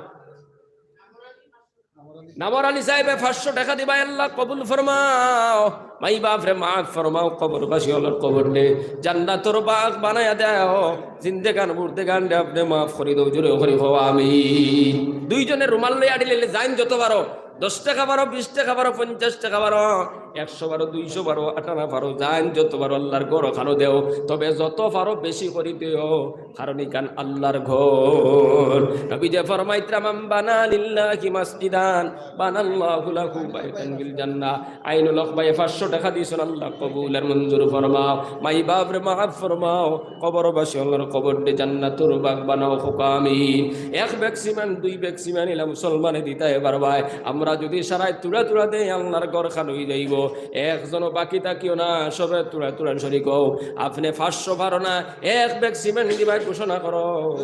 নামর আলী সাহেবে পাঁচশো টেকা দিবা, আল্লাহ কবুল ফরমাও। মাই বাফরে মাফ ফরমাও, কবরবাসী অকলর কবররে জান্নাতর বাগ বানাইয়া দেও। জিন্দেগান মুর্দেগানরে আপনে মাফ করি দেও, জোরে করি কও আমিন। দুইজনে রুমাল লইয়া আড়ি লইলে যাইন যত পারো, দশ টেকা পারো, বিশ টেকা পারো, পঞ্চাশ টেকা পারো, একশো পারো, দুইশো পারো, আটানা পারো, যাইন যত পারো আল্লাহর ঘর খানো দেও, তবে যত পারো বেশি করি দেও। কারণ ইখান আল্লাহর ঘর। নবীজি ফরমাইতরা, "মান বানা লিল্লাহি মাসজিদান বানাল্লাহু লাহু বাইতান ফিল জান্নাহ।" আইনুল হক ভাইয়ে পাঁচশো টেকা দিছইন, আল্লাহ কবুল আর মঞ্জুর ফরমাও। মাই বাফরে মাফ ফরমাও, কবরবাসী অকলর কবররে জান্নাতর বাগ বানাও, কউক্কা আমিন। এক ব্যাগ সিমেন্ট, দুই ব্যাগ সিমেন্ট ইলা মুসলমানে দিতায় পারবায়। আমরা যুদি সারায় তুড়া তুড়া দেই, আল্লাহর ঘর খান অই যাইবো। একজনও বাকি থাকিও না, সবে তুড়া তুড়া শরিক অও। আপনে পাঁচশো পারো না, এক ব্যাগ সিমেন্ট দিবায় ঘোষণা করো।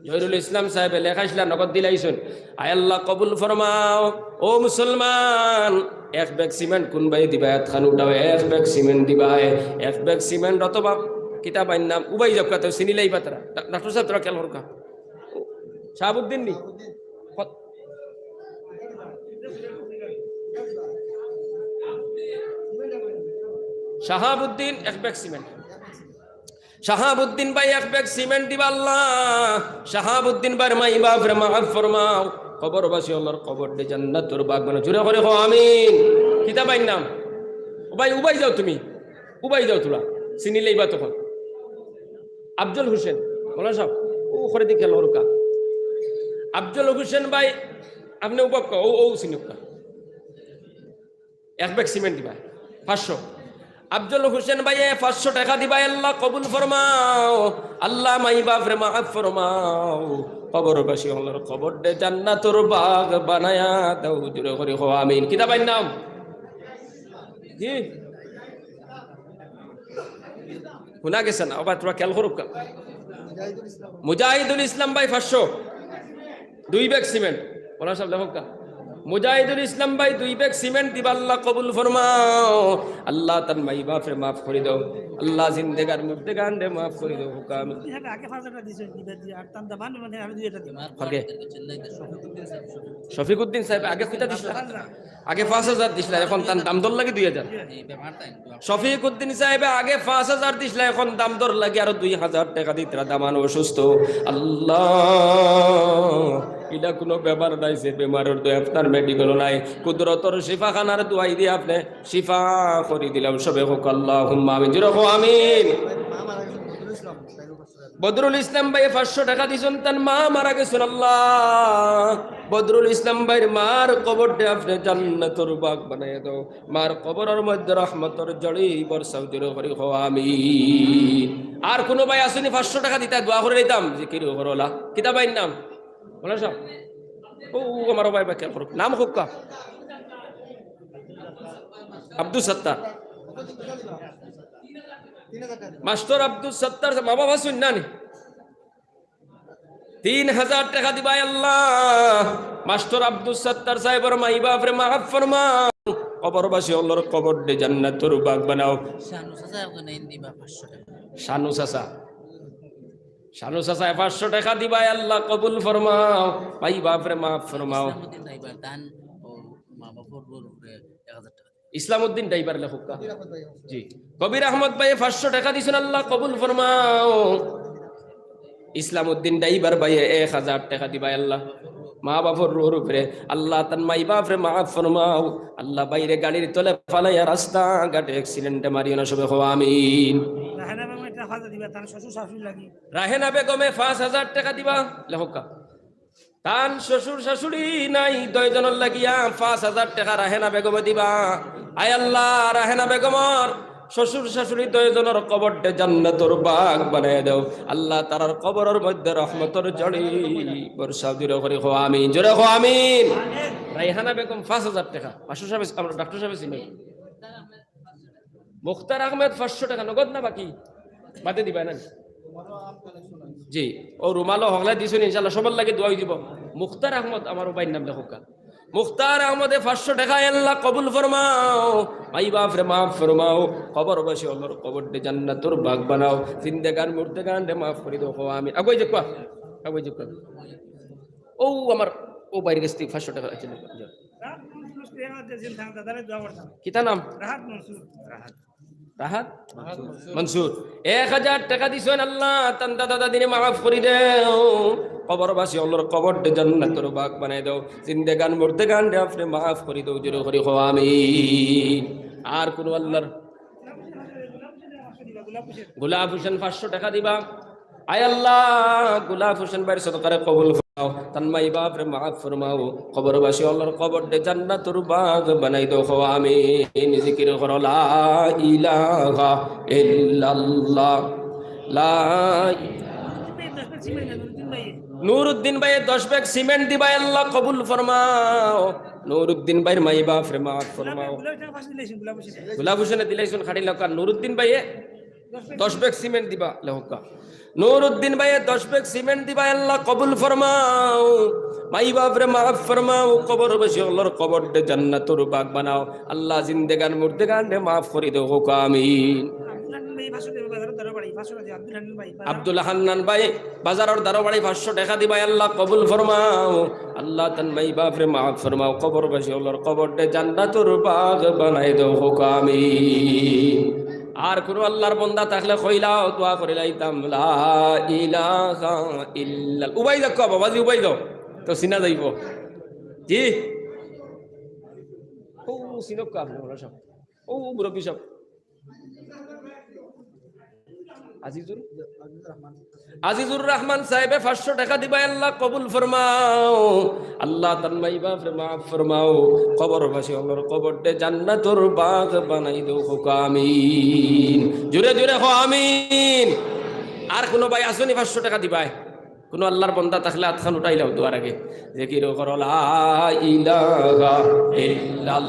জহিরুল ইসলাম সাহেবে লেখাইছলা, নগদ দিলাইছইন। আয় আল্লাহ কবুল ফরমাও। ও মুসলমান, এক ব্যাগ সিমেন্ট কুন ভাইয়ে দিবায়? আতখান উঠাও, এক ব্যাগ সিমেন্ট দিবায়। এক ব্যাগ সিমেন্ট অথবা কিতা ভাইর নাম, উবাই যাউক্কা, তো চিনিলাইবা তারা। ডা-, ডাক্তার সাহেব, তোরা খেয়াল করউক্কা। শাহাবুদ্দিন নি? কত? শাহাবুদ্দিন এক ব্যাগ সিমেন্ট। শাহাবুদ্দিন ভাই এক ব্যাগ সিমেন্ট দিবা আল্লাহ। শাহাবুদ্দিন ভাইর মাই বাফরে মাফ ফরমাও। কবরবাসী অকলর কবররে জান্নাতর বাগ বানাও। জোরে করি কও আমিন। কিতা ভাইর নাম? ও ভাই, উবাই যাও তুমি। উবাই যাও তুরা। চিনিলাইবা তখন। আফজল হোসেন। মৌলানা সাহেব, অউ করেদি খেয়াল করউক্কা। আফজল হোসেন ভাই, আপনে উবাউক্কা, অউ, অউ চিনউক্কা। এক ব্যাগ সিমেন্ট দিবা, পাঁচশো। আফজল হোসেন ভাইয়ে পাঁচশো টেকা দিবা, আল্লাহ কবুল ফরমাও। আল্লাহ মাই বাফরে মাফ ফরমাও। কবরবাসী অকলর কবররে জান্নাতর বাগ বানাইয়া দেও। জোরে করি কও আমিন। কিতা ভাইর নাম? জি? হুনা গেছে না? ও ভাই, তুরা খেয়াল করউক্কা। মুজাহিদুল ইসলাম ভাই পাঁচশো। দুই ব্যাগ সিমেন্ট। মৌলানা সাহেব লেখউক্কা। মুজাহিদুল ইসলাম ভাই দুই ব্যাগ সিমেন্ট দিবা, আল্লাহ কবুল ফরমাও। আল্লাহ তান মাই বাফরে মাফ করি দেও। আল্লাহ জিন্দেগান মুর্দেগানরে মাফ করি দেও। কউক্কা আমিন। আগে পাঁচ হাজার দিছইন, দিবা দিয়া, আর তান দামান মানে আরো দুই হাজার দিবা। আগে। শফিকুদ্দিন সাহেব আগে কয়টা দিছলা? আগে পাঁচ হাজার দিছলা, এখন তান দাম দর লাগি দুই হাজার। শফিকুদ্দিন সাহেবে আগে পাঁচ হাজার দিছলা, এখন দাম দর লাগি আরো দুই হাজার টেকা দিতরা, দামান অসুস্থ। আল্লাহ, ইলা কুনু বেমার নাই যে বেমারর দোয়াই আপনার মেডিকেলো নাই। কুদরতর শিফাখানার দোয়াই দি আপনে শিফা করি দিলাও। সবে কউক্কা আল্লাহুম্মা আমিন। জোরে কও আমিন। বদরুল ইসলাম ভাইয়ে পাঁচশো টেকা দিছইন, তান মা মারা গেছইন। আল্লাহ, বদরুল ইসলাম ভাইর মার কবররে আপনে জান্নাতর বাগ বানাইয়া দেও। মার কবরর মধ্যে রহমতর ঝড়ি বর্ষাও। জোরে করি কও আমিন। আর কুনু ভাই আছইন নি পাঁচশো টেকা দিতা, দোয়া করি দিতাম, জিকির করলা। কিতা ভাইর নাম? মৌলানা সাহেব। ও, ও আমার ভাই, ভাই খেয়াল করউক্কা। নাম কউক্কা। আব্দুস সত্তার। মাস্টার আব্দুস সত্তার, মা বাফ আছইন না নি? তিন হাজার টেকা দিবা, আল্লাহ। মাস্টার আব্দুস সত্তার সাহেবর মাই বাফরে মাফ ফরমাও। কবরবাসী অকলর কবররে জান্নাতর বাগ বানাও। শানু চাচা এখন এই দিবা পাঁচশো টেকা। শানু চাচা। শানু চাচায় পাঁচশো টেকা দিবা, আল্লাহ কবুল ফরমাও। মাই বাফরে মাফ ফরমাও। ইসলামউদ্দিন ড্রাইভার, তান ও মা বাফর উপরে এক হাজার টেকা। ইসলামউদ্দিন ড্রাইভার লেখউক্কা। জি। কবির আহমদ ভাইয়ে পাঁচশো টেকা দিছইন, আল্লাহ কবুল ফরমাও। ইসলামউদ্দিন ড্রাইভার ভাইয়ে এক হাজার টেকা দিবা, আল্লাহ। মা বাফর রুহর উপরে, আল্লাহ তান মাই বাফরে মাফ ফরমাও। আল্লাহ ভাইরে গাড়ির তলে ফালাইয়া রাস্তাঘাটে accident এ মারিও না, সবে কও আমিন। রাহেনা বেগম একটা খাজা দিবা, তান শ্বশুর শাশুড়ি লাগি। রাহেনা বেগমে পাঁচ হাজার টেকা দিবা, লেখউক্কা। তান শ্বশুর শাশুড়ি নাই, দুইজনর লাগিয়া পাঁচ হাজার টেকা রাহেনা বেগমে দিবা। আয় আল্লাহ, রাহেনা বেগমর শ্বশুর শাশুড়ি দুইজনর কবররে জান্নাতর বাগ বানাইয়া দেও। আল্লাহ, তারার কবরর মধ্যে রহমতর ঝড়ি বর্ষাও। জোরে করি কও আমিন, জোরে কও আমিন। রায়হানা বেগম পাঁচ হাজার টেকা, মাস্টার সাহেব, আমরা ডাক্তার সাহেব চিনি। মুখতার আহমেদ পাঁচশো টেকা, নগদ না বাকি? বাদে দিবা না? জি, ও রুমালও হকলে দিছইন, ইনশাআল্লাহ সবার লাগি দোয়া অইযিবো। মুখতার আহমদ, আমার ও ভাইর নাম লেখউক্কা। মুখতার আহমদে পাঁচশো টেকা, আল্লাহ কবুল ফরমাও। মাই বাফরে মাফ ফরমাও। কবরবাসী অকলর কবররে জান্নাতর বাগ বানাও। জিন্দেগান মুর্দেগানরে মাফ করি দেও, কও আমিন। আগুয়াই যাউক্কা, আগুয়াই যাউক্কা। ও আমার ও বাইরে গেছে পাঁচশো টেকা। আচ্ছা, কিতা নাম? রাহাত মনসুর। এক হাজার টেকা দিছইন, আল্লাহ তান দাদা দাদিরে মাফ করি দেও। কবরবাসী অকলর কবররে জান্নাতর বাগ বানাই দেও। জিন্দেগান মুর্দেগানরে আপনে মাফ করি দেও। জোরে করি কও আমিন। আর কুনু আল্লাহর গোলাপ হোসেন পাঁচশো টেকা দিবা। আয় আল্লাহ, গোলাপ হোসেন ভাইর সদকারে কবুল ফরমাও, তান মাই বাপরে মাফ ফরমাও, কবরবাসী অকলর কবররে জান্নাতুর বাগ বানাই দেও। কও আমিন। জিকির করো, লা ইলাহা ইল্লাল্লাহ, লা। নুরুদ্দিন ভাইয়ে দশ ব্যাগ সিমেন্ট দিবা, আল্লাহ কবুল ফরমাও। নুরুদ্দিন ভাইর মাই বাপরে মাফ ফরমাও। গোলাপ হোসেনে দিলাইছইন খাড়ি লাউকা। নুরুদ্দিন ভাইয়ে দশ ব্যাগ সিমেন্ট দিবা, লেখকা। নুরুদ্দিন ভাইয়ে দশ ব্যাগ সিমেন্ট দিবা, আল্লাহ কবুল ফরমাও। মাই বাপরে মাফ ফরমাও, কবরবাসী অকলর কবররে জান্নাতুর বাগ বানাও। আল্লাহ জিন্দেগান মুর্দেগানরে মাফ করি দেও, কও আমিন। আব্দুল হান্নান ভাই, বাজারর দারোবাড়ি পাঁচশো টেকা দিবা, আল্লাহ কবুল ফরমাও। আল্লাহ তান মাই বাপরে মাফ ফরমাও, কবরবাসী অকলর কবররে জান্নাতুর বাগ বানাই দেও, কও আমিন। আর কুনু আল্লাহর বন্দা থাকলে কইলাও, দোয়া করিলাইতাম। লা ইলাহা ইল্লাল-, উবাই যাও বাবাজি, উবাই যাও, তো চিনা যাইবো। জি, ও চিনউক্কা আপনে, মৌলানা সাব, ও মুরব্বী সাব। আজিজুর, আজিজুর রহমান সাহেবে পাঁচশো টেকা দিবা, আল্লাহ কবুল ফরমাও। আল্লাহ তান মাই বাপরে মাফ ফরমাও, কবরবাসী অকলর কবররে জান্নাতুর বাগ বানাই দেও, কও আমিন। জোরে জোরে কও আমিন। আর কুনু ভাই আছইন নি পাঁচশো টেকা দিবায়? কুনু আল্লাহর বন্দা থাকলে আতখান উঠাইলাও দোয়ার আগে। জিকির করো, লা ইলাহা ইল্লাল্লাহ।